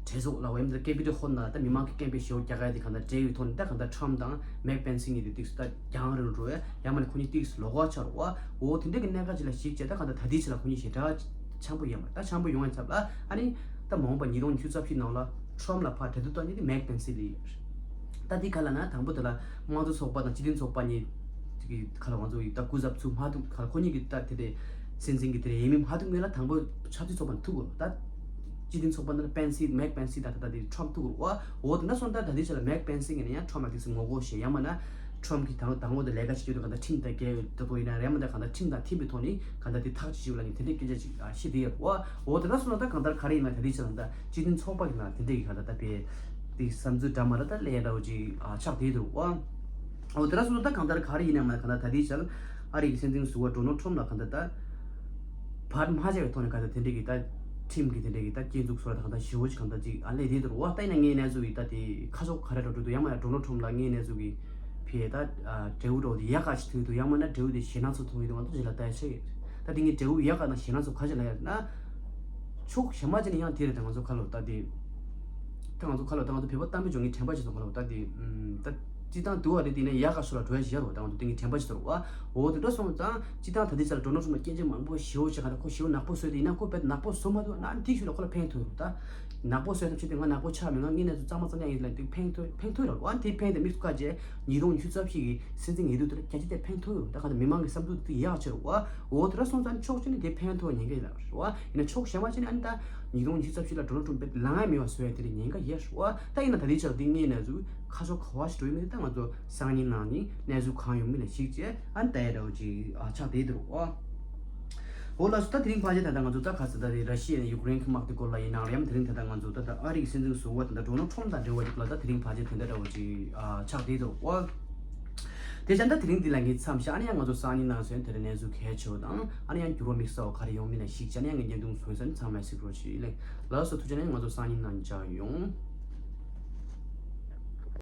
གྲོས་ཚོགས་ལ་འོ་ཡིན་ད་ཀེ་པི་ཊལ་ཧོལ་ནང་ད་མི་མང་གི་སྐད་འབོད་ཞེ་པོ་རྒྱག་ཡ་དེ་གང་ལྟར་འབྲེལ་ཡོད་ཐོག་ནས་ད་གང་ལྟར་ཊམ་དང་མེག་པེན་སི་གཉིས་དེ་ཏིག་སུ་ད་རྒྱང་རིང་འགྲོ་བས་ཡང་མ་ནས་ཁོ་གཉིས་ཏིག་སུ་ལོགས་ཀ་ཆགས་རོགས་འོ་དེ་འདྲ་གི་གནད་འགག་ཅིག་ལ་གཞིགས་བྱས་ད་གང་ལྟར་ད་ལྟའི་ཆ་ལ་ཁོ་གཉིས་ཞེ་དྲག་འཆམ་པོ་ཡོད་མ་རེད། ད་འཆམ་པོ་ཡོང་ཡ་ཚབ་ལ་ཨ་ནི་ད་མ་འོངས་པ་ཉིས་སྟོང་ཉི་ཤུ་རྩ་བཞི་ནང་ལ་ཊམ་ལ་ཕར་གྲོས་བསྡུར་བཏང་མཁན་དེ་མེག་པེན་སི་ལ་ཡོད་རེད། ད་འདི་ག་ལ་ན་དང་པོ་དེ་ལ་དམངས་གཙོ་ཚོགས་པ་དང་སྤྱི་མཐུན་ཚོགས་པ་གཉིས་ཀྱི་ཁ་ལ་ང་ཚོ་ཡི་ད་སྐུ་ཚབ་ཚུར་མ་ཐུག་ཁ་ལ་ཁོ་གཉིས་ཀྱི་ད་དེ་དེ་སྲིད་འཛིན་གྱི་དེ་རེད་ཡིན་མིན་མ་ཐུག་མེད་ལ་དང་པོ་ཆབ་སྲིད་ཚོགས་པ་ཐུག་གོ་ད་སྤྱི་མཐུན་ཚོགས་པ་འདི་ལ་པེན་སི་མེག་པེན་སི་ད་ད་ད་དེ་ཁྲོམ་ཐུག་གོ་བ་འོ་དེ་འདྲ་སོང་ད་ད་དེ་ཆ་ལ་མེག་པེན་སི་ངས་ནི་ཡང་ཁྲོམ་ལ་དེ་སི་ངོ་རྒོལ་བྱེད་ཡ་མ་ན་ཁྲོམ་གྱི་དང་དང་པོ་དེ་ལས་ཀ་བྱེད་རྒྱུ་དེ་ག་ད་ཁྲིམས་དང་འགལ་ཡོད་ད་པོ་ཡིན་ན་རེད་མ་ད་ག་ད་ཁྲིམས་དང་མཐུན་པའི་ཐོག་ནས་ག་ད་དེ་ཐག་གཅོད་བྱེད་ལ་ནི་དེ་འདྲའི་སྐད་ཆ་ཅིག་ཤི་དེ་ཡོད་བ་འོ་དེ་འདྲ་སོང་ད་གང་ལྟར་ག་རེ་ཡིན་ན་ད་དེ་ཆ་ལ་ད་སྤྱི་མཐུན་ཚོགས་པ་གི་ནང་དེ་འདྲ་གི་ག་ད་ད་པེ། དེ་བསམ་ཚུལ་འདྲ་མ་ར་ད་ལས་འདྲ་བོ་ཅིག་ཨ་ཆགས་བསྡད་འདུག་ཨ། འོ་དེ་ར་སོང་ད་གང་ལྟར་ག་རེ་ཡིན་ན་མ་གང་ལྟར་ད་ལྟའི་ཆར་ཨ་རི་གི་སྲིད་འཛིན་ཟུར་པ་ཌོ་ནལ་ཁྲོམ་ལ་གང་ལྟར་ད་བར་མ་ཆད་པའི་ཐོག་ནས་གང་ལྟར་དེ་འདྲ་གི་ད་ཁྲིམས་ཀྱི་དེ་འདྲ་གི་ད་སྐྱོན་འཛུགས་སོགས་ད་གང་ལྟར་ཞེ་པོ་ཅིག་གང་ལྟར་ཅིག་ཨ་ལས་བསྡད་འདུག་ཨ། ད་ཡིན་ན་ངའི་གནས་ཚུལ་གི་ད་དེ་ཁ་ཕྱོགས་ག་རེ་འགྲོ་འགྲོ་འདུག་ཡང་མ་ཡང་ཌོ་ནལ་ཁྲོམ་ལ་ངའི་གནས་ཚུལ་གི་ཕི་ད་འབྲས་བུ་འགྲོ་དེ་ཡག་ག་ཞིག་ཐོན་ཡོད་འདུག་ཡང་མ་ན་འབྲས་བུ་དེ་ཞེད་སྣང་ཚོ་ཐོན་ཡོད་འདུག་ང་ཚོ་ཞིག་ལ་ལྟ་ཡ་ཆེ་ཡོད། ད་དེ་ངའི་འབྲས་བུ་ཡག་ག་ན་ཞེད་སྣང་ཚོ་ག་ཞིག་ལ་ཡ་ན། ཕྱོགས་གཞན་པ་ཅིག་ནས་ཡང་དེ་རེད་ད་ང་ཚོ་ཁ་ལོ་ད་དེ། ད་ང་ཚོ་ཁ་ལོ་ད་ང་ཚོ་བོད་པ་གཏམ་དཔེ་འཇོག་མཁན་དྲན་པ་ཅིག་ཚོ་ཁ་ལོ་ད་དེ། ད་སྤྱི་བཏང་དུ་བ་རེད་དེ་ནས་ཡག་ག་སོ་ལ་འགྲོ་ཡ་ཞིག་ཡ་རོ་ད་ང་ཚོ་དེ་ངའི་དྲན་པ་ཅིག་ཚོ་རོ་བ། འོ་དེ་འདྲ་སོང་ཙང་སྤྱི་བཏང་ད་དེ་ཆ་ལ་ཌོ་ནལ་ཁྲོམ་ལ་སྐད་ཆ་མང་པོ་ཞེ་པོ་བཤད་ག་ད་ཁོ་ཞེ་པོ་ནག་པོ་བཟོས་དེ་ཡིན་ན་ཁོ་བེད་ནག་པོ་བཟོ་མ་ཐུབ་ན་དེ་ཤུ་ལ་ཁོ་ལ་ཕན་ཐོགས་རོ་ད། ནག་པོ་བཟོས་ཐབས་ཆེ་དེ་ང་ནག་པོ་ཆགས་མེད་ང་ངའི་གནས་ཚུལ་གཙང་མ་གཙང་ཡ་ཡིན་ལ་དེ་ཕན་ཐོགས་ཕན་ཐོགས་རོ་བ། དེ་ཕན་དེ་མིག་ཏུ་བཀའ་བྱས་ཉིས་སྟོང་ཉི་ཤུ་རྩ་བཞི་གི་སྲིད་འཛིན་འོས་བསྡུ་དེ་ལ་རྒྱ་ཆེ་དེ་ཕན་ཐོགས་རོ་ད་ག་ད་མི་མང་གི་བསམ་ཚུལ་དེ་ཡག་ཆེ་རོ་བ། འོ་དེ་འདྲ་སོང་ཙང་ཕྱོགས་གཅིག་ནས་དེ་ཕན་ཐོགས་ཉེན་ཁ་ཡིན་ལ་རོ་བ། ཡིན་ན་ཕྱོགས་གཞན་པ་ཅིག་ནས་ཨ་ནི་ད་ཉིས་སྟོང་ཉི་ཤུ་རྩ་བཞི་ལ་ཌོ་ནལ་ཁྲོམ་བེད་ལངས་ཡ་མེད་བ་བཟོ་ཡ་དེ་ལ་ཉེན་ཁ་ཡོད་རེད་བ། ད་ཡིན་ན་ད་ལྟའི་ཆར་དེ་ངའི་གནས་ཚུལ་ཁ་ཕྱོགས་ག་བ་ཞིག་འགྲོ་ཡོད་མེད་ད་ང་ཚོ་སང་ཉིན་གནངས་ཉིན་གནས་ཚུལ་གང་ཡོང་མིན་ལ་གཞིགས་བྱས་ཨ་ནི་ད་ཡ་འདྲ་བོ་ཅིག་ཨ་ཆགས་བསྡད་འདུག་བ། འོ་ལགས་སོ་ད་དེ་རིང་ཕལ་ཆེར་ད་ལྟ་ང་ཚོ་ད་ག་ཚོད་ད་རེད་ར་ཤི་ཡ་ནས་ཡུཀ་རེན་གྱི་དམག་དེ་སྐོར་ལ་ཡིན་ནའང་རེད་ཡང་དེ་རིང་ད་ལྟ་ང་ཚོ་ད་ལྟ་ཨ་རི་གི་སྲིད་འཛིན་ཟུར་པ་དེ་འདྲ་ཌོ་ནལ་ཁྲོམ་དང་འབྲེལ་བ་ཅིག་ལ་ད་དེ་རིང་ཕལ་ཆེར་དེ་འདྲ་འདྲ་བོ་ཅིག་ཨ་ཆགས་བསྡད་འདུག་བ། དེ་བཞིན་ད་དེ་རིང་འདི་ལ་ངས་མཚམས་བཞག་ཨ་ནི་ཡང་ང་ཚོ་སང་ཉིན་གནངས་ཚེ་དེ་རིང་གནས་ཚུལ་གལ་ཆེ་བ་དང་ཨ་ནི་ཡང་འགྱུར་བ་དམིགས་བསལ་བ་ག་རེ་ཡོང་མིན་ལ་གཞིགས་བྱས་ཨ་ནི་ཡང་ངས་བརྙན་ཐུང་བཟོས་ས་ནི་ཚང་མ་གཟིགས་རོགས་ཞུ་ཡིན་ལེ། ལགས་སོ་ཐུགས་རྗེ་ཆེ་ཨ་ནི་ང་ཚོ་སང་ཉིན་གནངས་མཇལ་ཡོང་།